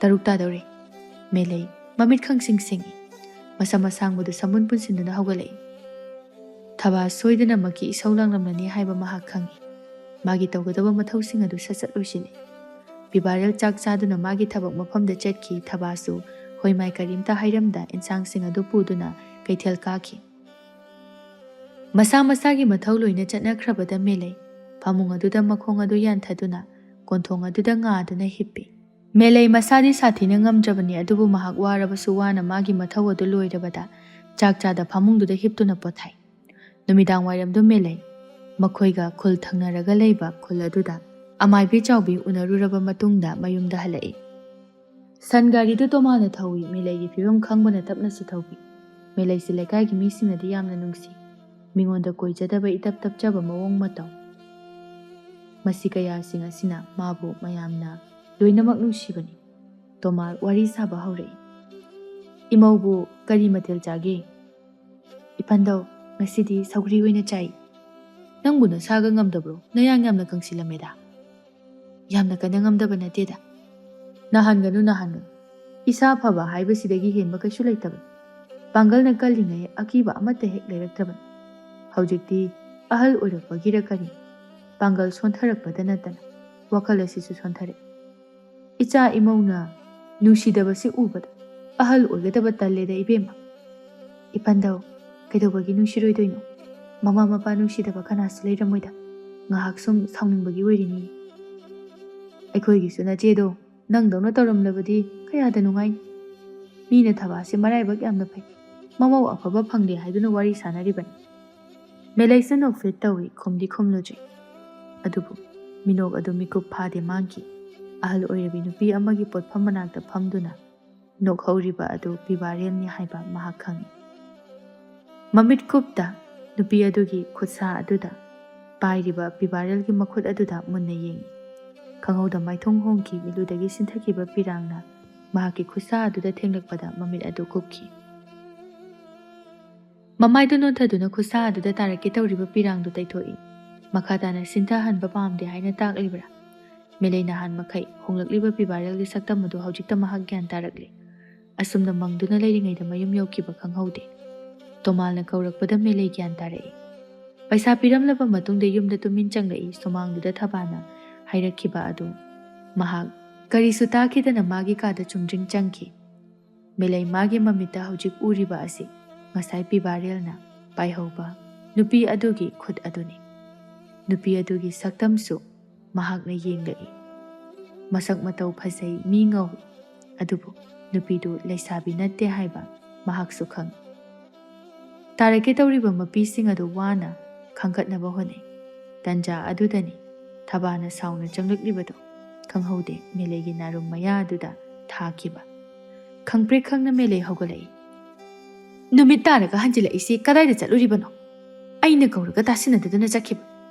"ꯇꯔꯨꯛ ꯇꯥꯗꯧꯔꯦ"꯫ ꯃꯦꯂꯩ ꯃꯃꯤꯠ ꯈꯪꯁꯤꯡ ꯁꯤꯡꯏ꯫ ꯃꯁꯝ ꯑꯁꯥꯡꯕꯗꯨ ꯁꯝꯕꯨꯟ ꯄꯨꯟꯁꯤꯟꯗꯨꯅ ꯍꯧꯒꯠꯂꯛꯏ꯫ ꯊꯕꯥ ꯁꯣꯏꯗꯅꯃꯛꯀꯤ ꯏꯁꯧ ꯂꯥꯡꯂꯝꯂꯅꯤ ꯍꯥꯏꯕ ꯃꯍꯥꯛ ꯈꯪꯏ꯫ ꯃꯥꯒꯤ ꯇꯧꯒꯗꯕ ꯃꯊꯧꯁꯤꯡ ꯑꯗꯨ ꯁꯠ ꯁꯠ ꯂꯣꯏꯁꯤꯜꯂꯤ꯫ ꯄꯤꯕꯥꯔꯦꯜ ꯆꯥꯛ ꯆꯥꯗꯨꯅ ꯃꯥꯒꯤ ꯊꯕꯛ ꯃꯐꯝꯗ ꯆꯠꯈꯤ꯫ ꯊꯕꯥꯁꯨ ꯍꯣꯏ ꯃꯥꯏ ꯀꯔꯤꯝꯇ ꯍꯥꯏꯔꯝꯗ ꯏꯟꯁꯥꯡꯁꯤꯡ ꯑꯗꯨ ꯄꯨꯗꯨꯅ ꯀꯩꯊꯦꯜ ꯀꯥꯈꯤ꯫ ꯃꯁꯥ ꯃꯁꯥꯒꯤ ꯃꯊꯧ ꯂꯣꯏꯅ ꯆꯠꯅꯈ꯭ꯔꯕꯗ ꯃꯦꯂꯩ ꯐꯃꯨꯡ ꯑꯗꯨꯗ ꯃꯈꯣꯡ ꯑꯗꯨ ꯌꯥꯟꯊꯗꯨꯅ ꯀꯣꯟꯊꯣꯡ ꯑꯗꯨꯗ ꯉꯥꯗꯨꯅ ꯍꯤꯞꯄꯤ꯫ ꯃꯦꯂꯩ ꯃꯁꯥꯗꯤ ꯁꯥꯊꯤꯅ ꯉꯝꯗ꯭ꯔꯕꯅꯤ, ꯑꯗꯨꯕꯨ ꯃꯍꯥꯛ ꯋꯥꯔꯕꯁꯨ ꯋꯥꯅ ꯃꯥꯒꯤ ꯃꯊꯧ ꯑꯗꯨ ꯂꯣꯏꯔꯕꯗ ꯆꯥꯛ ꯆꯥꯗ ꯐꯃꯨꯡꯗꯨꯗ ꯍꯤꯞꯇꯨꯅ ꯄꯣꯊꯥꯏ꯫ ꯅꯨꯃꯤꯗꯥꯡ ꯋꯥꯏꯔꯝꯗꯨ ꯃꯦꯂꯩ ꯃꯈꯣꯏꯒ ꯈꯨꯜ ꯊꯪꯅꯔꯒ ꯂꯩꯕ ꯈꯨꯜ ꯑꯗꯨꯗ ꯑꯃꯥꯏꯕꯤ ꯆꯥꯎꯕꯤ ꯎꯅꯔꯨꯔꯕ ꯃꯇꯨꯡꯗ ꯃꯌꯨꯝꯗ ꯍꯜꯂꯛꯏ꯫ ꯁꯟ ꯒꯥꯔꯤꯗꯨ ꯇꯣꯃꯥꯅ ꯊꯧꯏ꯫ ꯃꯦꯂꯩꯒꯤ ꯐꯤꯕꯝ ꯈꯪꯕꯅ ꯇꯞꯅꯁꯨ ꯊꯧꯕꯤ꯫ ꯃꯦꯂꯩꯁꯤ ꯂꯩꯀꯥꯏꯒꯤ ꯃꯤꯁꯤꯡꯅꯗꯤ ꯌꯥꯝꯅ ꯅꯨꯡꯁꯤ꯫ ꯃꯤꯉꯣꯟꯗ ꯀꯣꯏꯖꯗꯕ ꯏꯇꯞ ꯇꯞꯆꯕ ꯃꯑꯣꯡ ꯃꯇꯧ꯫ ꯃꯁꯤ ꯀꯌꯥꯁꯤꯡ ꯑꯁꯤꯅ ꯃꯥꯕꯨ ꯃꯌꯥꯝꯅ ꯂꯣꯏꯅꯃꯛ ꯅꯨꯡꯁꯤꯕꯅꯤ꯫ ꯇꯣꯃꯥ ꯋꯥꯔꯤ ꯁꯥꯕ ꯍꯧꯔꯛꯏ꯫ "ꯏꯃꯧꯕꯨ ꯀꯔꯤ ꯃꯊꯦꯜ ꯆꯥꯒꯦ?" "ꯏꯄꯟꯗꯧ, ꯉꯁꯤꯗꯤ ꯁꯧꯒ꯭ꯔꯤ ꯑꯣꯏꯅ ꯆꯥꯏ꯫ ꯅꯪꯕꯨ ꯅꯁꯥꯒ ꯉꯝꯗꯕ꯭ꯔꯣ? ꯅꯌꯥꯡ ꯌꯥꯝꯅ ꯀꯪꯁꯤꯜꯂꯝꯃꯦꯗ꯫" "ꯌꯥꯝꯅ ꯀꯟꯅ ꯉꯝꯗꯕ ꯅꯠꯇꯦꯗ꯫" "ꯅꯥꯍꯟꯒꯅꯨ, ꯅꯥꯍꯟꯒꯅꯨ꯫ ꯏꯁꯥ ꯐꯕ ꯍꯥꯏꯕꯁꯤꯗꯒꯤ ꯍꯦꯟꯕ ꯀꯩꯁꯨ ꯂꯩꯇꯕꯅꯤ꯫ ꯄꯥꯡꯒꯜꯅ ꯀꯜꯂꯤꯉꯩ ꯑꯀꯤꯕ ꯑꯃꯠꯇ ꯍꯦꯛ ꯂꯩꯔꯛꯇꯕꯅꯤ꯫ ꯍꯧꯖꯤꯛꯇꯤ ꯑꯍꯜ ꯑꯣꯏꯔꯛꯄꯒꯤꯔ ꯀꯔꯤ, ꯄꯥꯡꯒꯜ ꯁꯣꯟꯊꯔꯛꯄꯗ ꯅꯠꯇꯅ ꯋꯥꯈꯜ ꯑꯁꯤꯁꯨ ꯁꯣꯟꯊꯔꯛꯏ꯫ ꯏꯆꯥ ꯏꯃꯧꯅ ꯅꯨꯡꯁꯤꯗꯕꯁꯤ ꯎꯕꯗ ꯑꯍꯜ ꯑꯣꯏꯒꯗꯕ ꯇꯜꯂꯦꯗ ꯏꯕꯦꯝꯃ꯫" "ꯏꯄꯟꯗꯧ, ꯀꯩꯗꯧꯕꯒꯤ ꯅꯨꯡꯁꯤꯔꯣꯏꯗꯣꯏꯅꯣ? ꯃꯃꯥ ꯃꯄꯥ ꯅꯨꯡꯁꯤꯗꯕ ꯀꯅꯥꯁꯨ ꯂꯩꯔꯝꯃꯣꯏꯗ꯫ ꯉꯥꯏꯍꯥꯛ ꯁꯨꯝ ꯁꯥꯎꯅꯤꯡꯕꯒꯤ ꯑꯣꯏꯔꯤꯅꯤ꯫ ꯑꯩꯈꯣꯏꯒꯤꯁꯨ ꯅꯆꯦꯗꯣ ꯅꯪꯗꯧꯅ ꯇꯧꯔꯝꯂꯕꯗꯤ ꯀꯌꯥꯗ ꯅꯨꯡꯉꯥꯏꯅꯤ꯫ ꯃꯤꯅ ꯊꯕꯥꯁꯦ ꯃꯔꯥꯏꯕꯛ ꯌꯥꯝꯅ ꯐꯩ꯫ ꯃꯃꯧ ꯑꯐꯕ ꯐꯪꯂꯦ ꯍꯥꯏꯗꯨꯅ ꯋꯥꯔꯤ ꯁꯥꯟꯅꯔꯤꯕꯅꯤ꯫" ꯃꯦꯂꯩꯁꯨ ꯅꯣꯛꯐꯦꯠ ꯇꯧꯏ, ꯈꯨꯝꯗꯤ ꯈꯨꯝꯂꯨꯗ꯭ꯔꯤ꯫ ꯑꯗꯨꯕꯨ ꯃꯤꯅꯣꯛ ꯑꯗꯨ ꯃꯤꯀꯨꯞ ꯐꯥꯗꯦ ꯃꯥꯡꯈꯤ꯫ ꯑꯍꯜ ꯑꯣꯏꯔꯕꯤ ꯅꯨꯄꯤ ꯑꯃꯒꯤ ꯄꯣꯠꯐꯝ ꯃꯅꯥꯛꯇ ꯐꯝꯗꯨꯅ ꯅꯣꯛꯍꯧꯔꯤꯕ ꯑꯗꯨ ꯄꯤꯕꯥꯔꯦꯜꯅꯤ ꯍꯥꯏꯕ ꯃꯍꯥꯛ ꯈꯪꯏ꯫ ꯃꯃꯤꯠ ꯀꯨꯞꯇ ꯅꯨꯄꯤ ꯑꯗꯨꯒꯤ ꯈꯨꯠꯁꯥ ꯑꯗꯨꯗ ꯄꯥꯏꯔꯤꯕ ꯄꯤꯕꯥꯔꯦꯜꯒꯤ ꯃꯈꯨꯠ ꯑꯗꯨꯗ ꯃꯨꯟꯅ ꯌꯦꯡꯏ꯫ ꯈꯪꯍꯧꯗ ꯃꯥꯏꯊꯣꯡ ꯍꯣꯡꯈꯤ, ꯃꯤꯠꯂꯨꯗꯒꯤ ꯁꯤꯟꯊꯈꯤꯕ ꯄꯤꯔꯥꯡꯅ ꯃꯍꯥꯛꯀꯤ ꯈꯨꯠꯁꯥ ꯑꯗꯨꯗ ꯊꯦꯡꯂꯛꯄꯗ ꯃꯃꯤꯠ ꯑꯗꯨ ꯀꯨꯞꯈꯤ꯫ ꯃꯃꯥꯏꯗꯨ ꯅꯣꯟꯊꯗꯨꯅ ꯈꯨꯠꯁꯥ ꯑꯗꯨꯗ ꯇꯥꯔꯛꯀꯦ ꯇꯧꯔꯤꯕ ꯄꯤꯔꯥꯡꯗꯨ ꯇꯩꯊꯣꯛꯏ꯫ ꯃꯈꯥ ꯇꯥꯅ ꯁꯤꯟꯊꯍꯟꯕ ꯄꯥꯝꯗꯦ ꯍꯥꯏꯅ ꯇꯥꯛꯂꯤꯕ꯭ꯔꯥ? ꯃꯦꯂꯩ ꯅꯍꯥꯟ ꯃꯈꯩ ꯍꯣꯡꯂꯛꯂꯤꯕ ꯄꯤꯕꯥꯔꯦꯜꯒꯤ ꯁꯛꯇꯝ ꯑꯗꯨ ꯍꯧꯖꯤꯛꯇ ꯃꯍꯥꯛ ꯒ꯭ꯌꯥꯟ ꯇꯥꯔꯛꯂꯤ꯫ ꯑꯁꯨꯝꯅ ꯃꯪꯗꯨꯅ ꯂꯩꯔꯤꯉꯩꯗ ꯃꯌꯨꯝ ꯌꯧꯈꯤꯕ ꯈꯪꯍꯧꯗꯦ꯫ ꯇꯣꯃꯥꯜꯅ ꯀꯧꯔꯛꯄꯗ ꯃꯦꯂꯩ ꯒ꯭ꯌꯥꯟ ꯇꯥꯔꯛꯏ꯫ ꯄꯩꯁꯥ ꯄꯤꯔꯝꯂꯕ ꯃꯇꯨꯡꯗ ꯌꯨꯝꯗ ꯇꯨꯃꯤꯟ ꯆꯪꯂꯛꯏ꯫ ꯁꯨꯃꯥꯡꯗꯨꯗ ꯊꯕꯥꯅ ꯍꯥꯏꯔꯛꯈꯤꯕ ꯑꯗꯨ ꯃꯍꯥꯛ ꯀꯔꯤꯁꯨ ꯇꯥꯈꯤꯗꯅ ꯃꯥꯒꯤ ꯀꯥꯗ ꯆꯨꯝꯗ꯭ꯔꯤꯡ ꯆꯪꯈꯤ꯫ ꯃꯦꯂꯩ ꯃꯥꯒꯤ ꯃꯃꯤꯠꯇ ꯍꯧꯖꯤꯛ ꯎꯔꯤꯕ ꯑꯁꯤ ꯉꯁꯥꯏ ꯄꯤꯕꯥꯔꯦꯜꯅ ꯄꯥꯏꯍꯧꯕ ꯅꯨꯄꯤ ꯑꯗꯨꯒꯤ ꯈꯨꯠ ꯑꯗꯨꯅꯤ꯫ ꯅꯨꯄꯤ ꯑꯗꯨꯒꯤ ꯁꯛꯇꯝꯁꯨ ꯃꯍꯥꯛꯅ ꯌꯦꯡꯂꯛꯏ꯫ ꯃꯁꯛ ꯃꯇꯧ ꯐꯖꯩ, ꯃꯤ ꯉꯧꯏ, ꯑꯗꯨꯕꯨ ꯅꯨꯄꯤꯗꯨ ꯂꯩꯁꯥꯕꯤ ꯅꯠꯇꯦ ꯍꯥꯏꯕ ꯃꯍꯥꯛꯁꯨ ꯈꯪꯏ꯫ ꯇꯥꯔꯛꯀꯦ ꯇꯧꯔꯤꯕ ꯃꯄꯤꯁꯤꯡ ꯑꯗꯨ ꯋꯥꯅ ꯈꯪꯒꯠꯅꯕ ꯍꯣꯠꯅꯩ꯫ ꯇꯟꯖꯥ ꯑꯗꯨꯗꯅꯤ ꯊꯕꯥꯅ ꯁꯥꯎꯅ ꯆꯪꯂꯛꯂꯤꯕꯗꯨ ꯈꯪꯍꯧꯗꯦ ꯃꯦꯂꯩꯒꯤ ꯅꯥꯔꯨꯝ ꯃꯌꯥ ꯑꯗꯨꯗ ꯊꯥꯈꯤꯕ꯫ ꯈꯪꯄ꯭ꯔꯦꯛ ꯈꯪꯅ ꯃꯦꯂꯩ ꯍꯧꯒꯠꯂꯛꯏ꯫ "ꯅꯨꯃꯤꯠ ꯇꯥꯔꯒ ꯍꯟꯖꯤꯜꯂꯛꯏꯁꯤ ꯀꯗꯥꯏꯗ ꯆꯠꯂꯨꯔꯤꯕꯅꯣ? ꯑꯩꯅ ꯀꯧꯔꯒ ꯇꯥꯁꯤꯟꯅꯗꯗꯨꯅ ꯆꯠꯈꯤꯕ꯫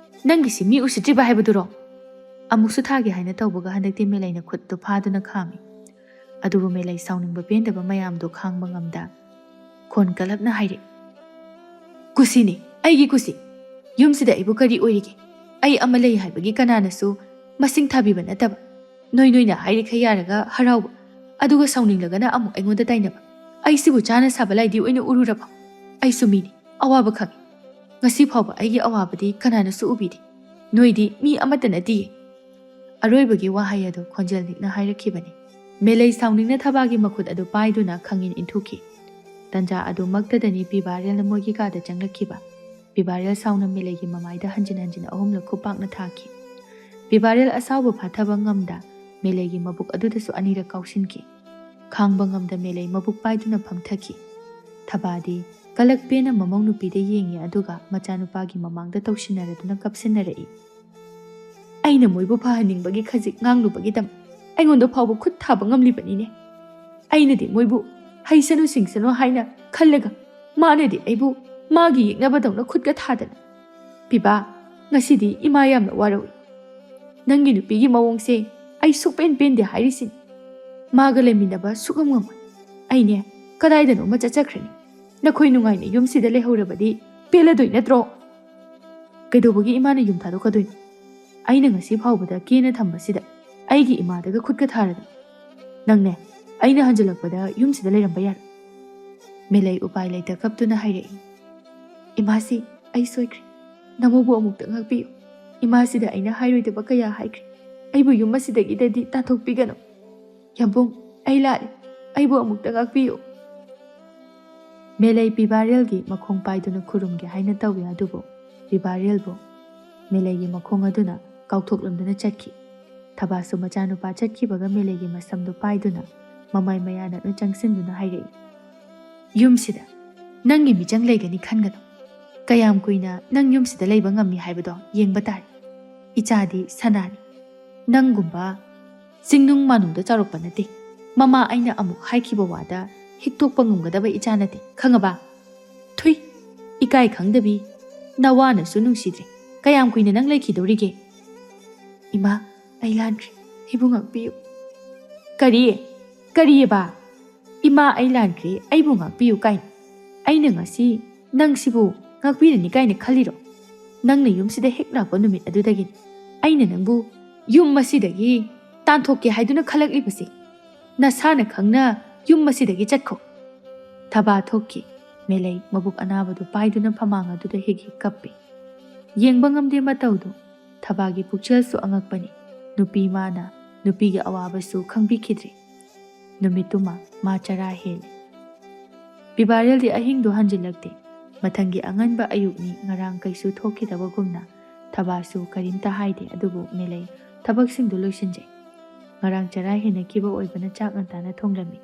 ꯅꯪꯒꯤꯁꯤ ꯃꯤ ꯎꯁꯤꯠꯇ꯭ꯔꯤꯕ ꯍꯥꯏꯕꯗꯨꯔꯣ?" ꯑꯃꯨꯛꯁꯨ ꯊꯥꯒꯦ ꯍꯥꯏꯅ ꯇꯧꯕꯒ ꯍꯟꯗꯛꯇꯤ ꯃꯦꯂꯩꯅ ꯈꯨꯠꯇꯨ ꯐꯥꯗꯨꯅ ꯈꯥꯝꯃꯤ꯫ ꯑꯗꯨꯕꯨ ꯃꯦꯂꯩ ꯁꯥꯎꯅꯤꯡꯕ ꯄꯦꯟꯗꯕ ꯃꯌꯥꯝꯗꯣ ꯈꯥꯡꯕ ꯉꯝꯗ ꯈꯣꯟ ꯀꯜꯂꯞꯅ ꯍꯥꯏꯔꯛꯏ, "ꯀꯨꯁꯤꯅꯤ, ꯑꯩꯒꯤ ꯀꯨꯁꯤ꯫ ꯌꯨꯝꯁꯤꯗ ꯑꯩꯕꯨ ꯀꯔꯤ ꯑꯣꯏꯔꯤꯒꯦ? ꯑꯩ ꯑꯃ ꯂꯩ ꯍꯥꯏꯕꯒꯤ ꯀꯅꯥꯅꯁꯨ ꯃꯁꯤꯡ ꯊꯥꯕꯤꯕ ꯅꯠꯇꯕ꯫ ꯅꯣꯏ ꯅꯣꯏꯅ ꯍꯥꯏꯔꯤꯈꯩ ꯌꯥꯔꯒ ꯍꯔꯥꯎꯕ, ꯑꯗꯨꯒ ꯁꯥꯎꯅꯤꯡꯂꯒꯅ ꯑꯃꯨꯛ ꯑꯩꯉꯣꯟꯗ ꯇꯥꯏꯅꯕ꯫ ꯑꯩꯁꯤꯕꯨ ꯆꯥꯅ ꯁꯥꯕ ꯂꯥꯏꯗꯤ ꯑꯣꯏꯅ ꯎꯔꯨꯔꯕꯣ? ꯑꯩꯁꯨ ꯃꯤꯅꯤ, ꯑꯋꯥꯕ ꯈꯪꯏ꯫ ꯉꯁꯤ ꯐꯥꯎꯕ ꯑꯩꯒꯤ ꯑꯋꯥꯕꯗꯤ ꯀꯅꯥꯅꯁꯨ ꯎꯕꯤꯗꯦ꯫ ꯅꯣꯏꯗꯤ ꯃꯤ ꯑꯃꯠꯇ ꯅꯠꯇꯤꯌꯦ꯫" ꯑꯔꯣꯏꯕꯒꯤ ꯋꯥꯍꯩ ꯑꯗꯨ ꯈꯣꯟꯖꯦꯜ ꯅꯤꯛꯅ ꯍꯥꯏꯔꯛꯈꯤꯕꯅꯤ꯫ ꯃꯦꯂꯩ ꯁꯥꯎꯅꯤꯡꯅ ꯊꯕꯥꯒꯤ ꯃꯈꯨꯠ ꯑꯗꯨ ꯄꯥꯏꯗꯨꯅ ꯈꯪꯏꯟ ꯏꯟꯊꯨꯈꯤ꯫ ꯇꯟꯖꯥ ꯑꯗꯨꯃꯛꯇꯗꯅꯤ ꯄꯤꯕꯥꯔꯦꯜꯅ ꯃꯣꯏꯒꯤ ꯀꯥꯗ ꯆꯪꯂꯛꯈꯤꯕ꯫ ꯄꯤꯕꯥꯔꯦꯜ ꯁꯥꯎꯅ ꯃꯦꯂꯩꯒꯤ ꯃꯃꯥꯏꯗ ꯍꯟꯖꯤꯟ ꯍꯟꯖꯤꯟ ꯑꯍꯨꯝꯂꯛ ꯈꯨꯄꯥꯛꯅ ꯊꯥꯈꯤ꯫ ꯄꯤꯕꯥꯔꯦꯜ ꯑꯁꯥꯎꯕ ꯐꯥꯊꯕ ꯉꯝꯗ ꯃꯦꯂꯩꯒꯤ ꯃꯕꯨꯛ ꯑꯗꯨꯗꯁꯨ ꯑꯅꯤꯔꯛ ꯀꯥꯎꯁꯤꯟꯈꯤ꯫ ꯈꯥꯡꯕ ꯉꯝꯗ ꯃꯦꯂꯩ ꯃꯕꯨꯛ ꯄꯥꯏꯗꯨꯅ ꯐꯝꯊꯈꯤ꯫ ꯊꯕꯥꯗꯤ ꯀꯂꯛ ꯄꯦꯟꯅ ꯃꯃꯧ ꯅꯨꯄꯤꯗ ꯌꯦꯡꯉꯤ, ꯑꯗꯨꯒ ꯃꯆꯥꯅꯨꯄꯥꯒꯤ ꯃꯃꯥꯡꯗ ꯇꯧꯁꯤꯟꯅꯔꯗꯨꯅ ꯀꯞꯁꯤꯟꯅꯔꯛꯏ꯫ "ꯑꯩꯅ ꯃꯣꯏꯕꯨ ꯐꯍꯟꯅꯤꯡꯕꯒꯤ ꯈꯖꯤꯛ ꯉꯥꯡꯂꯨꯕꯒꯤꯗꯃꯛ ꯑꯩꯉꯣꯟꯗ ꯐꯥꯎꯕ ꯈꯨꯠ ꯊꯥꯕ ꯉꯝꯂꯤꯕꯅꯤꯅꯦ꯫ ꯑꯩꯅꯗꯤ ꯃꯣꯏꯕꯨ ꯍꯩꯁꯅꯨ ꯁꯤꯡꯁꯅꯨ ꯍꯥꯏꯅ ꯈꯜꯂꯒ ꯃꯥꯅꯗꯤ ꯑꯩꯕꯨ ꯃꯥꯒꯤ ꯌꯦꯛꯅꯕꯗꯧꯅ ꯈꯨꯠꯀ ꯊꯥꯗꯅ꯫ ꯄꯤꯕꯥ, ꯉꯁꯤꯗꯤ ꯏꯃꯥ ꯌꯥꯝꯅ ꯋꯥꯔꯧꯏ꯫ ꯅꯪꯒꯤ ꯅꯨꯄꯤꯒꯤ ꯃꯑꯣꯡꯁꯦ ꯑꯩ ꯁꯨꯛꯄꯦꯟ ꯄꯦꯟꯗꯦ ꯍꯥꯏꯔꯤꯁꯤꯅꯤ꯫ ꯃꯥꯒ ꯂꯩꯃꯤꯟꯅꯕ ꯁꯨꯛꯉꯝ ꯉꯝꯃꯣꯏ꯫ ꯑꯩꯅꯦ, ꯀꯗꯥꯏꯗꯅꯣꯃ ꯆꯠꯆꯈ꯭ꯔꯅꯤ꯫ ꯅꯈꯣꯏ ꯅꯨꯡꯉꯥꯏꯅ ꯌꯨꯝꯁꯤꯗ ꯂꯩꯍꯧꯔꯕꯗꯤ ꯄꯦꯜꯂꯗꯣꯏ ꯅꯠꯇ꯭ꯔꯣ? ꯀꯩꯗꯧꯕꯒꯤ ꯏꯃꯥꯅ ꯌꯨꯝ ꯊꯥꯗꯣꯛꯀꯗꯣꯏꯅꯣ? ꯑꯩꯅ ꯉꯁꯤ ꯐꯥꯎꯕꯗ ꯀꯦꯅ ꯊꯝꯕꯁꯤꯗ ꯑꯩꯒꯤ ꯏꯃꯥꯗꯒ ꯈꯨꯠꯀ ꯊꯥꯔꯗꯅ꯫ ꯅꯪꯅꯦ, ꯑꯩꯅ ꯍꯟꯖꯤꯜꯂꯛꯄꯗ ꯌꯨꯝꯁꯤꯗ ꯂꯩꯔꯝꯕ ꯌꯥꯔꯣꯏ꯫" ꯃꯦꯂꯩ ꯎꯄꯥꯏ ꯂꯩꯇ ꯀꯞꯇꯨꯅ ꯍꯥꯏꯔꯛꯏ, "ꯏꯃꯥꯁꯤ, ꯑꯩ ꯁꯣꯏꯈ꯭ꯔꯦ꯫ ꯅꯃꯧꯕꯨ ꯑꯃꯨꯛꯇ ꯉꯥꯛꯄꯤꯌꯨ꯫ ꯏꯃꯥꯁꯤꯗ ꯑꯩꯅ ꯍꯥꯏꯔꯣꯏꯗꯕ ꯀꯌꯥ ꯍꯥꯏꯈ꯭ꯔꯦ꯫ ꯑꯩꯕꯨ ꯌꯨꯝ ꯑꯁꯤꯗꯒꯤꯗꯗꯤ ꯇꯥꯟꯊꯣꯛꯄꯤꯒꯅꯨ꯫ ꯌꯥꯝꯕꯨꯡ, ꯑꯩ ꯂꯥꯛꯂꯦ꯫ ꯑꯩꯕꯨ ꯑꯃꯨꯛꯇ ꯉꯥꯛꯄꯤꯌꯨ꯫" ꯃꯦꯂꯩ ꯄꯤꯕꯥꯔꯦꯜꯒꯤ ꯃꯈꯣꯡ ꯄꯥꯏꯗꯨꯅ ꯈꯨꯔꯨꯝꯒꯦ ꯍꯥꯏꯅ ꯇꯧꯏ, ꯑꯗꯨꯕꯨ ꯄꯤꯕꯥꯔꯦꯜꯕꯨ ꯃꯦꯂꯩꯒꯤ ꯃꯈꯣꯡ ꯑꯗꯨꯅ ꯀꯥꯎꯊꯣꯛꯂꯝꯗꯨꯅ ꯆꯠꯈꯤ꯫ ꯊꯕꯥꯁꯨ ꯃꯆꯥꯅꯨꯄꯥ ꯆꯠꯈꯤꯕꯒ ꯃꯦꯂꯩꯒꯤ ꯃꯁꯝꯗꯨ ꯄꯥꯏꯗꯨꯅ ꯃꯃꯥꯏ ꯃꯌꯥꯅꯠꯅ ꯆꯪꯁꯤꯟꯗꯨꯅ ꯍꯥꯏꯔꯛꯏ, "ꯌꯨꯝꯁꯤꯗ ꯅꯪꯒꯤ ꯃꯤꯆꯪ ꯂꯩꯒꯅꯤ ꯈꯟꯒꯅꯨ꯫ ꯀꯌꯥꯝ ꯀꯨꯏꯅ ꯅꯪ ꯌꯨꯝꯁꯤꯗ ꯂꯩꯕ ꯉꯝꯃꯤ ꯍꯥꯏꯕꯗꯣ ꯌꯦꯡꯕ ꯇꯥꯔꯦ꯫ ꯏꯆꯥꯗꯤ ꯁꯅꯥꯅꯤ꯫ ꯅꯪꯒꯨꯝꯕ ꯆꯤꯡꯅꯨꯡ ꯃꯥꯅꯨꯡꯗ ꯆꯥꯎꯔꯛꯄ ꯅꯠꯇꯦ꯫ ꯃꯃꯥ ꯑꯩꯅ ꯑꯃꯨꯛ ꯍꯥꯏꯈꯤꯕ ꯋꯥꯗ ꯍꯤꯛꯇꯣꯛꯄ ꯉꯝꯒꯗꯕ ꯏꯆꯥ ꯅꯠꯇꯦ, ꯈꯪꯉꯕ? ꯊꯨꯏ, ꯏꯀꯥꯏ ꯈꯪꯗꯕꯤ, ꯅꯋꯥꯅꯁꯨ ꯅꯨꯡꯁꯤꯗ꯭ꯔꯦ꯫ ꯀꯌꯥꯝ ꯀꯨꯏꯅ ꯅꯪ ꯂꯩꯈꯤꯗꯧꯔꯤꯒꯦ?" "ꯏꯃꯥ, ꯑꯩ ꯂꯥꯟꯈ꯭ꯔꯦ꯫ ꯑꯩꯕꯨ ꯉꯥꯛꯄꯤꯌꯨ꯫" "ꯀꯔꯤ? ꯀꯔꯤꯑꯕ? ꯏꯃꯥ, ꯑꯩ ꯂꯥꯟꯈ꯭ꯔꯦ, ꯑꯩꯕꯨ ꯉꯥꯛꯄꯤꯌꯨ ꯀꯥꯏꯅ? ꯑꯩꯅ ꯉꯁꯤ ꯅꯪꯁꯤꯕꯨ ꯉꯥꯛꯄꯤꯔꯅꯤ ꯀꯥꯏꯅ ꯈꯜꯂꯤꯔꯣ? ꯅꯪꯅ ꯌꯨꯝꯁꯤꯗ ꯍꯦꯛ ꯂꯥꯛꯄ ꯅꯨꯃꯤꯠ ꯑꯗꯨꯗꯒꯤꯅꯤ ꯑꯩꯅ ꯅꯪꯕꯨ ꯌꯨꯝ ꯑꯁꯤꯗꯒꯤ ꯇꯥꯟꯊꯣꯛꯀꯦ ꯍꯥꯏꯗꯨꯅ ꯈꯜꯂꯛꯂꯤꯕꯁꯦ꯫ ꯅꯁꯥꯅ ꯈꯪꯅ ꯌꯨꯝ ꯑꯁꯤꯗꯒꯤ ꯆꯠꯈꯣ꯫" ꯊꯕꯥ ꯊꯣꯛꯈꯤ꯫ ꯃꯦꯂꯩ ꯃꯕꯨꯛ ꯑꯅꯥꯕꯗꯨ ꯄꯥꯏꯗꯨꯅ ꯐꯃꯥꯡ ꯑꯗꯨꯗ ꯍꯤꯛ ꯍꯤꯛ ꯀꯞꯄꯤ꯫ ꯌꯦꯡꯕ ꯉꯝꯗꯦ ꯃꯇꯧꯗꯨ꯫ ꯊꯕꯥꯒꯤ ꯄꯨꯛꯆꯦꯜꯁꯨ ꯑꯉꯛꯄꯅꯤ꯫ ꯅꯨꯄꯤ ꯃꯥꯅ ꯅꯨꯄꯤꯒꯤ ꯑꯋꯥꯕꯁꯨ ꯈꯪꯕꯤꯈꯤꯗ꯭ꯔꯦ꯫ ꯅꯨꯃꯤꯠꯇꯨꯃ ꯃꯥ ꯆꯔꯥ ꯍꯦꯜꯂꯤ꯫ ꯄꯤꯕꯥꯔꯦꯜꯗꯤ ꯑꯍꯤꯡꯗꯨ ꯍꯟꯖꯤꯜꯂꯛꯇꯦ꯫ ꯃꯊꯪꯒꯤ ꯑꯉꯟꯕ ꯑꯌꯨꯛꯅꯤ, ꯉꯔꯥꯡ ꯀꯩꯁꯨ ꯊꯣꯛꯈꯤꯗꯕꯒꯨꯝꯅ꯫ ꯊꯕꯥꯁꯨ ꯀꯔꯤꯝꯇ ꯍꯥꯏꯗꯦ, ꯑꯗꯨꯕꯨ ꯃꯦꯂꯩ ꯊꯕꯛꯁꯤꯡꯗꯨ ꯂꯣꯏꯁꯤꯟꯖꯩ꯫ ꯉꯔꯥꯡ ꯆꯔꯥ ꯍꯦꯟꯅꯈꯤꯕ ꯑꯣꯏꯕꯅ ꯆꯥꯛ ꯉꯟꯇꯥꯅ ꯊꯣꯡꯂꯝꯃꯤ꯫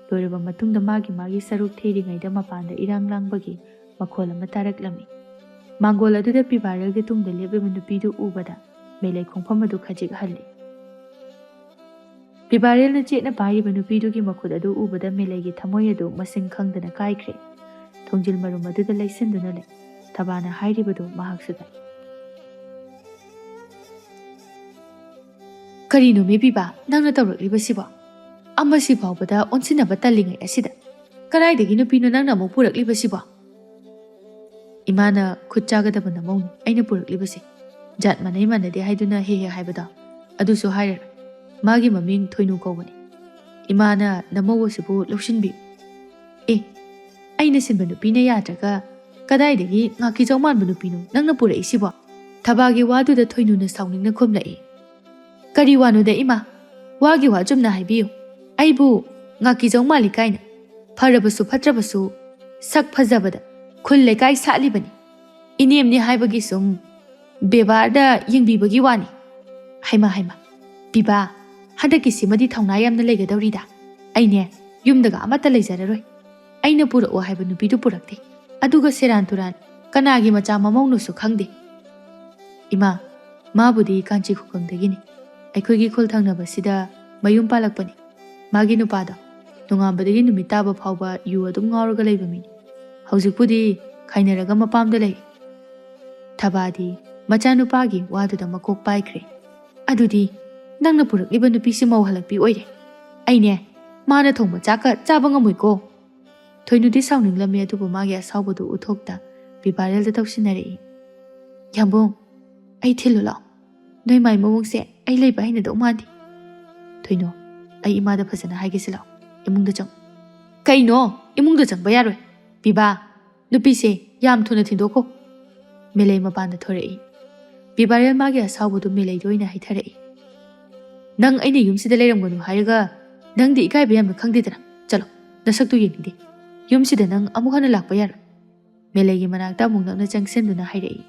ꯂꯣꯏꯔꯕ ꯃꯇꯨꯡꯗ ꯃꯥꯒꯤ ꯃꯥꯒꯤ ꯁꯔꯨꯛ ꯊꯤꯔꯤꯉꯩꯗ ꯃꯄꯥꯟꯗ ꯏꯔꯥꯡ ꯂꯥꯡꯕꯒꯤ ꯃꯈꯣꯜ ꯑꯃ ꯇꯥꯔꯛꯂꯝꯃꯤ꯫ ꯃꯥꯡꯒꯣꯜ ꯑꯗꯨꯗ ꯄꯤꯕꯥꯔꯦꯜꯒꯤ ꯇꯨꯡꯗ ꯂꯦꯞꯂꯤꯕ ꯅꯨꯄꯤꯗꯨ ꯎꯕꯗ ꯃꯦꯂꯩ ꯈꯣꯡꯐꯝ ꯑꯗꯨ ꯈꯖꯤꯛ ꯍꯜꯂꯤ꯫ ꯄꯤꯕꯥꯔꯦꯜꯅ ꯆꯦꯠꯅ ꯄꯥꯏꯔꯤꯕ ꯅꯨꯄꯤꯗꯨꯒꯤ ꯃꯈꯨꯠ ꯑꯗꯨ ꯎꯕꯗ ꯃꯦꯂꯩꯒꯤ ꯊꯃꯣꯏ ꯑꯗꯨ ꯃꯁꯤꯡ ꯈꯪꯗꯅ ꯀꯥꯏꯈ꯭ꯔꯦ꯫ ꯊꯣꯡꯖꯤꯜ ꯃꯔꯨꯝ ꯑꯗꯨꯗ ꯂꯩꯁꯤꯟꯗꯨꯅ ꯂꯩ꯫ ꯊꯕꯥꯅ ꯍꯥꯏꯔꯤꯕꯗꯨ ꯃꯍꯥꯛꯁꯨ ꯇꯥꯏ꯫ "ꯀꯔꯤꯅꯣꯃꯤ ꯄꯤꯕꯥ, ꯅꯪꯅ ꯇꯧꯔꯛꯂꯤꯕꯁꯤꯕꯣ? ꯑꯃꯁꯤ ꯐꯥꯎꯕꯗ ꯑꯣꯟꯁꯤꯟꯅꯕ ꯇꯜꯂꯤꯉꯩ ꯑꯁꯤꯗ ꯀꯗꯥꯏꯗꯒꯤ ꯅꯨꯄꯤꯅꯣ ꯅꯪꯅ ꯑꯃꯨꯛ ꯄꯨꯔꯛꯂꯤꯕꯁꯤꯕꯣ?" "ꯏꯃꯥꯅ ꯈꯨꯠ ꯆꯥꯒꯗꯕ ꯅꯃꯧꯅꯤ ꯑꯩꯅ ꯄꯨꯔꯛꯂꯤꯕꯁꯦ꯫ ꯖꯥꯠ ꯃꯥꯟꯅꯩ ꯃꯥꯟꯅꯗꯦ ꯍꯥꯏꯗꯨꯅ ꯍꯦꯛ ꯍꯦꯛ ꯍꯥꯏꯕꯗꯣ, ꯑꯗꯨꯁꯨ ꯍꯥꯏꯔꯔꯣꯏ꯫ ꯃꯥꯒꯤ ꯃꯃꯤꯡ ꯊꯣꯏꯅꯨ ꯀꯧꯕꯅꯤ꯫ ꯏꯃꯥꯅ ꯅꯃꯧ ꯑꯁꯤꯕꯨ ꯂꯧꯁꯤꯟꯕꯤꯌꯨ꯫" "ꯑꯦ, ꯑꯩꯅ ꯁꯤꯟꯕ ꯅꯨꯄꯤꯅ ꯌꯥꯗ꯭ꯔꯒ "ꯀꯗꯥꯏꯗꯒꯤ ꯉꯥꯀꯤꯖꯧ ꯃꯥꯟꯕ ꯅꯨꯄꯤꯅꯣ ꯅꯪꯅ ꯄꯨꯔꯛꯏꯁꯤꯕꯣ?" ꯊꯕꯥꯒꯤ ꯋꯥꯗꯨꯗ ꯊꯣꯏꯅꯨꯅ ꯁꯥꯎꯅꯤꯡꯅ ꯈꯨꯝꯂꯛꯏ꯫ "ꯀꯔꯤ ꯋꯥꯅꯣꯗ ꯏꯃꯥ? ꯋꯥꯒꯤ ꯋꯥ ꯆꯨꯝꯅ ꯍꯥꯏꯕꯤꯌꯨ꯫ ꯑꯩꯕꯨ ꯉꯥꯀꯤꯖꯧ ꯃꯥꯜꯂꯤ ꯀꯥꯏꯅ? ꯐꯔꯕꯁꯨ ꯐꯠꯇ꯭ꯔꯕꯁꯨ ꯁꯛ ꯐꯖꯕꯗ ꯈꯨꯜ ꯂꯩꯀꯥꯏ ꯁꯥꯠꯂꯤꯕꯅꯤ꯫ ꯏꯅꯦꯝꯅꯤ ꯍꯥꯏꯕꯒꯤ ꯁꯨꯝ ꯕꯦꯕꯥꯔꯗ ꯌꯦꯡꯕꯤꯕꯒꯤ ꯋꯥꯅꯤ꯫" "ꯍꯩꯃꯥ, ꯍꯩꯃꯥ, ꯄꯤꯕꯥ, ꯍꯟꯗꯛꯀꯤꯁꯤꯃꯗꯤ ꯊꯧꯅꯥ ꯌꯥꯝꯅ ꯂꯩꯒꯗꯧꯔꯤꯗ꯫ ꯑꯩꯅꯦ, ꯌꯨꯝꯗꯒ ꯑꯃꯠꯇ ꯂꯩꯖꯔꯔꯣꯏ꯫ ꯑꯩꯅ ꯄꯨꯔꯛꯑꯣ ꯍꯥꯏꯕ ꯅꯨꯄꯤꯗꯨ ꯄꯨꯔꯛꯇꯦ꯫ ꯑꯗꯨꯒ ꯁꯦꯔꯥꯟ ꯇꯨꯔꯥꯟ ꯀꯅꯥꯒꯤ ꯃꯆꯥ ꯃꯃꯧꯅꯣꯁꯨ ꯈꯪꯗꯦ꯫" "ꯏꯃꯥ, ꯃꯥꯕꯨꯗꯤ ꯀꯥꯟꯆꯤ ꯈꯨꯡꯒꯪꯗꯒꯤꯅꯤ꯫ ꯑꯩꯈꯣꯏꯒꯤ ꯈꯨꯜ ꯊꯪꯅꯕꯁꯤꯗ ꯃꯌꯨꯝ ꯄꯥꯜꯂꯛꯄꯅꯤ꯫ ꯃꯥꯒꯤ ꯅꯨꯄꯥꯗꯣ ꯅꯣꯡꯉꯥꯟꯕꯗꯒꯤ ꯅꯨꯃꯤꯠ ꯇꯥꯕ ꯐꯥꯎꯕ ꯌꯨ ꯑꯗꯨꯝ ꯉꯥꯎꯔꯒ ꯂꯩꯕ ꯃꯤꯅꯤ꯫ ꯍꯧꯖꯤꯛꯄꯨꯗꯤ ꯈꯥꯏꯅꯔꯒ ꯃꯄꯥꯝꯗ ꯂꯩ꯫" ꯊꯕꯥꯗꯤ ꯃꯆꯥꯅꯨꯄꯥꯒꯤ ꯋꯥꯗꯨꯗ ꯃꯀꯣꯛ ꯄꯥꯏꯈ꯭ꯔꯦ꯫ "ꯑꯗꯨꯗꯤ ꯅꯪꯅ ꯄꯨꯔꯛꯂꯤꯕ ꯅꯨꯄꯤꯁꯤ ꯃꯧ ꯍꯜꯂꯛꯄꯤ ꯑꯣꯏꯔꯦ꯫ ꯑꯩꯅꯦ, ꯃꯥꯅ ꯊꯣꯡꯕ ꯆꯥꯛꯀ ꯆꯥꯕ ꯉꯝꯃꯣꯏꯀꯣ꯫" ꯊꯣꯏꯅꯨꯗꯤ ꯁꯥꯎꯅꯤꯡꯂꯝꯃꯤ, ꯑꯗꯨꯕꯨ ꯃꯥꯒꯤ ꯑꯁꯥꯎꯕꯗꯨ ꯎꯠꯊꯣꯛꯇ ꯄꯤꯕꯥꯔꯦꯜꯗ ꯇꯧꯁꯤꯟꯅꯔꯛꯏ꯫ "ꯌꯥꯝꯕꯨꯡ, ꯑꯩ ꯊꯤꯜꯂꯨ ꯂꯥꯛꯑꯣ꯫ ꯅꯣꯏ ꯃꯥꯏ ꯃꯑꯣꯡꯁꯦ ꯑꯩ ꯂꯩꯕ ꯍꯩꯅꯗꯧ ꯃꯥꯟꯗꯦ꯫" "ꯊꯣꯏꯅꯨ, ꯑꯩ ꯏꯃꯥꯗ ꯐꯖꯅ ꯍꯥꯏꯒꯦꯁꯤ ꯂꯥꯛꯑꯣ, ꯏꯃꯨꯡꯗ ꯆꯪꯉꯨ꯫" "ꯀꯩꯅꯣ? ꯏꯃꯨꯡꯗ ꯆꯪꯕ ꯌꯥꯔꯣꯏ꯫ ꯄꯤꯕꯥ, ꯅꯨꯄꯤꯁꯦ ꯌꯥꯝ ꯊꯨꯅ ꯊꯤꯟꯗꯣꯛꯈꯣ꯫" ꯃꯦꯂꯩ ꯃꯄꯥꯟꯗ ꯊꯣꯔꯛꯏ꯫ ꯄꯤꯕꯥꯔꯦꯜ ꯃꯥꯒꯤ ꯑꯁꯥꯎꯕꯗꯨ ꯃꯦꯂꯩꯗ ꯑꯣꯏꯅ ꯍꯩꯊꯔꯛꯏ꯫ "ꯅꯪ ꯑꯩꯅ ꯌꯨꯝꯁꯤꯗ ꯂꯩꯔꯝꯒꯅꯨ ꯍꯥꯏꯔꯒ ꯅꯪꯗꯤ ꯏꯀꯥꯏꯕ ꯌꯥꯝꯅ ꯈꯪꯗꯦꯗꯅ꯫ ꯆꯠꯂꯣ, ꯅꯁꯛꯇꯨ ꯌꯦꯡꯅꯤꯡꯗꯦ꯫ ꯌꯨꯝꯁꯤꯗ ꯅꯪ ꯑꯃꯨꯛ ꯍꯟꯅ ꯂꯥꯛꯄ ꯌꯥꯔꯣꯏ꯫" ꯃꯦꯂꯩꯒꯤ ꯃꯅꯥꯛꯇ ꯑꯃꯨꯛ ꯅꯛꯅ ꯆꯪꯁꯤꯟꯗꯨꯅ ꯍꯥꯏꯔꯛꯏ꯫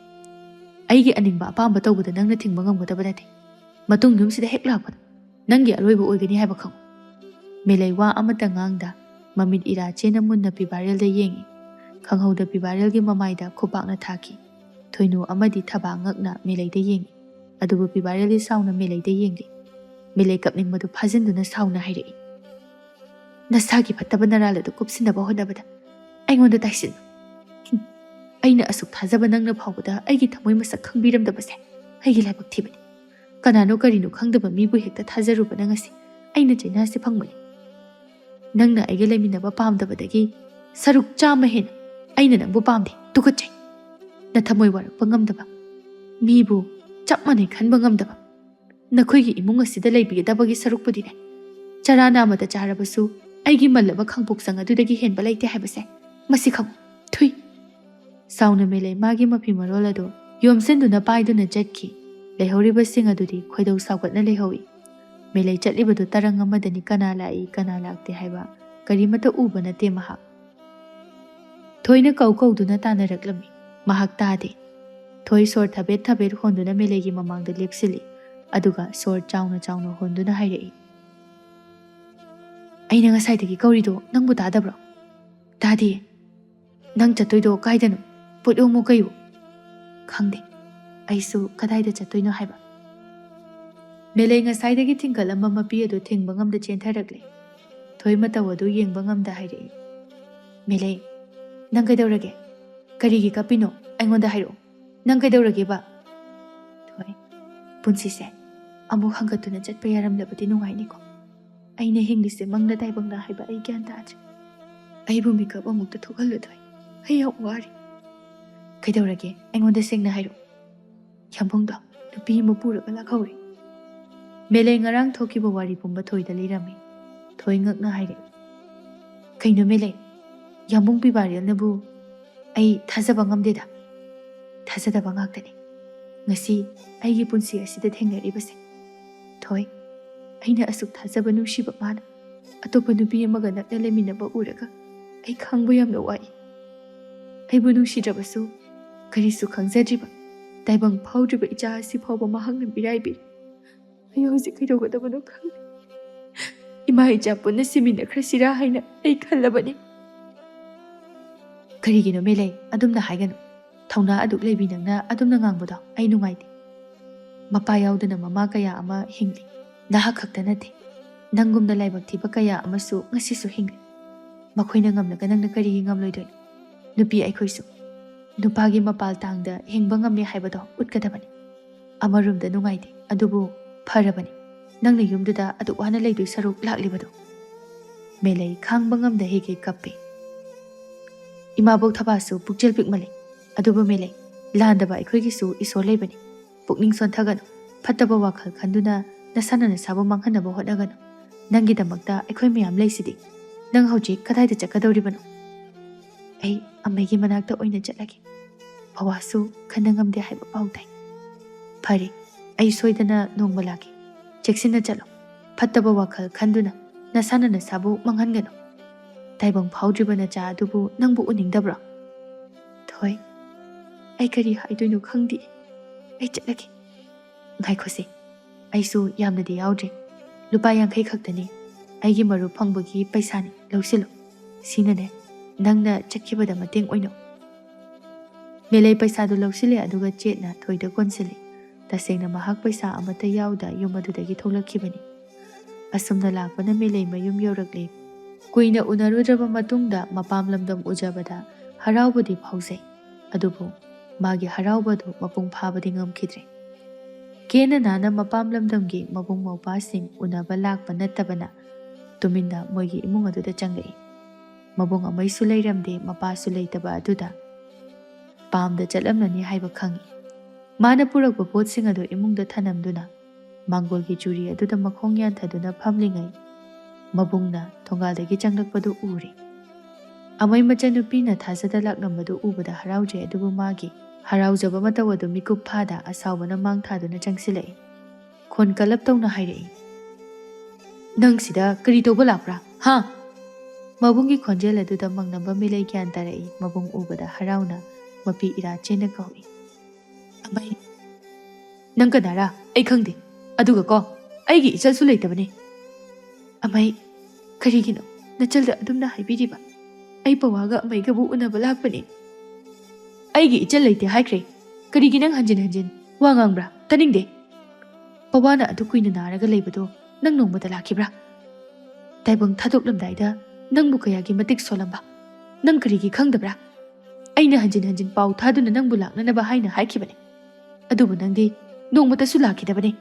"ꯑꯩꯒꯤ ꯑꯅꯤꯡꯕ ꯑꯄꯥꯝꯕ ꯇꯧꯕꯗ ꯅꯪꯅ ꯊꯤꯡꯕ ꯉꯝꯒꯗꯕ ꯅꯠꯇꯦ꯫ ꯃꯇꯨꯡ ꯌꯨꯝꯁꯤꯗ ꯍꯦꯛ ꯂꯥꯛꯄꯗ ꯅꯪꯒꯤ ꯑꯔꯣꯏꯕ ꯑꯣꯏꯒꯅꯤ ꯍꯥꯏꯕ ꯈꯪꯉꯨ꯫" ꯃꯦꯂꯩ ꯋꯥ ꯑꯃꯠꯇ ꯉꯥꯡꯗ ꯃꯃꯤꯠ ꯏꯔꯥ ꯆꯦꯅ ꯃꯨꯟꯅ ꯄꯤꯕꯥꯔꯦꯜꯗ ꯌꯦꯡꯉꯤ꯫ ꯈꯪꯍꯧꯗ ꯄꯤꯕꯥꯔꯦꯜꯒꯤ ꯃꯃꯥꯏꯗ ꯈꯨꯄꯥꯛꯅ ꯊꯥꯈꯤ꯫ ꯊꯣꯏꯅꯨ ꯑꯃꯗꯤ ꯊꯕꯥ ꯉꯛꯅ ꯃꯦꯂꯩꯗ ꯌꯦꯡꯉꯤ꯫ ꯑꯗꯨꯕꯨ ꯄꯤꯕꯥꯔꯦꯜꯗꯤ ꯁꯥꯎꯅ ꯃꯦꯂꯩꯗ ꯌꯦꯡꯂꯤ꯫ ꯃꯦꯂꯩ ꯀꯞꯅꯤꯡꯕꯗꯨ ꯐꯥꯖꯤꯟꯗꯨꯅ ꯁꯥꯎꯅ ꯍꯥꯏꯔꯛꯏ꯫ "ꯅꯁꯥꯒꯤ ꯐꯠꯇꯕ ꯅꯔꯥꯜ ꯑꯗꯨ ꯀꯨꯞꯁꯤꯟꯅꯕ ꯍꯣꯠꯅꯕꯗ ꯑꯩꯉꯣꯟꯗ ꯇꯥꯏꯁꯤꯟꯕ꯫ ꯍꯨꯝ, ꯑꯩꯅ ꯑꯁꯨꯛ ꯊꯥꯖꯕ ꯅꯪꯅ ꯐꯥꯎꯕꯗ ꯑꯩꯒꯤ ꯊꯃꯣꯏ ꯃꯁꯛ ꯈꯪꯕꯤꯔꯝꯗꯕꯁꯦ ꯑꯩꯒꯤ ꯂꯥꯏꯕꯛ ꯊꯤꯕꯅꯤ꯫ ꯀꯅꯥꯅꯣ ꯀꯔꯤꯅꯣ ꯈꯪꯗꯕ ꯃꯤꯕꯨ ꯍꯦꯛꯇ ꯊꯥꯖꯔꯨꯕꯅ ꯉꯁꯤ ꯑꯩꯅ ꯆꯩꯅꯥꯁꯦ ꯐꯪꯕꯅꯤ꯫ ꯅꯪꯅ ꯑꯩꯒ ꯂꯩꯃꯤꯟꯅꯕ ꯄꯥꯝꯗꯕꯗꯒꯤ ꯁꯔꯨꯛ ꯆꯥꯝꯃ ꯍꯦꯟꯅ ꯑꯩꯅ ꯅꯪꯕꯨ ꯄꯥꯝꯗꯦ꯫ ꯇꯨꯀꯠꯆꯩ꯫ ꯅꯊꯃꯣꯏ ꯋꯥꯔꯛꯄ ꯉꯝꯗꯕ, ꯃꯤꯕꯨ ꯆꯞ ꯃꯥꯟꯅꯩ ꯈꯟꯕ ꯉꯝꯗꯕ, ꯅꯈꯣꯏꯒꯤ ꯏꯃꯨꯡ ꯑꯁꯤꯗ ꯂꯩꯕꯤꯒꯗꯕꯒꯤ ꯁꯔꯨꯛꯄꯨꯗꯤꯅꯦ, ꯆꯔꯥ ꯅꯥꯝꯃꯗ ꯆꯥꯔꯕꯁꯨ ꯑꯩꯒꯤ ꯃꯜꯂꯕ ꯈꯥꯡꯄꯣꯛꯆꯪ ꯑꯗꯨꯗꯒꯤ ꯍꯦꯟꯕ ꯂꯩꯇꯦ ꯍꯥꯏꯕꯁꯦ ꯃꯁꯤ ꯈꯪꯉꯨ꯫ ꯊꯨꯏ꯫" ꯁꯥꯎꯅ ꯃꯦꯂꯩ ꯃꯥꯒꯤ ꯃꯐꯤ ꯃꯔꯣꯜ ꯑꯗꯨ ꯌꯣꯝꯁꯤꯟꯗꯨꯅ ꯄꯥꯏꯗꯨꯅ ꯆꯠꯈꯤ꯫ ꯂꯩꯍꯧꯔꯤꯕꯁꯤꯡ ꯑꯗꯨꯗꯤ ꯈꯣꯏꯗꯧ ꯁꯥꯎꯒꯠꯅ ꯂꯩꯍꯧꯏ꯫ ꯃꯦꯂꯩ ꯆꯠꯂꯤꯕꯗꯨ ꯇꯔꯪ ꯑꯃꯗꯅꯤ, ꯀꯅꯥ ꯂꯥꯛꯏ ꯀꯅꯥ ꯂꯥꯛꯇꯦ ꯍꯥꯏꯕ ꯀꯔꯤꯃꯠꯇ ꯎꯕ ꯅꯠꯇꯦ ꯃꯍꯥꯛ꯫ ꯊꯣꯏꯅ ꯀꯧ ꯀꯧꯗꯨꯅ ꯇꯥꯟꯅꯔꯛꯂꯝꯃꯤ꯫ ꯃꯍꯥꯛ ꯇꯥꯗꯦ꯫ ꯊꯣꯏ ꯁꯣꯔ ꯊꯕꯦꯠ ꯊꯕꯦꯠ ꯍꯣꯟꯗꯨꯅ ꯃꯦꯂꯩꯒꯤ ꯃꯃꯥꯡꯗ ꯂꯦꯞꯁꯤꯜꯂꯤ꯫ ꯑꯗꯨꯒ ꯁꯣꯔ ꯆꯥꯎꯅ ꯆꯥꯎꯅ ꯍꯣꯟꯗꯨꯅ ꯍꯥꯏꯔꯛꯏ, "ꯑꯩꯅ ꯉꯁꯥꯏꯗꯒꯤ ꯀꯧꯔꯤꯗꯣ ꯅꯪꯕꯨ ꯇꯥꯗꯕ꯭ꯔꯣ?" "ꯇꯥꯗꯦ꯫ ꯅꯪ ꯆꯠꯇꯣꯏꯗꯣ ꯀꯥꯏꯗꯅꯣ? ꯄꯣꯠ ꯌꯣꯝꯃꯨ ꯀꯩꯌꯨ?" "ꯈꯪꯗꯦ꯫ ꯑꯩꯁꯨ ꯀꯗꯥꯏꯗ ꯆꯠꯇꯣꯏꯅꯣ ꯍꯥꯏꯕ?" ꯃꯦꯂꯩ ꯉꯁꯥꯏꯗꯒꯤ ꯊꯤꯡꯒꯠꯂꯝꯕ ꯃꯄꯤ ꯑꯗꯨ ꯊꯤꯡꯕ ꯉꯝꯗ ꯆꯦꯟꯊꯔꯛꯂꯦ꯫ ꯊꯣꯏ ꯃꯇꯧ ꯑꯗꯨ ꯌꯦꯡꯕ ꯉꯝꯗ ꯍꯥꯏꯔꯛꯏ, "ꯃꯦꯂꯩ, ꯅꯪ ꯀꯩꯗꯧꯔꯒꯦ? ꯀꯔꯤꯒꯤ ꯀꯞꯄꯤꯅꯣ? ꯑꯩꯉꯣꯟꯗ ꯍꯥꯏꯔꯛꯑꯣ꯫ ꯅꯪ ꯀꯩꯗꯧꯔꯒꯦꯕ?" "ꯊꯣꯏ, ꯄꯨꯟꯁꯤꯁꯦ ꯑꯃꯨꯛ ꯍꯪꯒꯠꯇꯨꯅ ꯆꯠꯄ ꯌꯥꯔꯝꯂꯕꯗꯤ ꯅꯨꯡꯉꯥꯏꯅꯤꯀꯣ꯫ ꯑꯩꯅ ꯍꯤꯡꯂꯤꯁꯦ ꯃꯪꯂ ꯇꯥꯏꯕꯪꯂ ꯍꯥꯏꯕ ꯑꯩ ꯒ꯭ꯌꯥꯟ ꯇꯥꯗ꯭ꯔꯦ꯫ ꯑꯩꯕꯨ ꯃꯤꯀꯞ ꯑꯃꯨꯛꯇ ꯊꯣꯛꯍꯜꯂꯨ ꯊꯣꯏ꯫ ꯑꯩ ꯌꯥꯝ ꯋꯥꯔꯦ꯫" "ꯀꯩꯗꯧꯔꯒꯦ? ꯑꯩꯉꯣꯟꯗ ꯁꯦꯡꯅ ꯍꯥꯏꯔꯛꯑꯣ꯫" "ꯌꯥꯝꯕꯨꯡꯗꯣ ꯅꯨꯄꯤ ꯑꯃ ꯄꯨꯔꯒ ꯂꯥꯛꯍꯧꯔꯦ꯫" ꯃꯦꯂꯩ ꯉꯔꯥꯡ ꯊꯣꯛꯈꯤꯕ ꯋꯥꯔꯤ ꯄꯨꯝꯕ ꯊꯣꯏꯗ ꯂꯤꯔꯝꯃꯤ꯫ ꯊꯣꯏ ꯉꯛꯅ ꯍꯥꯏꯔꯛꯏ, "ꯀꯩꯅꯣ ꯃꯦꯂꯩ? ꯌꯥꯝꯕꯨꯡ ꯄꯤꯕꯥꯔꯦꯜꯅꯕꯨ? ꯑꯩ ꯊꯥꯖꯕ ꯉꯝꯗꯦꯗ꯫ ꯊꯥꯖꯗꯕ ꯉꯥꯛꯇꯅꯤ ꯉꯁꯤ ꯑꯩꯒꯤ ꯄꯨꯟꯁꯤ ꯑꯁꯤꯗ ꯊꯦꯡꯅꯔꯤꯕꯁꯦ꯫ ꯊꯣꯏ, ꯑꯩꯅ ꯑꯁꯨꯛ ꯊꯥꯖꯕ ꯅꯨꯡꯁꯤꯕ ꯃꯥꯅ ꯑꯇꯣꯞꯄ ꯅꯨꯄꯤ ꯑꯃꯒ ꯅꯛꯅ ꯂꯩꯃꯤꯟꯅꯕ ꯎꯔꯒ ꯑꯩ ꯈꯥꯡꯕ ꯌꯥꯝꯅ ꯋꯥꯏ꯫ ꯑꯩꯕꯨ ꯅꯨꯡꯁꯤꯗ꯭ꯔꯕꯁꯨ ꯀꯔꯤꯁꯨ ꯈꯪꯖꯗ꯭ꯔꯤꯕ ꯇꯥꯏꯕꯪ ꯐꯥꯎꯗ꯭ꯔꯤꯕ ꯏꯆꯥ ꯑꯁꯤ ꯐꯥꯎꯕ ꯃꯍꯥꯛꯅ ꯃꯤꯔꯥꯏꯕꯤꯔꯦ꯫ ꯑꯩ ꯍꯧꯖꯤꯛ ꯀꯩꯗꯧꯒꯗꯕꯅꯣ ꯈꯪꯗꯦ꯫ ꯏꯃꯥ ꯏꯆꯥ ꯄꯨꯟꯅ ꯁꯤꯃꯤꯟꯅꯈ꯭ꯔꯁꯤꯔꯥ ꯍꯥꯏꯅ ꯑꯩ ꯈꯜꯂꯕꯅꯤ꯫" "ꯀꯔꯤꯒꯤꯅꯣ ꯃꯦꯂꯩ? ꯑꯗꯨꯝꯅ ꯍꯥꯏꯒꯅꯨ꯫ ꯊꯧꯅꯥ ꯑꯗꯨꯛ ꯂꯩꯕꯤ ꯅꯪꯅ ꯑꯗꯨꯝꯅ ꯉꯥꯡꯕꯗꯣ ꯑꯩ ꯅꯨꯡꯉꯥꯏꯇꯦ꯫ ꯃꯄꯥ ꯌꯥꯎꯗꯅ ꯃꯃꯥ ꯀꯌꯥ ꯑꯃ ꯍꯤꯡꯂꯤ꯫ ꯅꯍꯥꯛ ꯈꯛꯇ ꯅꯠꯇꯦ, ꯅꯪꯒꯨꯝꯅ ꯂꯥꯏꯕꯛ ꯊꯤꯕ ꯀꯌꯥ ꯑꯃꯁꯨ ꯉꯁꯤꯁꯨ ꯍꯤꯡꯂꯤ꯫ ꯃꯈꯣꯏꯅ ꯉꯝꯂꯒ ꯅꯪꯅ ꯀꯔꯤꯒꯤ ꯉꯝꯂꯣꯏꯗꯣꯏꯅꯣ? ꯅꯨꯄꯤ ꯑꯩꯈꯣꯏꯁꯨ ꯅꯨꯄꯥꯒꯤ ꯃꯄꯥꯜ ꯇꯥꯡꯗ ꯍꯤꯡꯕ ꯉꯝꯃꯤ ꯍꯥꯏꯕꯗꯣ ꯎꯠꯀꯗꯕꯅꯤ꯫ ꯑꯃꯔꯣꯝꯗ ꯅꯨꯡꯉꯥꯏꯇꯦ, ꯑꯗꯨꯕꯨ ꯐꯔꯕꯅꯤ꯫ ꯅꯪꯅ ꯌꯨꯝꯗꯨꯗ ꯑꯗꯨꯛ ꯋꯥꯅ ꯂꯩꯗꯣꯏ ꯁꯔꯨꯛ ꯂꯥꯛꯂꯤꯕꯗꯣ꯫" ꯃꯦꯂꯩ ꯈꯥꯡꯕ ꯉꯝꯗ ꯍꯦꯛ ꯍꯦꯛ ꯀꯞꯄꯤ꯫ "ꯏꯃꯥꯕꯣꯛ ꯊꯕꯥꯁꯨ ꯄꯨꯛꯆꯦꯜ ꯄꯤꯛꯃꯜꯂꯤ꯫ ꯑꯗꯨꯕꯨ ꯃꯦꯂꯩ, ꯂꯥꯟꯗꯕ ꯑꯩꯈꯣꯏꯒꯤꯁꯨ ꯏꯁꯣꯔ ꯂꯩꯕꯅꯤ꯫ ꯄꯨꯛꯅꯤꯡ ꯁꯣꯟꯊꯒꯅꯨ꯫ ꯐꯠꯇꯕ ꯋꯥꯈꯜ ꯈꯟꯗꯨꯅ ꯅꯁꯥꯅ ꯅꯁꯥꯕꯨ ꯃꯥꯡꯍꯟꯅꯕ ꯍꯣꯠꯅꯒꯅꯨ꯫ ꯅꯪꯒꯤꯗꯃꯛꯇ ꯑꯩꯈꯣꯏ ꯃꯌꯥꯝ ꯂꯩꯁꯤꯗꯤ꯫ ꯅꯪ ꯍꯧꯖꯤꯛ ꯀꯗꯥꯏꯗ ꯆꯠꯀꯗꯧꯔꯤꯕꯅꯣ?" ꯑꯩ ꯑꯃꯩꯒꯤ ꯃꯅꯥꯛꯇ ꯑꯣꯏꯅ ꯆꯠꯂꯒꯦ꯫ ꯄꯋꯥꯁꯨ ꯈꯟꯅ ꯉꯝꯗꯦ ꯍꯥꯏꯕ ꯄꯥꯎ ꯇꯥꯏ꯫ ꯐꯔꯦ, ꯑꯩ ꯁꯣꯏꯗꯅ ꯅꯣꯡꯃ ꯂꯥꯛꯀꯦ꯫ ꯆꯦꯛꯁꯤꯟꯅ ꯆꯠꯂꯣ꯫ ꯐꯠꯇꯕ ꯋꯥꯈꯜ ꯈꯟꯗꯨꯅ ꯅꯁꯥꯅ ꯅꯁꯥꯕꯨ ꯃꯥꯡꯍꯟꯒꯅꯨ꯫ ꯇꯥꯏꯕꯪ ꯐꯥꯎꯗ꯭ꯔꯤꯕ ꯅꯆꯥ ꯑꯗꯨꯕꯨ ꯅꯪꯕꯨ ꯎꯅꯤꯡꯗꯕ꯭ꯔꯣ? ꯊꯣꯏ, ꯑꯩ ꯀꯔꯤ ꯍꯥꯏꯗꯣꯏꯅꯣ ꯈꯪꯗꯦ꯫ ꯑꯩ ꯆꯠꯂꯒꯦ꯫ ꯉꯥꯏꯈꯣꯁꯦ, ꯑꯩꯁꯨ ꯌꯥꯝꯅꯗꯤ ꯌꯥꯎꯗ꯭ꯔꯦ꯫ ꯂꯨꯄꯥ ꯌꯥꯡꯈꯩ ꯈꯛꯇꯅꯤ꯫ ꯑꯩꯒꯤ ꯃꯔꯨꯞ ꯐꯪꯕꯒꯤ ꯄꯩꯁꯥꯅꯤ, ꯂꯧꯁꯤꯜꯂꯨ꯫ ꯁꯤꯅꯅꯦ, ꯅꯪꯅ ꯆꯠꯈꯤꯕꯗ ꯃꯇꯦꯡ ꯑꯣꯏꯅꯧ꯫ ꯃꯦꯂꯩ ꯄꯩꯁꯥꯗꯨ ꯂꯧꯁꯤꯜꯂꯦ, ꯑꯗꯨꯒ ꯆꯦꯠꯅ ꯊꯣꯏꯗ ꯀꯣꯟꯁꯤꯜꯂꯤ꯫ ꯇꯁꯦꯡꯅ ꯃꯍꯥꯛ ꯄꯩꯁꯥ ꯑꯃꯠꯇ ꯌꯥꯎꯗ ꯌꯨꯝ ꯑꯗꯨꯗꯒꯤ ꯊꯣꯛꯂꯛꯈꯤꯕꯅꯤ꯫ ꯑꯁꯨꯝꯅ ꯂꯥꯛꯄꯅ ꯃꯦꯂꯩ ꯃꯌꯨꯝ ꯌꯧꯔꯛꯂꯦ꯫ ꯀꯨꯏꯅ ꯎꯅꯔꯨꯗ꯭ꯔꯕ ꯃꯇꯨꯡꯗ ꯃꯄꯥꯝ ꯂꯝꯗꯝ ꯎꯖꯕꯗ ꯍꯔꯥꯎꯕꯗꯤ ꯐꯥꯎꯖꯩ꯫ ꯑꯗꯨꯕꯨ ꯃꯥꯒꯤ ꯍꯔꯥꯎꯕꯗꯨ ꯃꯄꯨꯡ ꯐꯥꯕꯗꯤ ꯉꯝꯈꯤꯗ꯭ꯔꯦ꯫ ꯀꯦꯅ ꯅꯥꯅ ꯃꯄꯥꯝ ꯂꯝꯗꯝꯒꯤ ꯃꯕꯨꯡ ꯃꯧꯄ꯭ꯋꯥꯁꯤꯡ ꯎꯅꯕ ꯂꯥꯛꯄ ꯅꯠꯇꯕꯅ ꯇꯨꯃꯤꯟꯅ ꯃꯣꯏꯒꯤ ꯏꯃꯨꯡ ꯑꯗꯨꯗ ꯆꯪꯂꯛꯏ꯫ ꯃꯕꯨꯡ ꯑꯃꯩꯁꯨ ꯂꯩꯔꯝꯗꯦ, ꯃꯄꯥꯁꯨ ꯂꯩꯇꯕ ꯑꯗꯨꯗ ꯄꯥꯝꯗ ꯆꯠꯂꯝꯂꯅꯤ ꯍꯥꯏꯕ ꯈꯪꯏ꯫ ꯃꯥꯅ ꯄꯨꯔꯛꯄ ꯄꯣꯠꯁꯤꯡ ꯑꯗꯨ ꯏꯃꯨꯡꯗ ꯊꯅꯝꯗꯨꯅ ꯃꯥꯡꯒꯣꯜꯒꯤ ꯆꯨꯔꯤ ꯑꯗꯨꯗ ꯃꯈꯣꯡ ꯌꯥꯟꯊꯗꯨꯅ ꯐꯝꯂꯤꯉꯩ ꯃꯕꯨꯡꯅ ꯊꯣꯡꯒꯥꯜꯗꯒꯤ ꯆꯪꯂꯛꯄꯗꯨ ꯎꯔꯦ꯫ ꯑꯃꯩ ꯃꯆꯟꯅꯨꯄꯤꯅ ꯊꯥꯖꯗ ꯂꯥꯛꯂꯝꯕꯗꯨ ꯎꯕꯗ ꯍꯔꯥꯎꯖꯩ, ꯑꯗꯨꯕꯨ ꯃꯥꯒꯤ ꯍꯔꯥꯎꯖꯕ ꯃꯇꯧ ꯑꯗꯨ ꯃꯤꯀꯨꯞ ꯐꯥꯗ ꯑꯁꯥꯎꯕꯅ ꯃꯥꯡ ꯊꯥꯗꯨꯅ ꯆꯪꯁꯤꯜꯂꯛꯏ꯫ ꯈꯣꯟ ꯀꯜꯂꯞ ꯇꯧꯅ ꯍꯥꯏꯔꯛꯏ, "ꯅꯪ ꯁꯤꯗ ꯀꯔꯤ ꯇꯧꯕ ꯂꯥꯛꯄ꯭ꯔꯥ, ꯍꯥ?" ꯃꯕꯨꯡꯒꯤ ꯈꯣꯟꯖꯦꯜ ꯑꯗꯨꯗ ꯃꯪꯅꯕ ꯃꯤꯂꯩ ꯒ꯭ꯌꯥꯟ ꯇꯥꯔꯛꯏ꯫ ꯃꯕꯨꯡ ꯎꯕꯗ ꯍꯔꯥꯎꯅ ꯃꯄꯤ ꯏꯔꯥ ꯆꯦꯟꯅ ꯀꯧꯏ, "ꯑꯃꯩ, ꯅꯪ ꯀꯅꯥꯔꯥ? ꯑꯩ ꯈꯪꯗꯦ꯫ ꯑꯗꯨꯒ ꯀꯣ, ꯑꯩꯒꯤ ꯏꯆꯜꯁꯨ ꯂꯩꯇꯕꯅꯤ꯫" "ꯑꯃꯩ, ꯀꯔꯤꯒꯤꯅꯣ ꯅꯆꯜꯗ ꯑꯗꯨꯝꯅ ꯍꯥꯏꯕꯤꯔꯤꯕ? ꯑꯩ ꯄꯋꯥꯒ ꯑꯃꯩꯒꯕꯨ ꯎꯅꯕ ꯂꯥꯛꯄꯅꯤ꯫" "ꯑꯩꯒꯤ ꯏꯆꯜ ꯂꯩꯇꯦ ꯍꯥꯏꯈ꯭ꯔꯦ꯫ ꯀꯔꯤꯒꯤ ꯅꯪ ꯍꯟꯖꯤꯟ ꯍꯟꯖꯤꯟ ꯋꯥ ꯉꯥꯡꯕ꯭ꯔꯥ? ꯇꯥꯅꯤꯡꯗꯦ꯫ ꯄꯋꯥꯅ ꯑꯗꯨ ꯀꯨꯏꯅ ꯅꯥꯔꯒ ꯂꯩꯕꯗꯣ ꯅꯪ ꯅꯣꯡꯃꯇ ꯂꯥꯛꯈꯤꯕ꯭ꯔꯥ? ꯇꯥꯏꯕꯪ ꯊꯥꯗꯣꯛꯂꯝꯗꯥꯏꯗ ꯅꯪꯕꯨ ꯀꯌꯥꯒꯤ ꯃꯇꯤꯛ ꯁꯣꯜꯂꯝꯕ? ꯅꯪ ꯀꯔꯤꯒꯤ ꯈꯪꯗꯕ꯭ꯔꯥ? ꯑꯩꯅ ꯍꯟꯖꯤꯟ ꯍꯟꯖꯤꯟ ꯄꯥꯎ ꯊꯥꯗꯨꯅ ꯅꯪꯕꯨ ꯂꯥꯛꯅꯅꯕ ꯍꯥꯏꯅ ꯍꯥꯏꯈꯤꯕꯅꯤ꯫ ꯑꯗꯨꯕꯨ ꯅꯪꯗꯤ ꯅꯣꯡꯃꯇꯁꯨ ꯂꯥꯛꯈꯤꯗꯕꯅꯤ꯫"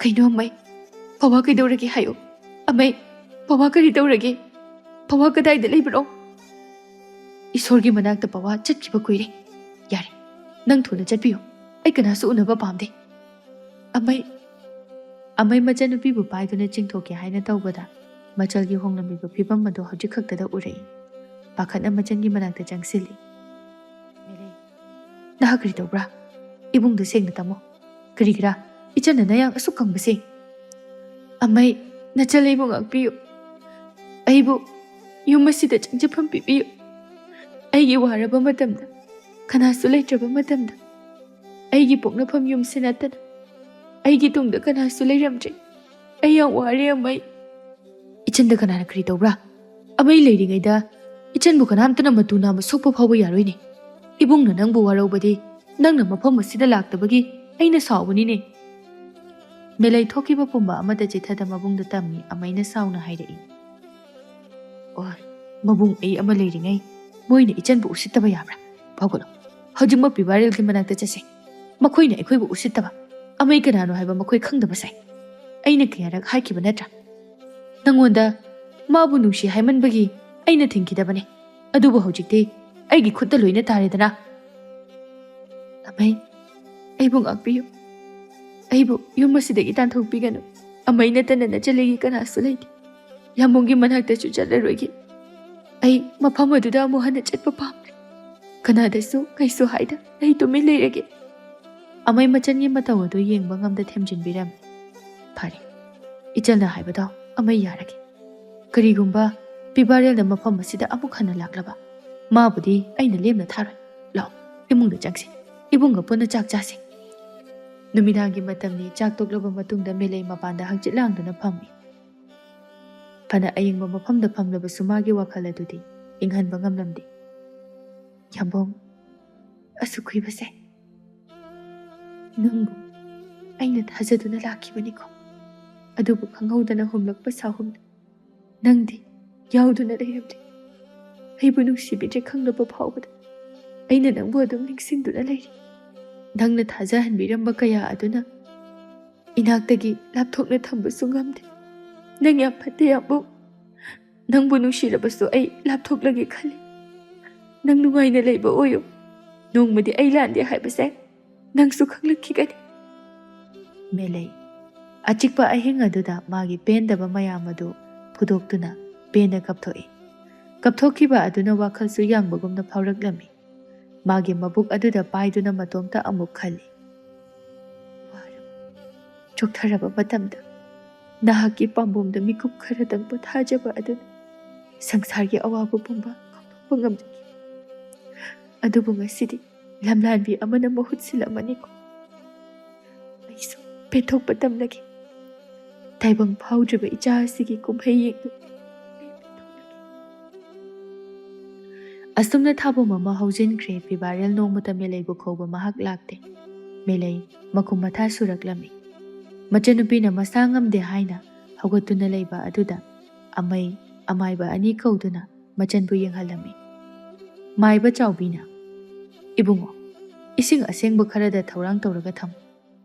"ꯀꯩꯅꯣ ꯑꯃꯩ? ꯄꯋꯥ ꯀꯩꯗꯧꯔꯒꯦ ꯍꯥꯏꯌꯨ꯫ ꯑꯃꯩ, ꯄꯋꯥ ꯀꯔꯤ ꯇꯧꯔꯒꯦ? ꯄꯋꯥ ꯀꯗꯥꯏꯗ ꯂꯩꯕꯅꯣ?" "ꯏꯁꯣꯔꯒꯤ ꯃꯅꯥꯛꯇ ꯄꯋꯥ ꯆꯠꯈꯤꯕ ꯀꯨꯏꯔꯦ꯫ ꯌꯥꯔꯦ, ꯅꯪ ꯊꯨꯅ ꯆꯠꯄꯤꯌꯨ꯫ ꯑꯩ ꯀꯅꯥꯁꯨ ꯎꯅꯕ ꯄꯥꯝꯗꯦ꯫" "ꯑꯃꯩ꯫" ꯑꯃꯩ ꯃꯆꯟꯅꯨꯄꯤꯕꯨ ꯄꯥꯏꯗꯨꯅ ꯆꯤꯡꯊꯣꯛꯀꯦ ꯍꯥꯏꯅ ꯇꯧꯕꯗ ꯃꯆꯜꯒꯤ ꯍꯣꯡꯂꯝꯃꯤꯕ ꯐꯤꯕꯝ ꯑꯗꯨ ꯍꯧꯖꯤꯛ ꯈꯛꯇꯗ ꯎꯔꯛꯏ꯫ ꯄꯥꯈꯠꯅ ꯃꯆꯟꯒꯤ ꯃꯅꯥꯛꯇ ꯆꯪꯁꯤꯜꯂꯤ꯫ "ꯃꯦꯂꯩ, ꯅꯍꯥꯛ ꯀꯔꯤ ꯇꯧꯕ꯭ꯔꯥ? ꯏꯕꯨꯡꯗꯨ ꯁꯦꯡꯅ ꯇꯝꯃꯣ꯫ ꯀꯔꯤꯒꯤꯔꯥ ꯏꯆꯟꯅ ꯅꯌꯥꯡ ꯑꯁꯨꯛ ꯀꯪꯕꯁꯦ?" "ꯑꯃꯩ, ꯅꯆꯜ ꯑꯩꯕꯨ ꯉꯥꯛꯄꯤꯌꯨ꯫ ꯑꯩꯕꯨ ꯌꯨꯝ ꯑꯁꯤꯗ ꯆꯪꯖꯐꯝ ꯄꯤꯕꯤꯌꯨ꯫ ꯑꯩꯒꯤ ꯋꯥꯔꯕ ꯃꯇꯝꯗ, ꯀꯅꯥꯁꯨ ꯂꯩꯇ꯭ꯔꯕ ꯃꯇꯝꯗ, ꯑꯩꯒꯤ ꯄꯣꯛꯅꯐꯝ ꯌꯨꯝꯁꯤ ꯅꯠꯇꯅ ꯑꯩꯒꯤ ꯇꯨꯡꯗ ꯀꯅꯥꯁꯨ ꯂꯩꯔꯝꯗ꯭ꯔꯦ꯫ ꯑꯩ ꯌꯥꯝ ꯋꯥꯔꯦ, ꯑꯃꯩ꯫" "ꯏꯆꯟꯗ ꯀꯅꯥꯅ ꯀꯔꯤ ꯇꯧꯕ꯭ꯔꯥ? ꯑꯃꯩ ꯂꯩꯔꯤꯉꯩꯗ ꯏꯆꯟꯕꯨ ꯀꯅꯥꯝꯇꯅ ꯃꯇꯨ ꯅꯥꯝꯃ ꯁꯣꯛꯄ ꯐꯥꯎꯕ ꯌꯥꯔꯣꯏꯅꯦ꯫ ꯏꯕꯨꯡꯅ ꯅꯪꯕꯨ ꯋꯥꯔꯧꯕꯗꯤ ꯅꯪꯅ ꯃꯐꯝ ꯑꯁꯤꯗ ꯂꯥꯛꯇꯕꯒꯤ ꯑꯩꯅ ꯁꯥꯎꯕꯅꯤꯅꯦ꯫" ꯃꯦꯂꯩ ꯊꯣꯛꯈꯤꯕ ꯄꯨꯝꯕ ꯑꯃꯠꯇ ꯆꯤꯊꯗ ꯃꯕꯨꯡꯗ ꯇꯝꯃꯤ ꯑꯃꯩꯅ ꯁꯥꯎꯅ ꯍꯥꯏꯔꯛꯏ꯫ "ꯑꯣ, ꯃꯕꯨꯡ ꯑꯩ ꯑꯃ ꯂꯩꯔꯤꯉꯩ ꯃꯣꯏꯅ ꯏꯆꯟꯕꯨ ꯎꯁꯤꯠꯇꯕ ꯌꯥꯕ꯭ꯔꯥ? ꯐꯥꯎꯒꯅꯨ꯫ ꯍꯧꯖꯤꯛꯃꯛ ꯄꯤꯕꯥꯔꯦꯜꯒꯤ ꯃꯅꯥꯛꯇ ꯆꯠꯁꯦ꯫ ꯃꯈꯣꯏꯅ ꯑꯩꯈꯣꯏꯕꯨ ꯎꯁꯤꯠꯇꯕ, ꯑꯃꯩ ꯀꯅꯥꯅꯣ ꯍꯥꯏꯕ ꯃꯈꯣꯏ ꯈꯪꯗꯕ ꯁꯥꯏ꯫ ꯑꯩꯅ ꯀꯌꯥꯔꯛ ꯍꯥꯏꯈꯤꯕ ꯅꯠꯇ꯭ꯔꯥ? ꯅꯪꯉꯣꯟꯗ ꯃꯥꯕꯨ ꯅꯨꯡꯁꯤ ꯍꯥꯏꯃꯟꯕꯒꯤ ꯑꯩꯅ ꯊꯤꯡꯈꯤꯗꯕꯅꯦ꯫ ꯑꯗꯨꯕꯨ ꯍꯧꯖꯤꯛꯇꯤ ꯑꯩꯒꯤ ꯈꯨꯠꯇ ꯂꯣꯏꯅ ꯇꯥꯔꯦꯗꯅ꯫" "ꯑꯃꯩ, ꯑꯩꯕꯨ ꯉꯥꯛꯄꯤꯌꯨ꯫ ꯑꯩꯕꯨ ꯌꯨꯝ ꯑꯁꯤꯗꯒꯤ ꯇꯥꯟꯊꯣꯛꯄꯤꯒꯅꯨ꯫ ꯑꯃꯩ ꯅꯠꯇꯅ ꯅꯆꯜ ꯑꯩꯒꯤ ꯀꯅꯥꯁꯨ ꯂꯩꯇꯦ꯫ ꯌꯥꯝꯕꯨꯡꯒꯤ ꯃꯅꯥꯛꯇꯁꯨ ꯆꯠꯂꯔꯣꯏꯒꯦ꯫ ꯑꯩ ꯃꯐꯝ ꯑꯗꯨꯗ ꯑꯃꯨꯛ ꯍꯟꯅ ꯆꯠꯄ ꯄꯥꯝꯗ꯭ꯔꯦ꯫ ꯀꯅꯥꯗꯁꯨ ꯀꯩꯁꯨ ꯍꯥꯏꯗ ꯑꯩ ꯇꯨꯃꯤꯟ ꯂꯩꯔꯒꯦ꯫" ꯑꯃꯩ ꯃꯆꯟꯒꯤ ꯃꯇꯧ ꯑꯗꯨ ꯌꯦꯡꯕ ꯉꯝꯗ ꯊꯦꯝꯖꯤꯟꯕꯤꯔꯝꯃꯤ꯫ "ꯐꯔꯦ, ꯏꯆꯜꯅ ꯍꯥꯏꯕꯗꯣ ꯑꯃꯩ ꯌꯥꯔꯒꯦ꯫ ꯀꯔꯤꯒꯨꯝꯕ ꯄꯤꯕꯥꯔꯦꯜꯅ ꯃꯐꯝ ꯑꯁꯤꯗ ꯑꯃꯨꯛ ꯍꯟꯅ ꯂꯥꯛꯂꯕ, ꯃꯥꯕꯨꯗꯤ ꯑꯩꯅ ꯂꯦꯝꯅ ꯊꯥꯔꯣꯏ꯫ ꯂꯥꯛꯑꯣ, ꯏꯃꯨꯡꯗ ꯆꯪꯁꯤ꯫ ꯏꯕꯨꯡꯒ ꯄꯨꯟꯅ ꯆꯥꯛ ꯆꯥꯁꯤ꯫" ꯅꯨꯃꯤꯗꯥꯡꯒꯤ ꯃꯇꯝꯅꯤ꯫ ꯆꯥꯛ ꯇꯣꯛꯂꯕ ꯃꯇꯨꯡꯗ ꯃꯦꯂꯩ ꯃꯄꯥꯟꯗ ꯍꯪꯆꯤꯠ ꯂꯥꯡꯗꯨꯅ ꯐꯝꯃꯤ꯫ ꯐꯅ ꯑꯌꯤꯡꯕ ꯃꯐꯝꯗ ꯐꯝꯂꯕꯁꯨ ꯃꯥꯒꯤ ꯋꯥꯈꯜ ꯑꯗꯨꯗꯤ ꯏꯪꯍꯟꯕ ꯉꯝꯂꯝꯗꯦ꯫ "ꯌꯥꯝꯕꯨꯡ, ꯑꯁꯨꯛ ꯀꯨꯏꯕꯁꯦ ꯅꯪꯕꯨ ꯑꯩꯅ ꯊꯥꯖꯗꯨꯅ ꯂꯥꯛꯈꯤꯕꯅꯤꯀꯣ꯫ ꯑꯗꯨꯕꯨ ꯈꯪꯍꯧꯗꯅ ꯍꯨꯝꯂꯛꯄ ꯁꯥꯍꯨꯝꯅ ꯅꯪꯗꯤ ꯌꯥꯎꯗꯨꯅ ꯂꯩꯔꯝꯗꯦ꯫ ꯑꯩꯕꯨ ꯅꯨꯡꯁꯤꯕꯤꯗ꯭ꯔꯦ ꯈꯪꯂꯕ ꯐꯥꯎꯕꯗ ꯑꯩꯅ ꯅꯪꯕꯨ ꯑꯗꯨꯝ ꯅꯤꯡꯁꯤꯡꯗꯨꯅ ꯂꯩꯔꯤ꯫ ꯅꯪꯅ ꯊꯥꯖꯍꯟꯕꯤꯔꯝꯕ ꯀꯌꯥ ꯑꯗꯨꯅ ꯏꯅꯥꯛꯇꯒꯤ ꯂꯥꯞꯊꯣꯛꯅ ꯊꯝꯕꯁꯨ ꯉꯝꯗꯦ꯫ ꯅꯪ ꯌꯥꯝ ꯐꯠꯇꯦ, ꯌꯥꯝꯕꯨꯡ꯫ ꯅꯪꯕꯨ ꯅꯨꯡꯁꯤꯔꯕꯁꯨ ꯑꯩ ꯂꯥꯞꯊꯣꯛꯂꯒꯦ ꯈꯜꯂꯤ꯫ ꯅꯪ ꯅꯨꯡꯉꯥꯏꯅ ꯂꯩꯕ ꯑꯣꯏꯌꯨ꯫ ꯅꯣꯡꯃꯗꯤ ꯑꯩ ꯂꯥꯟꯗꯦ ꯍꯥꯏꯕꯁꯦ ꯅꯪꯁꯨ ꯈꯪꯂꯛꯈꯤꯒꯅꯤ꯫" ꯃꯦꯂꯩ ꯑꯆꯤꯛꯄ ꯑꯍꯤꯡ ꯑꯗꯨꯗ ꯃꯥꯒꯤ ꯄꯦꯟꯗꯕ ꯃꯌꯥꯝ ꯑꯗꯨ ꯐꯨꯗꯣꯛꯇꯨꯅ ꯄꯦꯟꯅ ꯀꯞꯊꯣꯛꯏ꯫ ꯀꯞꯊꯣꯛꯈꯤꯕ ꯑꯗꯨꯅ ꯋꯥꯈꯜꯁꯨ ꯌꯥꯡꯕꯒꯨꯝꯅ ꯐꯥꯎꯔꯛꯂꯝꯃꯤ꯫ ꯃꯥꯒꯤ ꯃꯕꯨꯛ ꯑꯗꯨꯗ ꯄꯥꯏꯗꯨꯅ ꯃꯇꯣꯝꯇ ꯑꯃꯨꯛ ꯈꯜꯂꯤ꯫ ꯋꯥꯔꯕ, ꯆꯣꯛꯊꯔꯕ ꯃꯇꯝꯗ ꯅꯍꯥꯛꯀꯤ ꯄꯥꯝꯕꯣꯝꯗ ꯃꯤꯀꯨꯞ ꯈꯔꯗꯪ ꯄꯣꯊꯥꯖꯕ ꯑꯗꯨꯅ ꯁꯪꯁꯥꯔꯒꯤ ꯑꯋꯥꯕ ꯄꯨꯝꯕ ꯀꯥꯎꯊꯣꯛꯄ ꯉꯝꯖꯈꯤ꯫ ꯑꯗꯨꯕꯨ ꯉꯁꯤꯗꯤ ꯂꯝꯂꯥꯟꯕꯤ ꯑꯃꯅ ꯃꯍꯨꯠ ꯁꯤꯜꯂꯝꯃꯅꯤꯀꯣ꯫ ꯑꯩꯁꯨ ꯄꯦꯟꯊꯣꯛꯄ ꯇꯝꯂꯒꯦ꯫ ꯇꯥꯏꯕꯪ ꯐꯥꯎꯗ꯭ꯔꯤꯕ ꯏꯆꯥ ꯑꯁꯤꯒꯤ ꯀꯨꯝꯍꯩ ꯌꯦꯡꯗꯨꯅ ꯑꯩ ꯄꯦꯟꯊꯣꯛꯂꯒꯦ꯫ ꯑꯁꯨꯝꯅ ꯊꯥꯕꯣꯝ ꯑꯃ ꯍꯧꯖꯤꯟꯈ꯭ꯔꯦ꯫ ꯕꯤꯕꯥꯔꯦꯜ ꯅꯣꯡꯃꯇ ꯃꯦꯂꯩꯕꯨ ꯀꯧꯕ ꯃꯍꯥꯛ ꯂꯥꯛꯇꯦ꯫ ꯃꯦꯂꯩ ꯃꯈꯨꯝ ꯃꯊꯥ ꯁꯨꯔꯛꯂꯝꯃꯤ꯫ ꯃꯆꯟꯅꯨꯄꯤꯅ ꯃꯁꯥ ꯉꯝꯗꯦ ꯍꯥꯏꯅ ꯍꯧꯒꯠꯇꯨꯅ ꯂꯩꯕ ꯑꯗꯨꯗ ꯑꯃꯩ ꯑꯃꯥꯏꯕ ꯑꯅꯤ ꯀꯧꯗꯨꯅ ꯃꯆꯟꯕꯨ ꯌꯦꯡꯍꯜꯂꯝꯃꯤ꯫ ꯃꯥꯏꯕ ꯆꯥꯎꯕꯤꯅ, "ꯏꯕꯨꯡꯉꯣ, ꯏꯁꯤꯡ ꯑꯁꯦꯡꯕ ꯈꯔꯗ ꯊꯧꯔꯥꯡ ꯇꯧꯔꯒ ꯊꯝꯃꯨ꯫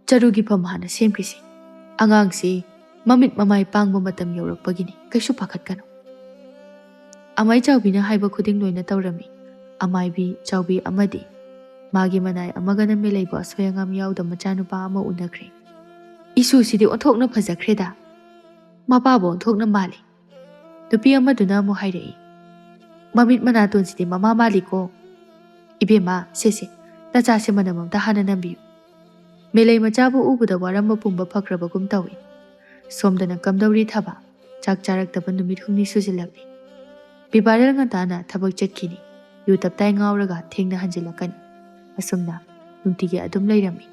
ꯆꯔꯨꯒꯤ ꯐꯝ ꯍꯥꯟꯅ ꯁꯦꯝꯈꯤꯁꯤ꯫ ꯑꯉꯥꯡꯁꯤ ꯃꯃꯤꯠ ꯃꯃꯥꯏ ꯄꯥꯡꯕ ꯃꯇꯝ ꯌꯧꯔꯛꯄꯒꯤꯅꯤ, ꯀꯩꯁꯨ ꯄꯥꯈꯠꯀꯅꯨ꯫" ꯑꯃꯥꯏ ꯆꯥꯎꯕꯤꯅ ꯍꯥꯏꯕ ꯈꯨꯗꯤꯡ ꯂꯣꯏꯅ ꯇꯧꯔꯝꯃꯤ꯫ ꯑꯃꯥꯏꯕꯤ ꯆꯥꯎꯕꯤ ꯑꯃꯗꯤ ꯃꯥꯒꯤ ꯃꯅꯥꯏ ꯑꯃꯒꯅ ꯃꯦꯂꯩꯕꯨ ꯑꯁꯣꯏ ꯑꯉꯥꯝ ꯌꯥꯎꯗ ꯃꯆꯥꯅꯨꯄꯥ ꯑꯃ ꯎꯅꯈ꯭ꯔꯦ꯫ "ꯏꯁꯨꯁꯤꯗꯤ ꯑꯣꯟꯊꯣꯛꯅ ꯐꯖꯈ꯭ꯔꯦꯗ꯫ ꯃꯄꯥꯕꯨ ꯑꯣꯟꯊꯣꯛꯅ ꯃꯥꯜꯂꯤ꯫" ꯅꯨꯄꯤ ꯑꯃꯗꯨꯅ ꯑꯃꯨꯛ ꯍꯥꯏꯔꯛꯏ, "ꯃꯃꯤꯠ ꯃꯅꯥꯇꯣꯟꯁꯤꯗꯤ ꯃꯃꯥ ꯃꯥꯜꯂꯤꯀꯣ꯫ ꯏꯕꯦꯝꯃ, ꯁꯦ ꯁꯦ, ꯅꯆꯥꯁꯦ ꯃꯅꯝ ꯑꯝꯇ ꯍꯥꯟꯅ ꯅꯝꯕꯤꯌꯨ꯫" ꯃꯦꯂꯩ ꯃꯆꯥꯕꯨ ꯎꯕꯗ ꯋꯥꯔꯝꯕ ꯄꯨꯝꯕ ꯐꯈ꯭ꯔꯕꯒꯨꯝ ꯇꯧꯏ꯫ ꯁꯣꯝꯗꯅ ꯀꯝꯗꯧꯔꯤ ꯊꯕ, ꯆꯥꯛ ꯆꯥꯔꯛꯇꯕ ꯅꯨꯃꯤꯠ ꯍꯨꯝꯅꯤ ꯁꯨꯖꯤꯜꯂꯛꯂꯤ꯫ ꯕꯤꯕꯥꯔꯦꯜ ꯉꯟꯇꯥꯅ ꯊꯕꯛ ꯆꯠꯈꯤꯅꯤ꯫ ꯌꯨ ꯇꯞꯇꯥꯏ ꯉꯥꯎꯔꯒ ꯊꯦꯡꯅ ꯍꯟꯖꯤꯜꯂꯛꯀꯅꯤ꯫ ꯑꯁꯨꯝꯅ ꯅꯨꯡꯇꯤꯒꯤ ꯑꯗꯨꯝ ꯂꯩꯔꯝꯃꯤ꯫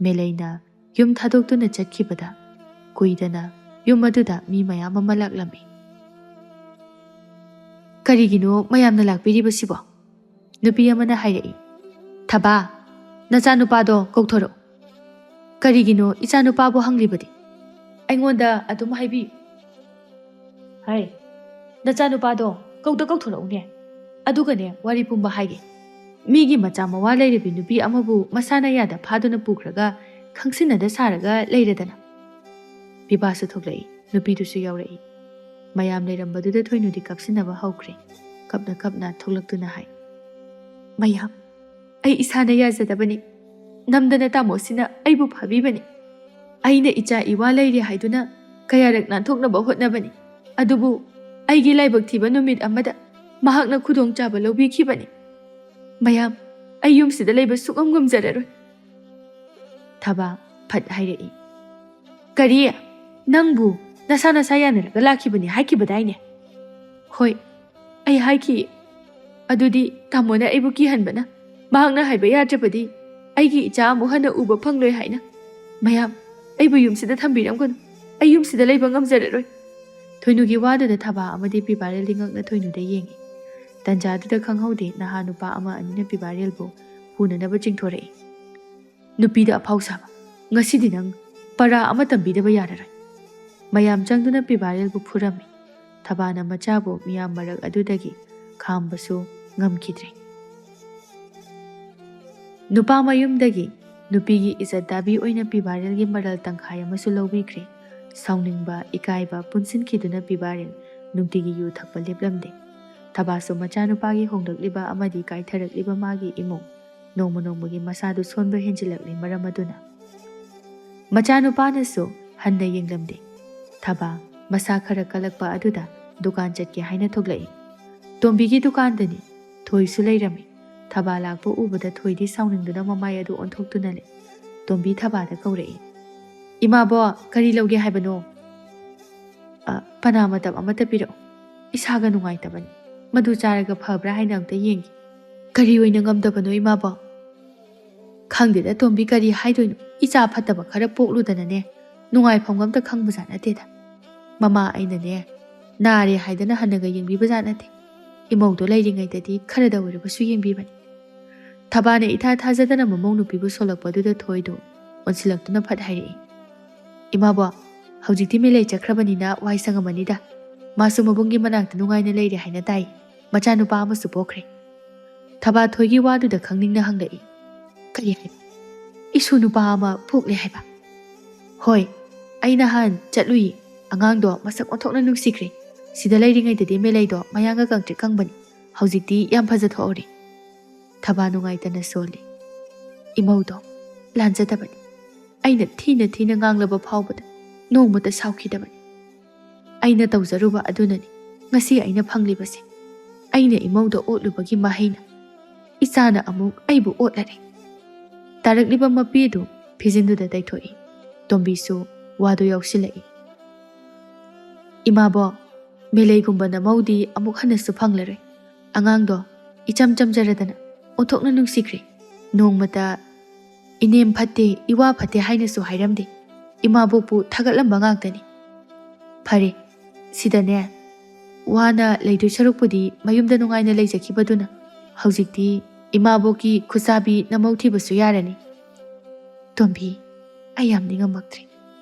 ꯃꯦꯂꯩꯅ ꯌꯨꯝ ꯊꯥꯗꯣꯛꯇꯨꯅ ꯆꯠꯈꯤꯕꯗ ꯀꯨꯏꯗꯅ ꯌꯨꯝ ꯑꯗꯨꯗ ꯃꯤ ꯃꯌꯥꯝ ꯑꯃ ꯂꯥꯛꯂꯝꯃꯤ꯫ "ꯀꯔꯤꯒꯤꯅꯣ ꯃꯌꯥꯝꯅ ꯂꯥꯛꯄꯤꯔꯤꯕꯁꯤꯕꯣ?" ꯅꯨꯄꯤ ꯑꯃꯅ ꯍꯥꯏꯔꯛꯏ, "ꯊꯕꯥ, ꯅꯆꯥꯅꯨꯄꯥꯗꯣ ꯀꯧꯊꯣꯔꯛꯎ꯫" "ꯀꯔꯤꯒꯤꯅꯣ ꯏꯆꯥꯅꯨꯄꯥꯕꯨ ꯍꯪꯂꯤꯕꯗꯤ?" "ꯑꯩꯉꯣꯟꯗ ꯑꯗꯨꯝ ꯍꯥꯏꯕꯤꯌꯨ꯫" "ꯍꯥꯏ, ꯅꯆꯥꯅꯨꯄꯥꯗꯣ ꯀꯧꯗ ꯀꯧꯊꯣꯔꯛꯎꯅꯦ꯫ ꯑꯗꯨꯒꯅꯦ, ꯋꯥꯔꯤ ꯄꯨꯝꯕ ꯍꯥꯏꯒꯦ꯫ ꯃꯤꯒꯤ ꯃꯆꯥ ꯃꯋꯥ ꯂꯩꯔꯕꯤ ꯅꯨꯄꯤ ꯑꯃꯕꯨ ꯃꯁꯥꯅ ꯌꯥꯗ ꯐꯥꯗꯨꯅ ꯄꯨꯈ꯭ꯔꯒ ꯈꯪꯁꯤꯟꯅꯗ ꯁꯥꯔꯒ ꯂꯩꯔꯗꯅ꯫" ꯕꯤꯕꯥꯁꯨ ꯊꯣꯛꯂꯛꯏ, ꯅꯨꯄꯤꯗꯨꯁꯨ ꯌꯥꯎꯔꯛꯏ꯫ ꯃꯌꯥꯝ ꯂꯩꯔꯝꯕꯗꯨꯗ ꯊꯣꯏꯅꯨꯗꯤ ꯀꯞꯁꯤꯟꯅꯕ ꯍꯧꯈ꯭ꯔꯦ꯫ ꯀꯞꯅ ꯀꯞꯅ ꯊꯣꯛꯂꯛꯇꯨꯅ ꯍꯥꯏ, "ꯃꯌꯥꯝ, ꯑꯩ ꯏꯁꯥꯅ ꯌꯥꯖꯗꯕꯅꯤ꯫ ꯅꯝꯗꯅ ꯇꯥꯃꯣꯁꯤꯅ ꯑꯩꯕꯨ ꯐꯥꯕꯤꯕꯅꯤ꯫ ꯑꯩꯅ ꯏꯆꯥ ꯏꯋꯥ ꯂꯩꯔꯦ ꯍꯥꯏꯗꯨꯅ ꯀꯌꯥꯔꯛ ꯅꯥꯟꯊꯣꯛꯅꯕ ꯍꯣꯠꯅꯕꯅꯤ꯫ ꯑꯗꯨꯕꯨ ꯑꯩꯒꯤ ꯂꯥꯏꯕꯛ ꯊꯤꯕ ꯅꯨꯃꯤꯠ ꯑꯃꯗ ꯃꯍꯥꯛꯅ ꯈꯨꯗꯣꯡꯆꯥꯕ ꯂꯧꯕꯤꯈꯤꯕꯅꯤ꯫ ꯃꯌꯥꯝ, ꯑꯩ ꯌꯨꯝꯁꯤꯗ ꯂꯩꯕ ꯁꯨꯛꯉꯝ ꯉꯝꯖꯔꯔꯣꯏ꯫ ꯊꯕꯥ ꯐꯠ ꯍꯥꯏꯔꯛꯏ, "ꯀꯔꯤ? ꯅꯪꯕꯨ ꯅꯁꯥ ꯅꯁꯥ ꯌꯥꯅꯔꯒ ꯂꯥꯛꯈꯤꯕꯅꯤ ꯍꯥꯏꯈꯤꯕꯗꯥꯏꯅꯦ?" "ꯍꯣꯏ, ꯑꯩ ꯍꯥꯏꯈꯤꯌꯦ꯫ ꯑꯗꯨꯗꯤ ꯇꯥꯃꯣꯅ ꯑꯩꯕꯨ ꯀꯤꯍꯟꯕꯅ, ꯃꯍꯥꯛꯅ ꯍꯥꯏꯕ ꯌꯥꯗ꯭ꯔꯕꯗꯤ ꯑꯩꯒꯤ ꯏꯆꯥ ꯑꯃꯨꯛ ꯍꯟꯅ ꯎꯕ ꯐꯪꯂꯣꯏ ꯍꯥꯏꯅ꯫ ꯃꯌꯥꯝ, ꯑꯩꯕꯨ ꯌꯨꯝꯁꯤꯗ ꯊꯝꯕꯤꯔꯝꯒꯅꯨ꯫ ꯑꯩ ꯌꯨꯝꯁꯤꯗ ꯂꯩꯕ ꯉꯝꯖꯔꯔꯣꯏ꯫" ꯊꯣꯏꯅꯨꯒꯤ ꯋꯥꯗꯨꯗ ꯊꯕꯥ ꯑꯃꯗꯤ ꯄꯤꯕꯥꯔꯦꯜꯗꯤ ꯉꯛꯅ ꯊꯣꯏꯅꯨꯗ ꯌꯦꯡꯉꯤ꯫ ꯇꯟꯖꯥꯗꯨꯗ ꯈꯪꯍꯧꯗꯦ, ꯅꯍꯥ ꯅꯨꯄꯥ ꯑꯃ ꯑꯅꯤꯅ ꯄꯤꯕꯥꯔꯦꯜꯕꯨ ꯄꯨꯅꯅꯕ ꯆꯤꯡꯊꯣꯔꯛꯏ꯫ "ꯅꯨꯄꯤꯗ ꯑꯐꯥꯎ ꯁꯥꯕ, ꯉꯁꯤꯗꯤ ꯅꯪ ꯄꯔꯥ ꯑꯃ ꯇꯝꯕꯤꯗꯕ ꯌꯥꯔꯔꯣꯏ꯫" ꯃꯌꯥꯝ ꯆꯪꯗꯨꯅ ꯄꯤꯕꯥꯔꯦꯜꯕꯨ ꯐꯨꯔꯝꯃꯤ꯫ ꯊꯕꯥꯅ ꯃꯆꯥꯕꯨ ꯃꯤꯌꯥꯝ ꯃꯔꯛ ꯑꯗꯨꯗꯒꯤ ꯈꯥꯝꯕꯁꯨ ꯉꯝꯈꯤꯗ꯭ꯔꯦ꯫ ꯅꯨꯄꯥ ꯃꯌꯨꯝꯗꯒꯤ ꯅꯨꯄꯤꯒꯤ ꯏꯖꯠ ꯗꯥꯕꯤ ꯑꯣꯏꯅ ꯄꯤꯕꯥꯔꯦꯜꯒꯤ ꯃꯔꯜ ꯇꯪꯈꯥꯏ ꯑꯃꯁꯨ ꯂꯧꯕꯤꯈ꯭ꯔꯦ꯫ ꯁꯥꯎꯅꯤꯡꯕ, ꯏꯀꯥꯏꯕ ꯄꯨꯟꯁꯤꯟꯈꯤꯗꯨꯅ ꯄꯤꯕꯥꯔꯦꯜ ꯅꯨꯡꯇꯤꯒꯤ ꯌꯨ ꯊꯛꯄ ꯂꯦꯞꯂꯝꯗꯦ꯫ ꯊꯕꯥꯁꯨ ꯃꯆꯥꯅꯨꯄꯥꯒꯤ ꯍꯣꯡꯂꯛꯂꯤꯕ ꯑꯃꯗꯤ ꯀꯥꯏꯊꯔꯛꯂꯤꯕ ꯃꯥꯒꯤ ꯏꯃꯨꯡ ꯅꯣꯡꯃ ꯅꯣꯡꯃꯒꯤ ꯃꯁꯥꯗꯨ ꯁꯣꯟꯕ ꯍꯦꯟꯖꯤꯜꯂꯛꯂꯤ꯫ ꯃꯔꯝ ꯑꯗꯨꯅ ꯃꯆꯥꯅꯨꯄꯥꯅꯁꯨ ꯍꯟꯅ ꯌꯦꯡꯂꯝꯗꯦ꯫ ꯊꯕꯥ ꯃꯁꯥ ꯈꯔ ꯀꯜꯂꯛꯄ ꯑꯗꯨꯗ ꯗꯨꯀꯥꯟ ꯆꯠꯀꯦ ꯍꯥꯏꯅ ꯊꯣꯛꯂꯛꯏ꯫ ꯇꯣꯝꯕꯤꯒꯤ ꯗꯨꯀꯥꯟꯗꯅꯤ꯫ ꯊꯣꯏꯁꯨ ꯂꯩꯔꯝꯃꯤ꯫ ꯊꯕꯥ ꯂꯥꯛꯄ ꯎꯕꯗ ꯊꯣꯏꯗꯤ ꯁꯥꯎꯅꯤꯡꯗꯨꯅ ꯃꯃꯥꯏ ꯑꯗꯨ ꯑꯣꯟꯊꯣꯛꯇꯨꯅ ꯂꯩ꯫ ꯇꯣꯝꯕꯤ ꯊꯕꯥꯗ ꯀꯧꯔꯛꯏ, "ꯏꯃꯥꯕꯣ, ꯀꯔꯤ ꯂꯧꯒꯦ ꯍꯥꯏꯕꯅꯣ?" "ꯑ, ꯄꯅꯥ ꯃꯇꯞ ꯑꯃꯠꯇ ꯄꯤꯔꯛꯎ꯫ ꯏꯁꯥꯒ ꯅꯨꯡꯉꯥꯏꯇꯕꯅꯤ꯫ ꯃꯗꯨ ꯆꯥꯔꯒ ꯐꯕ꯭ꯔꯥ ꯍꯥꯏꯅ ꯑꯝꯇ ꯌꯦꯡꯒꯦ꯫" "ꯀꯔꯤ ꯑꯣꯏꯅ ꯉꯝꯗꯕꯅꯣ ꯏꯃꯥꯕꯣ?" "ꯈꯪꯗꯦꯗ ꯇꯣꯝꯕꯤ, ꯀꯔꯤ ꯍꯥꯏꯗꯣꯏꯅꯣ? ꯏꯆꯥ ꯐꯠꯇꯕ ꯈꯔ ꯄꯣꯛꯂꯨꯗꯅꯅꯦ, ꯅꯨꯡꯉꯥꯏꯐꯝꯒ ꯑꯝꯇ ꯈꯪꯕꯖꯥꯠ ꯅꯠꯇꯦꯗ꯫ ꯃꯃꯥ ꯑꯩꯅꯅꯦ, ꯅꯥꯔꯦ ꯍꯥꯏꯗꯅ ꯍꯟꯅꯒ ꯌꯦꯡꯕꯤꯕꯖꯥꯠ ꯅꯠꯇꯦ꯫ ꯏꯃꯧꯗꯣ ꯂꯩꯔꯤꯉꯩꯗꯗꯤ ꯈꯔꯗ ꯑꯣꯏꯔꯕꯁꯨ ꯌꯦꯡꯕꯤꯕꯅꯤ꯫" ꯊꯕꯥꯅ ꯏꯊꯥ ꯊꯥꯖꯗꯅ ꯃꯃꯧ ꯅꯨꯄꯤꯕꯨ ꯁꯣꯜꯂꯛꯄꯗꯨꯗ ꯊꯣꯏꯗꯨ ꯑꯣꯟꯁꯤꯜꯂꯛꯇꯨꯅ ꯐꯠ ꯍꯥꯏꯔꯛꯏ, "ꯏꯃꯥꯕꯣ, ꯍꯧꯖꯤꯛꯇꯤ ꯃꯤꯂꯩ ꯆꯠꯈ꯭ꯔꯕꯅꯤꯅ ꯋꯥꯏ ꯁꯪꯉꯝꯃꯅꯤꯗ꯫ ꯃꯥꯁꯨ ꯃꯕꯨꯡꯒꯤ ꯃꯅꯥꯛꯇ ꯅꯨꯡꯉꯥꯏꯅ ꯂꯩꯔꯦ ꯍꯥꯏꯅ ꯇꯥꯏ꯫ ꯃꯆꯥꯅꯨꯄꯥ ꯑꯃꯁꯨ ꯄꯣꯛꯈ꯭ꯔꯦ꯫" ꯊꯕꯥ ꯊꯣꯏꯒꯤ ꯋꯥꯗꯨꯗ ꯈꯪꯅꯤꯡꯅ ꯍꯪꯂꯛꯏ, "ꯀꯔꯤ ꯍꯥꯏꯕ? ꯏꯁꯨ ꯅꯨꯄꯥ ꯑꯃ ꯄꯣꯛꯂꯦ ꯍꯥꯏꯕ?" "ꯍꯣꯏ, ꯑꯩ ꯅꯍꯥꯟ ꯆꯠꯂꯨꯏ꯫ ꯑꯉꯥꯡꯗꯣ ꯃꯁꯛ ꯑꯣꯟꯊꯣꯛꯅ ꯅꯨꯡꯁꯤꯈ꯭ꯔꯦ꯫ ꯁꯤꯗ ꯂꯩꯔꯤꯉꯩꯗꯗꯤ ꯃꯦꯂꯩꯗꯣ ꯃꯌꯥꯡꯒ ꯀꯪꯇ꯭ꯔꯤꯛ ꯀꯪꯕꯅꯤ꯫ ꯍꯧꯖꯤꯛꯇꯤ ꯌꯥꯝ ꯐꯖꯊꯣꯛꯍꯧꯔꯦ꯫" ꯊꯕꯥ ꯅꯨꯡꯉꯥꯏꯇꯅ ꯁꯣꯜꯂꯤ, "ꯏꯃꯧꯗꯣ ꯂꯥꯟꯖꯗꯕꯅꯤ꯫ ꯑꯩꯅ ꯊꯤꯅ ꯊꯤꯅ ꯉꯥꯡꯂꯕ ꯐꯥꯎꯕꯗ ꯅꯣꯡꯃꯇ ꯁꯥꯎꯈꯤꯗꯕꯅꯤ꯫ ꯑꯩꯅ ꯇꯧꯖꯔꯨꯕ ꯑꯗꯨꯅꯅꯤ꯫ ꯉꯁꯤ ꯑꯩꯅ ꯐꯪꯂꯤꯕꯁꯦ ꯑꯩꯅ ꯏꯃꯧꯗ ꯑꯣꯠꯂꯨꯕꯒꯤ ꯃꯍꯩꯅ꯫ ꯏꯆꯥꯅ ꯑꯃꯨꯛ ꯑꯩꯕꯨ ꯑꯣꯠꯂꯔꯦ꯫ ꯇꯥꯔꯛꯂꯤꯕ ꯃꯄꯤ ꯑꯗꯨ ꯐꯤꯖꯤꯟꯗꯨꯗ ꯇꯩꯊꯣꯛꯏ꯫ ꯇꯣꯝꯕꯤꯁꯨ ꯋꯥꯗꯨ ꯌꯥꯎꯁꯤꯜꯂꯛꯏ꯫ "ꯏꯃꯥꯕꯣ, ꯃꯦꯂꯩꯒꯨꯝꯕ ꯅꯃꯧꯗꯤ ꯑꯃꯨꯛ ꯍꯟꯅꯁꯨ ꯐꯪꯂꯔꯣꯏ꯫ ꯑꯉꯥꯡꯗꯣ ꯏꯆꯝ ꯆꯝꯖꯔꯗꯅ ꯑꯣꯟꯊꯣꯛꯅ ꯅꯨꯡꯁꯤꯈ꯭ꯔꯦ꯫ ꯅꯣꯡꯃꯇ ꯏꯅꯦꯝ ꯐꯠꯇꯦ, ꯏꯋꯥ ꯐꯠꯇꯦ ꯍꯥꯏꯅꯁꯨ ꯍꯥꯏꯔꯝꯗꯦ꯫ ꯏꯃꯥꯕꯣꯛꯄꯨ ꯊꯥꯒꯠꯂꯝꯕ ꯉꯥꯛꯇꯅꯤ꯫ ꯐꯔꯦ, ꯁꯤꯗꯅꯦ, ꯋꯥꯅ ꯂꯩꯗꯣꯏ ꯁꯔꯨꯛꯄꯨꯗꯤ ꯃꯌꯨꯝꯗ ꯅꯨꯡꯉꯥꯏꯅ ꯂꯩꯖꯈꯤꯕꯗꯨꯅ ꯍꯧꯖꯤꯛꯇꯤ ꯏꯃꯥꯕꯣꯛꯀꯤ ꯈꯨꯠꯆꯥꯕꯤ ꯅꯃꯧ ꯊꯤꯕꯁꯨ ꯌꯥꯔꯅꯤ꯫" "ꯇꯣꯝꯕꯤ, ꯑꯩ ꯌꯥꯝ ꯅꯤꯡꯉꯝꯃꯛꯇ꯭ꯔꯦ꯫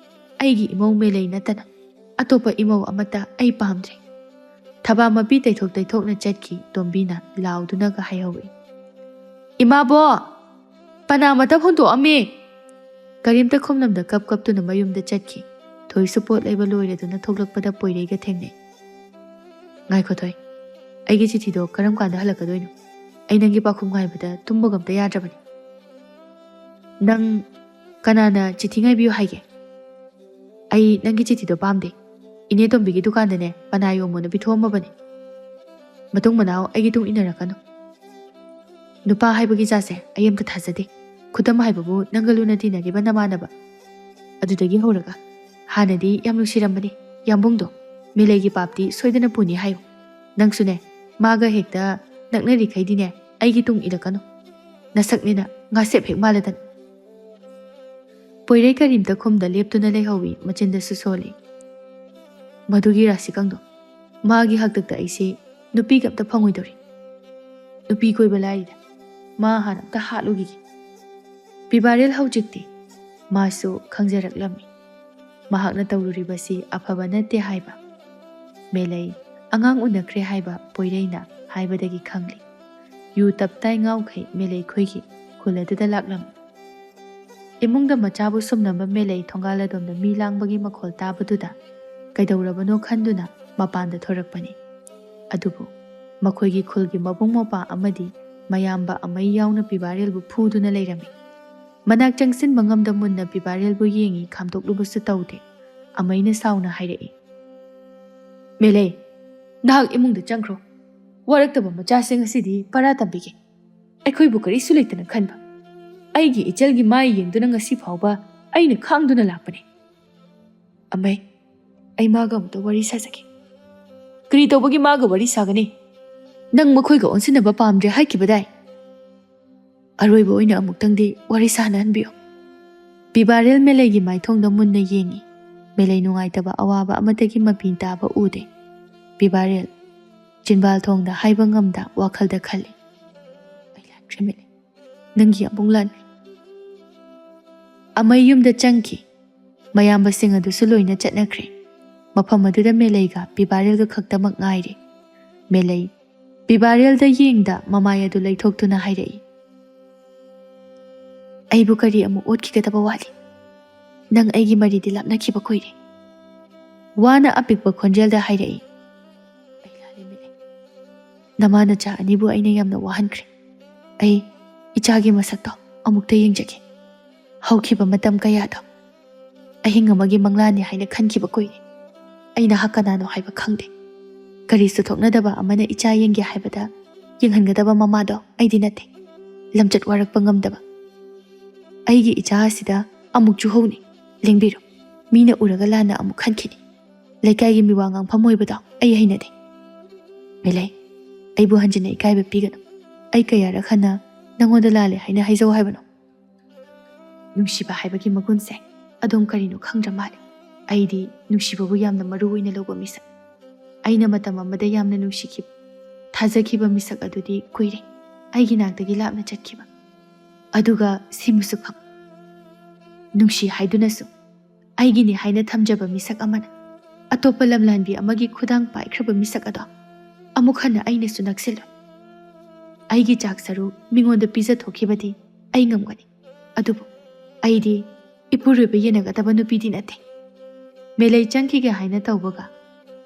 ꯑꯩꯒꯤ ꯏꯃꯧ ꯃꯦꯂꯩ ꯅꯠꯇꯅ ꯑꯇꯣꯞꯄ ꯏꯃꯧ ꯑꯃꯠꯇ ꯑꯩ ꯄꯥꯝꯗ꯭ꯔꯦ꯫" ꯊꯕꯥ ꯃꯄꯤ ꯇꯩꯊꯣꯛ ꯇꯩꯊꯣꯛꯅ ꯆꯠꯈꯤ꯫ ꯇꯣꯝꯕꯤꯅ ꯂꯥꯎꯗꯨꯅꯒ ꯍꯥꯏꯍꯧꯏ, "ꯏꯃꯥꯕꯣ, ꯄꯅꯥ ꯑꯃꯇ ꯍꯨꯟꯗꯣꯛꯑꯝꯃꯤ!" ꯀꯔꯤꯝꯇ ꯈꯨꯝꯂꯝꯗ ꯀꯞ ꯀꯞꯇꯨꯅ ꯃꯌꯨꯝꯗ ꯆꯠꯈꯤ꯫ ꯊꯣꯏꯁꯨ ꯄꯣꯠ ꯂꯩꯕ ꯂꯣꯏꯔꯗꯨꯅ ꯊꯣꯛꯂꯛꯄꯗ ꯄꯣꯏꯔꯩꯒ ꯊꯦꯡꯅꯩ꯫ "ꯉꯥꯏꯈꯣ ꯊꯣꯏ, ꯑꯩꯒꯤ ꯆꯤꯊꯤꯗꯣ ꯀꯔꯝ ꯀꯥꯟꯗ ꯍꯜꯂꯛꯀꯗꯣꯏꯅꯣ? ꯑꯩ ꯅꯪꯒꯤ ꯄꯥꯎꯈꯨꯝ ꯉꯥꯏꯕꯗ ꯇꯨꯝꯕꯒ ꯑꯝꯇ ꯌꯥꯗ꯭ꯔꯕꯅꯤ꯫" "ꯅꯪ ꯀꯅꯥꯅ ꯆꯤꯊꯤ ꯉꯥꯏꯕꯤꯌꯨ ꯍꯥꯏꯒꯦ? ꯑꯩ ꯅꯪꯒꯤ ꯆꯤꯊꯤꯗꯣ ꯄꯥꯝꯗꯦ꯫ ꯏꯅꯦ ꯇꯣꯝꯕꯤꯒꯤ ꯗꯨꯀꯥꯟꯗꯅꯦ ꯄꯅꯥ ꯌꯣꯝꯃꯣꯅ ꯄꯤꯊꯣꯛꯑꯝꯃꯕꯅꯤ꯫ ꯃꯇꯨꯡ ꯃꯅꯥꯎ ꯑꯩꯒꯤ ꯇꯨꯡ ꯏꯟꯅꯔꯛꯀꯅꯨ꯫ ꯅꯨꯄꯥ ꯍꯥꯏꯕꯒꯤ ꯖꯥꯠꯁꯦ ꯑꯩ ꯑꯝꯇ ꯊꯥꯖꯗꯦ꯫ ꯈꯨꯗꯝ ꯍꯥꯏꯕꯕꯨ ꯅꯪꯒ ꯂꯨꯅ ꯇꯤꯟꯅꯔꯤꯕ ꯅꯃꯥꯟꯅꯕ ꯑꯗꯨꯗꯒꯤ ꯍꯧꯔꯒ꯫ ꯍꯥꯟꯅꯗꯤ ꯌꯥꯝ ꯅꯨꯡꯁꯤꯔꯝꯕꯅꯤ ꯌꯥꯝꯕꯨꯡꯗꯣ꯫ ꯃꯦꯂꯩꯒꯤ ꯄꯥꯞꯇꯤ ꯁꯣꯏꯗꯅ ꯄꯨꯅꯤ ꯍꯥꯏꯌꯨ꯫ ꯅꯪꯁꯨꯅꯦ, ꯃꯥꯒ ꯍꯦꯛꯇ ꯅꯛꯅꯔꯤꯈꯩꯗꯤꯅꯦ ꯑꯩꯒꯤ ꯇꯨꯡ ꯏꯜꯂꯛꯀꯅꯨ꯫ ꯅꯁꯛꯅꯤꯅ ꯉꯥꯁꯦꯞ ꯍꯦꯛ ꯃꯥꯜꯂꯗꯅ꯫" ꯄꯣꯏꯔꯩ ꯀꯔꯤꯝꯇ ꯈꯨꯝꯗ ꯂꯦꯞꯇꯨꯅ ꯂꯩꯍꯧꯏ, ꯃꯆꯤꯟꯗꯁꯨ ꯁꯣꯜꯂꯤ꯫ "ꯃꯗꯨꯒꯤ ꯔꯥꯁꯤꯀꯪꯗꯣ, ꯃꯥꯒꯤ ꯍꯥꯛꯇꯛꯇ ꯑꯩꯁꯦ ꯅꯨꯄꯤꯒ ꯑꯝꯇ ꯐꯪꯉꯣꯏꯗꯧꯔꯤ꯫ ꯅꯨꯄꯤ ꯀꯣꯏꯕ ꯂꯥꯏꯔꯤꯗ, ꯃꯥ ꯍꯥꯟꯅ ꯑꯝꯇ ꯍꯥꯠꯂꯨꯈꯤꯒꯦ꯫" ꯄꯤꯕꯥꯔꯦꯜ ꯍꯧꯖꯤꯛꯇꯤ ꯃꯥꯁꯨ ꯈꯪꯖꯔꯛꯂꯝꯃꯤ꯫ ꯃꯍꯥꯛꯅ ꯇꯧꯔꯨꯔꯤꯕꯁꯤ ꯑꯐꯕ ꯅꯠꯇꯦ ꯍꯥꯏꯕ꯫ ꯃꯦꯂꯩ ꯑꯉꯥꯡ ꯎꯅꯈ꯭ꯔꯦ ꯍꯥꯏꯕ ꯄꯣꯏꯔꯩꯅ ꯍꯥꯏꯕꯗꯒꯤ ꯈꯪꯂꯤ꯫ ꯌꯨ ꯇꯞꯇꯥꯏ ꯉꯥꯎꯈꯩ ꯃꯦꯂꯩ ꯈꯣꯏꯒꯤ ꯈꯨꯜ ꯑꯗꯨꯗ ꯂꯥꯛꯂꯝꯃꯤ꯫ ꯏꯃꯨꯡꯗ ꯃꯆꯥꯕꯨ ꯁꯨꯝꯅꯕ ꯃꯦꯂꯩ ꯊꯣꯡꯒꯥꯜ ꯑꯗꯣꯝꯗ ꯃꯤ ꯂꯥꯡꯕꯒꯤ ꯃꯈꯣꯜ ꯇꯥꯕꯗꯨꯗ ꯀꯩꯗꯧꯔꯕꯅꯣ ꯈꯟꯗꯨꯅ ꯃꯄꯥꯟꯗ ꯊꯣꯔꯛꯄꯅꯤ꯫ ꯑꯗꯨꯕꯨ ꯃꯈꯣꯏꯒꯤ ꯈꯨꯜꯒꯤ ꯃꯕꯨꯡ ꯃꯧꯄ꯭ꯋꯥ ꯑꯃꯗꯤ ꯃꯌꯥꯝꯕ ꯑꯃꯩ ꯌꯥꯎꯅ ꯄꯤꯕꯥꯔꯦꯜꯕꯨ ꯐꯨꯗꯨꯅ ꯂꯩꯔꯝꯃꯤ꯫ ꯃꯅꯥꯛ ꯆꯪꯁꯤꯟꯕ ꯉꯝꯗ ꯃꯨꯟꯅ ꯄꯤꯕꯥꯔꯦꯜꯕꯨ ꯌꯦꯡꯉꯤ, ꯈꯥꯝꯗꯣꯛꯂꯨꯕꯁꯨ ꯇꯧꯗꯦ꯫ ꯑꯃꯩꯅ ꯁꯥꯎꯅ ꯍꯥꯏꯔꯛꯏ, "ꯃꯦꯂꯩ, ꯅꯍꯥꯛ ꯏꯃꯨꯡꯗ ꯆꯪꯈ꯭ꯔꯣ꯫ ꯋꯥꯔꯛꯇꯕ ꯃꯆꯥꯁꯤꯡ ꯑꯁꯤꯗꯤ ꯄꯔꯥ ꯇꯝꯕꯤꯒꯦ꯫ ꯑꯩꯈꯣꯏꯕꯨ ꯀꯔꯤꯁꯨ ꯂꯩꯇꯅ ꯈꯟꯕ꯫ ꯑꯩꯒꯤ ꯏꯆꯜꯒꯤ ꯃꯥꯏ ꯌꯦꯡꯗꯨꯅ ꯉꯁꯤ ꯐꯥꯎꯕ ꯑꯩꯅ ꯈꯥꯡꯗꯨꯅ ꯂꯥꯛꯄꯅꯤ꯫ ꯑꯃꯩ, ꯑꯩ ꯃꯥꯒ ꯑꯃꯨꯛꯇ ꯋꯥꯔꯤ ꯁꯥꯖꯒꯦ꯫ ꯀꯔꯤ ꯇꯧꯕꯒꯤ ꯃꯥꯒ ꯋꯥꯔꯤ ꯁꯥꯒꯅꯤ? ꯅꯪ ꯃꯈꯣꯏꯒ ꯑꯣꯟꯁꯤꯟꯅꯕ ꯄꯥꯝꯗ꯭ꯔꯦ ꯍꯥꯏꯈꯤꯕꯗꯥꯏ? ꯑꯔꯣꯏꯕ ꯑꯣꯏꯅ ꯑꯃꯨꯛꯇꯪꯗꯤ ꯋꯥꯔꯤ ꯁꯥꯟꯅꯍꯟꯕꯤꯌꯨ꯫ ꯄꯤꯕꯥꯔꯦꯜ ꯃꯦꯂꯩꯒꯤ ꯃꯥꯏꯊꯣꯡꯗ ꯃꯨꯟꯅ ꯌꯦꯡꯉꯤ꯫ ꯃꯦꯂꯩ ꯅꯨꯡꯉꯥꯏꯇꯕ ꯑꯋꯥꯕ ꯑꯃꯠꯇꯒꯤ ꯃꯄꯤ ꯇꯥꯕ ꯎꯗꯦ꯫ ꯄꯤꯕꯥꯔꯦꯜ, ꯆꯤꯟꯕꯥꯜ ꯊꯣꯡꯗ ꯍꯥꯏꯕ ꯉꯝꯗ ꯋꯥꯈꯜꯗ ꯈꯜꯂꯤ꯫ ꯑꯩ ꯂꯥꯟꯈ꯭ꯔꯦ ꯃꯦꯂꯩ꯫ ꯅꯪꯒꯤ ꯑꯃꯨꯛ ꯂꯥꯟꯈ꯭ꯔꯦ꯫ ꯑꯃꯩ ꯌꯨꯝꯗ ꯆꯪꯈꯤ꯫ ꯃꯌꯥꯝꯕꯁꯤꯡ ꯑꯗꯨꯁꯨ ꯂꯣꯏꯅ ꯆꯠꯅꯈ꯭ꯔꯦ꯫ ꯃꯐꯝ ꯑꯗꯨꯗ ꯃꯦꯂꯩꯒ ꯄꯤꯕꯥꯔꯦꯜꯒ ꯈꯛꯇꯃꯛ ꯉꯥꯏꯔꯦ꯫ ꯃꯦꯂꯩ ꯄꯤꯕꯥꯔꯦꯜꯗ ꯌꯦꯡꯗ ꯃꯃꯥꯏ ꯑꯗꯨ ꯂꯩꯊꯣꯛꯇꯨꯅ ꯍꯥꯏꯔꯛꯏ, "ꯑꯩꯕꯨ ꯀꯔꯤ ꯑꯃꯨꯛ ꯑꯣꯠꯈꯤꯒꯗꯕ ꯋꯥꯠꯂꯤ? ꯅꯪ ꯑꯩꯒꯤ ꯃꯔꯤꯗꯤ ꯂꯥꯞꯅꯈꯤꯕ ꯀꯨꯏꯔꯦ꯫" ꯋꯥꯅ ꯑꯄꯤꯛꯄ ꯈꯣꯟꯖꯦꯜꯗ ꯍꯥꯏꯔꯛꯏ, "ꯑꯩ ꯂꯥꯜꯂꯦ ꯃꯦꯂꯩ꯫ ꯅꯃꯥ ꯅꯆꯥ ꯑꯅꯤꯕꯨ ꯑꯩꯅ ꯌꯥꯝꯅ ꯋꯥꯍꯟꯈ꯭ꯔꯦ꯫ ꯑꯩ ꯏꯆꯥꯒꯤ ꯃꯁꯛꯇꯣ ꯑꯃꯨꯛꯇ ꯌꯦꯡꯖꯒꯦ꯫ ꯍꯧꯈꯤꯕ ꯃꯇꯝ ꯀꯌꯥꯗꯣ ꯑꯍꯤꯡ ꯑꯃꯒꯤ ꯃꯪꯂꯥꯟꯅꯤ ꯍꯥꯏꯅ ꯈꯟꯈꯤꯕ ꯀꯨꯏꯔꯦ꯫ ꯑꯩ ꯅꯍꯥꯛ ꯀꯅꯥꯅꯣ ꯍꯥꯏꯕ ꯈꯪꯗꯦ꯫ ꯀꯔꯤꯁꯨ ꯊꯣꯛꯅꯗꯕ ꯑꯃꯅ ꯏꯆꯥ ꯌꯦꯡꯒꯦ ꯍꯥꯏꯕꯗ ꯌꯦꯡꯍꯟꯒꯗꯕ ꯃꯃꯥꯗꯣ ꯑꯩꯗꯤ ꯅꯠꯇꯦ꯫ ꯂꯝꯆꯠ ꯋꯥꯔꯛꯄ ꯉꯝꯗꯕ ꯑꯩꯒꯤ ꯏꯆꯥ ꯑꯁꯤꯗ ꯑꯃꯨꯛ ꯆꯨꯍꯧꯅꯤ꯫ ꯂꯦꯡꯕꯤꯔꯣ꯫ ꯃꯤꯅ ꯎꯔꯒ ꯂꯥꯟꯅ ꯑꯃꯨꯛ ꯈꯟꯈꯤꯅꯤ꯫ ꯂꯩꯀꯥꯏꯒꯤ ꯃꯤꯋꯥ ꯉꯥꯡꯐꯝ ꯑꯣꯏꯕꯗꯣ ꯑꯩ ꯍꯩꯅꯗꯦ꯫ ꯃꯦꯂꯩ, ꯑꯩꯕꯨ ꯍꯟꯖꯤꯟꯅ ꯏꯀꯥꯏꯕ ꯄꯤꯒꯅꯨ꯫ ꯑꯩ ꯀꯌꯥꯔꯛ ꯍꯟꯅ ꯅꯪꯉꯣꯟꯗ ꯂꯥꯜꯂꯦ ꯍꯥꯏꯅ ꯍꯥꯏꯖꯧ ꯍꯥꯏꯕꯅꯣ?" ꯅꯨꯡꯁꯤꯕ ꯍꯥꯏꯕꯒꯤ ꯃꯒꯨꯟꯁꯦ ꯑꯗꯣꯝ ꯀꯔꯤꯅꯣ ꯈꯪꯗ꯭ꯔ ꯃꯥꯜꯂꯦ꯫ ꯑꯩꯗꯤ ꯅꯨꯡꯁꯤꯕꯕꯨ ꯌꯥꯝꯅ ꯃꯔꯨ ꯑꯣꯏꯅ ꯂꯧꯕ ꯃꯤꯁꯛ꯫ ꯑꯩꯅ ꯃꯇꯝ ꯑꯃꯗ ꯌꯥꯝꯅ ꯅꯨꯡꯁꯤꯈꯤꯕ, ꯊꯥꯖꯈꯤꯕ ꯃꯤꯁꯛ ꯑꯗꯨꯗꯤ ꯀꯨꯏꯔꯦ ꯑꯩꯒꯤ ꯅꯥꯛꯇꯒꯤ ꯂꯥꯞꯅ ꯆꯠꯈꯤꯕ꯫ ꯑꯗꯨꯒ ꯁꯤꯃꯁꯨ ꯈꯪ, ꯅꯨꯡꯁꯤ ꯍꯥꯏꯗꯨꯅꯁꯨ ꯑꯩꯒꯤꯅꯤ ꯍꯥꯏꯅ ꯊꯝꯖꯕ ꯃꯤꯁꯛ ꯑꯃꯅ ꯑꯇꯣꯞꯄ ꯂꯝꯂꯥꯟꯕꯤ ꯑꯃꯒꯤ ꯈꯨꯗꯥꯡ ꯄꯥꯏꯈ꯭ꯔꯕ ꯃꯤꯁꯛ ꯑꯗꯣ ꯑꯃꯨꯛ ꯍꯟꯅ ꯑꯩꯅꯁꯨ ꯅꯛꯁꯤꯜꯂꯣꯏ꯫ ꯑꯩꯒꯤ ꯆꯥꯛ ꯁꯔꯨ ꯃꯤꯉꯣꯟꯗ ꯄꯤꯖꯊꯣꯛꯈꯤꯕꯗꯤ ꯑꯩ ꯉꯝꯒꯅꯤ, ꯑꯗꯨꯕꯨ ꯑꯩꯗꯤ ꯏꯄꯨꯔꯣꯏꯕ ꯌꯦꯟꯅꯒꯗꯕ ꯅꯨꯄꯤꯗꯤ ꯅꯠꯇꯦ꯫ ꯃꯦꯂꯩ ꯆꯪꯈꯤꯒꯦ ꯍꯥꯏꯅ ꯇꯧꯕꯒ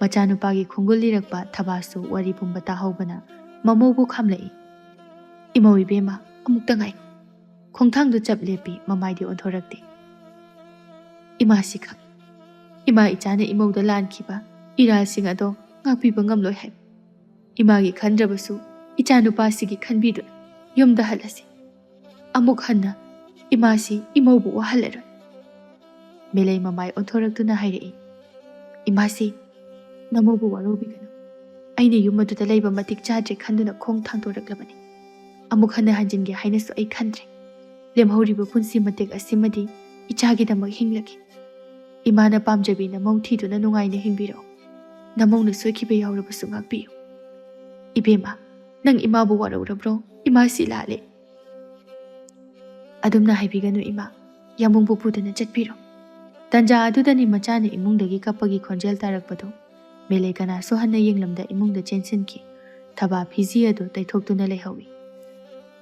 ꯃꯆꯥꯅꯨꯄꯥꯒꯤ ꯈꯣꯡꯒꯨꯜ ꯂꯤꯔꯛꯄ ꯊꯕꯥꯁꯨ ꯋꯥꯔꯤ ꯄꯨꯝꯕ ꯇꯥꯍꯧꯕꯅ ꯃꯃꯧꯕꯨ ꯈꯥꯝꯂꯛꯏ꯫ "ꯏꯃꯧ ꯏꯕꯦꯝꯃ, ꯑꯃꯨꯛꯇ ꯉꯥꯏꯈꯣ꯫" ꯈꯣꯡꯊꯥꯡꯗꯨ ꯆꯞ ꯂꯦꯞꯄꯤ, ꯃꯃꯥꯏꯗꯤ ꯑꯣꯟꯊꯣꯔꯛꯇꯦ꯫ ꯏꯃꯥꯁꯤ ꯈꯪ, ꯏꯃꯥ ꯏꯆꯥꯅ ꯏꯃꯧꯗ ꯂꯥꯟꯈꯤꯕ ꯏꯔꯥꯜꯁꯤꯡ ꯑꯗꯣ ꯉꯥꯛꯄꯤꯕ ꯉꯝꯂꯣꯏ ꯍꯥꯏꯕ꯫ ꯏꯃꯥꯒꯤ ꯈꯟꯗ꯭ꯔꯕꯁꯨ ꯏꯆꯥꯅꯨꯄꯥꯁꯤꯒꯤ ꯈꯟꯕꯤꯗꯨꯅ ꯌꯨꯝꯗ ꯍꯜꯂꯁꯤ꯫ ꯑꯃꯨꯛ ꯍꯟꯅ ꯏꯃꯥꯁꯤ ꯏꯃꯧꯕꯨ ꯋꯥꯍꯜꯂꯔꯣꯏ꯫ ꯃꯦꯂꯩ ꯃꯃꯥꯏ ꯑꯣꯟꯊꯣꯔꯛꯇꯨꯅ ꯍꯥꯏꯔꯛꯏ, "ꯏꯃꯥꯁꯤ, ꯅꯃꯧꯕꯨ ꯋꯥꯔꯧꯕꯤꯒꯅꯨ꯫ ꯑꯩꯅ ꯌꯨꯝ ꯑꯗꯨꯗ ꯂꯩꯕ ꯃꯇꯤꯛ ꯆꯥꯗ꯭ꯔꯦ ꯈꯟꯗꯨꯅ ꯈꯣꯡ ꯊꯥꯡꯗꯣꯔꯛꯂꯕꯅꯤ꯫ ꯑꯃꯨꯛ ꯍꯟꯅ ꯍꯟꯖꯤꯟꯒꯦ ꯍꯥꯏꯅꯁꯨ ꯑꯩ ꯈꯟꯗ꯭ꯔꯦ꯫ ꯂꯦꯝꯍꯧꯔꯤꯕ ꯄꯨꯟꯁꯤ ꯃꯇꯦꯛ ꯑꯁꯤꯃꯗꯤ ꯏꯆꯥꯒꯤꯗꯃꯛ ꯍꯤꯡꯂꯒꯦ꯫ ꯏꯃꯥꯅ ꯄꯥꯝꯖꯕꯤ ꯅꯃꯧ ꯊꯤꯗꯨꯅ ꯅꯨꯡꯉꯥꯏꯅ ꯍꯤꯡꯕꯤꯔꯛꯑꯣ꯫ ꯅꯃꯧꯅ ꯁꯣꯏꯈꯤꯕ ꯌꯥꯎꯔꯕꯁꯨ ꯉꯥꯛꯄꯤꯌꯨ꯫ ꯏꯕꯦꯝꯃ, ꯅꯪ ꯏꯃꯥꯕꯨ ꯋꯥꯔꯧꯔꯕ꯭ꯔꯣ? ꯏꯃꯥꯁꯤ ꯂꯥꯜꯂꯦ꯫" "ꯑꯗꯨꯝꯅ ꯍꯥꯏꯕꯤꯒꯅꯨ ꯏꯃꯥ, ꯌꯥꯝꯕꯨꯡꯕꯨ ꯄꯨꯗꯨꯅ ꯆꯠꯄꯤꯔꯣ꯫" ꯇꯟꯖꯥ ꯑꯗꯨꯗꯅꯤ ꯃꯆꯥꯅ ꯏꯃꯨꯡꯗꯒꯤ ꯀꯞꯄꯒꯤ ꯈꯣꯟꯖꯦꯜ ꯇꯥꯔꯛꯄꯗꯨ꯫ ꯃꯦꯂꯩ ꯀꯅꯥꯁꯨ ꯍꯟꯅ ꯌꯦꯡꯂꯝꯗ ꯏꯃꯨꯡꯗ ꯆꯦꯟꯁꯤꯟꯈꯤ꯫ ꯊꯕꯥ ꯐꯤꯖꯤ ꯑꯗꯨ ꯇꯩꯊꯣꯛꯇꯨꯅ ꯂꯩꯍꯧꯏ꯫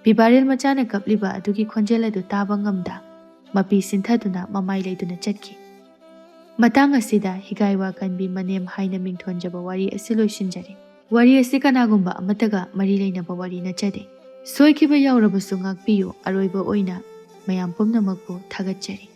ꯕꯤꯕꯥꯔꯦꯜ ꯃꯆꯥꯅ ꯀꯞꯂꯤꯕ ꯑꯗꯨꯒꯤ ꯈꯣꯟꯖꯦꯜ ꯑꯗꯨ ꯇꯥꯕ ꯉꯝꯗ ꯃꯄꯤ ꯁꯤꯟꯊꯗꯨꯅ ꯃꯃꯥꯏ ꯂꯩꯗꯨꯅ ꯆꯠꯈꯤ꯫ ꯃꯇꯥꯡ ꯑꯁꯤꯗ ꯍꯤꯒꯥꯏ ꯋꯥ ꯀꯟꯕꯤ ꯃꯅꯦꯝ ꯍꯥꯏꯅ ꯃꯤꯡꯊꯣꯟꯖꯕ ꯋꯥꯔꯤ ꯑꯁꯤ ꯂꯣꯏꯁꯤꯟꯖꯔꯦ꯫ ꯋꯥꯔꯤ ꯑꯁꯤ ꯀꯅꯥꯒꯨꯝꯕ ꯑꯃꯠꯇꯒ ꯃꯔꯤ ꯂꯩꯅꯕ ꯋꯥꯔꯤ ꯅꯠꯆꯗꯦ꯫ ꯁꯣꯏꯈꯤꯕ ꯌꯥꯎꯔꯕꯁꯨ ꯉꯥꯛꯄꯤꯌꯨ꯫ ꯑꯔꯣꯏꯕ ꯑꯣꯏꯅ ꯃꯌꯥꯝ ꯄꯨꯝꯅꯃꯛꯄꯨ ꯊꯥꯒꯠꯆꯔꯤ꯫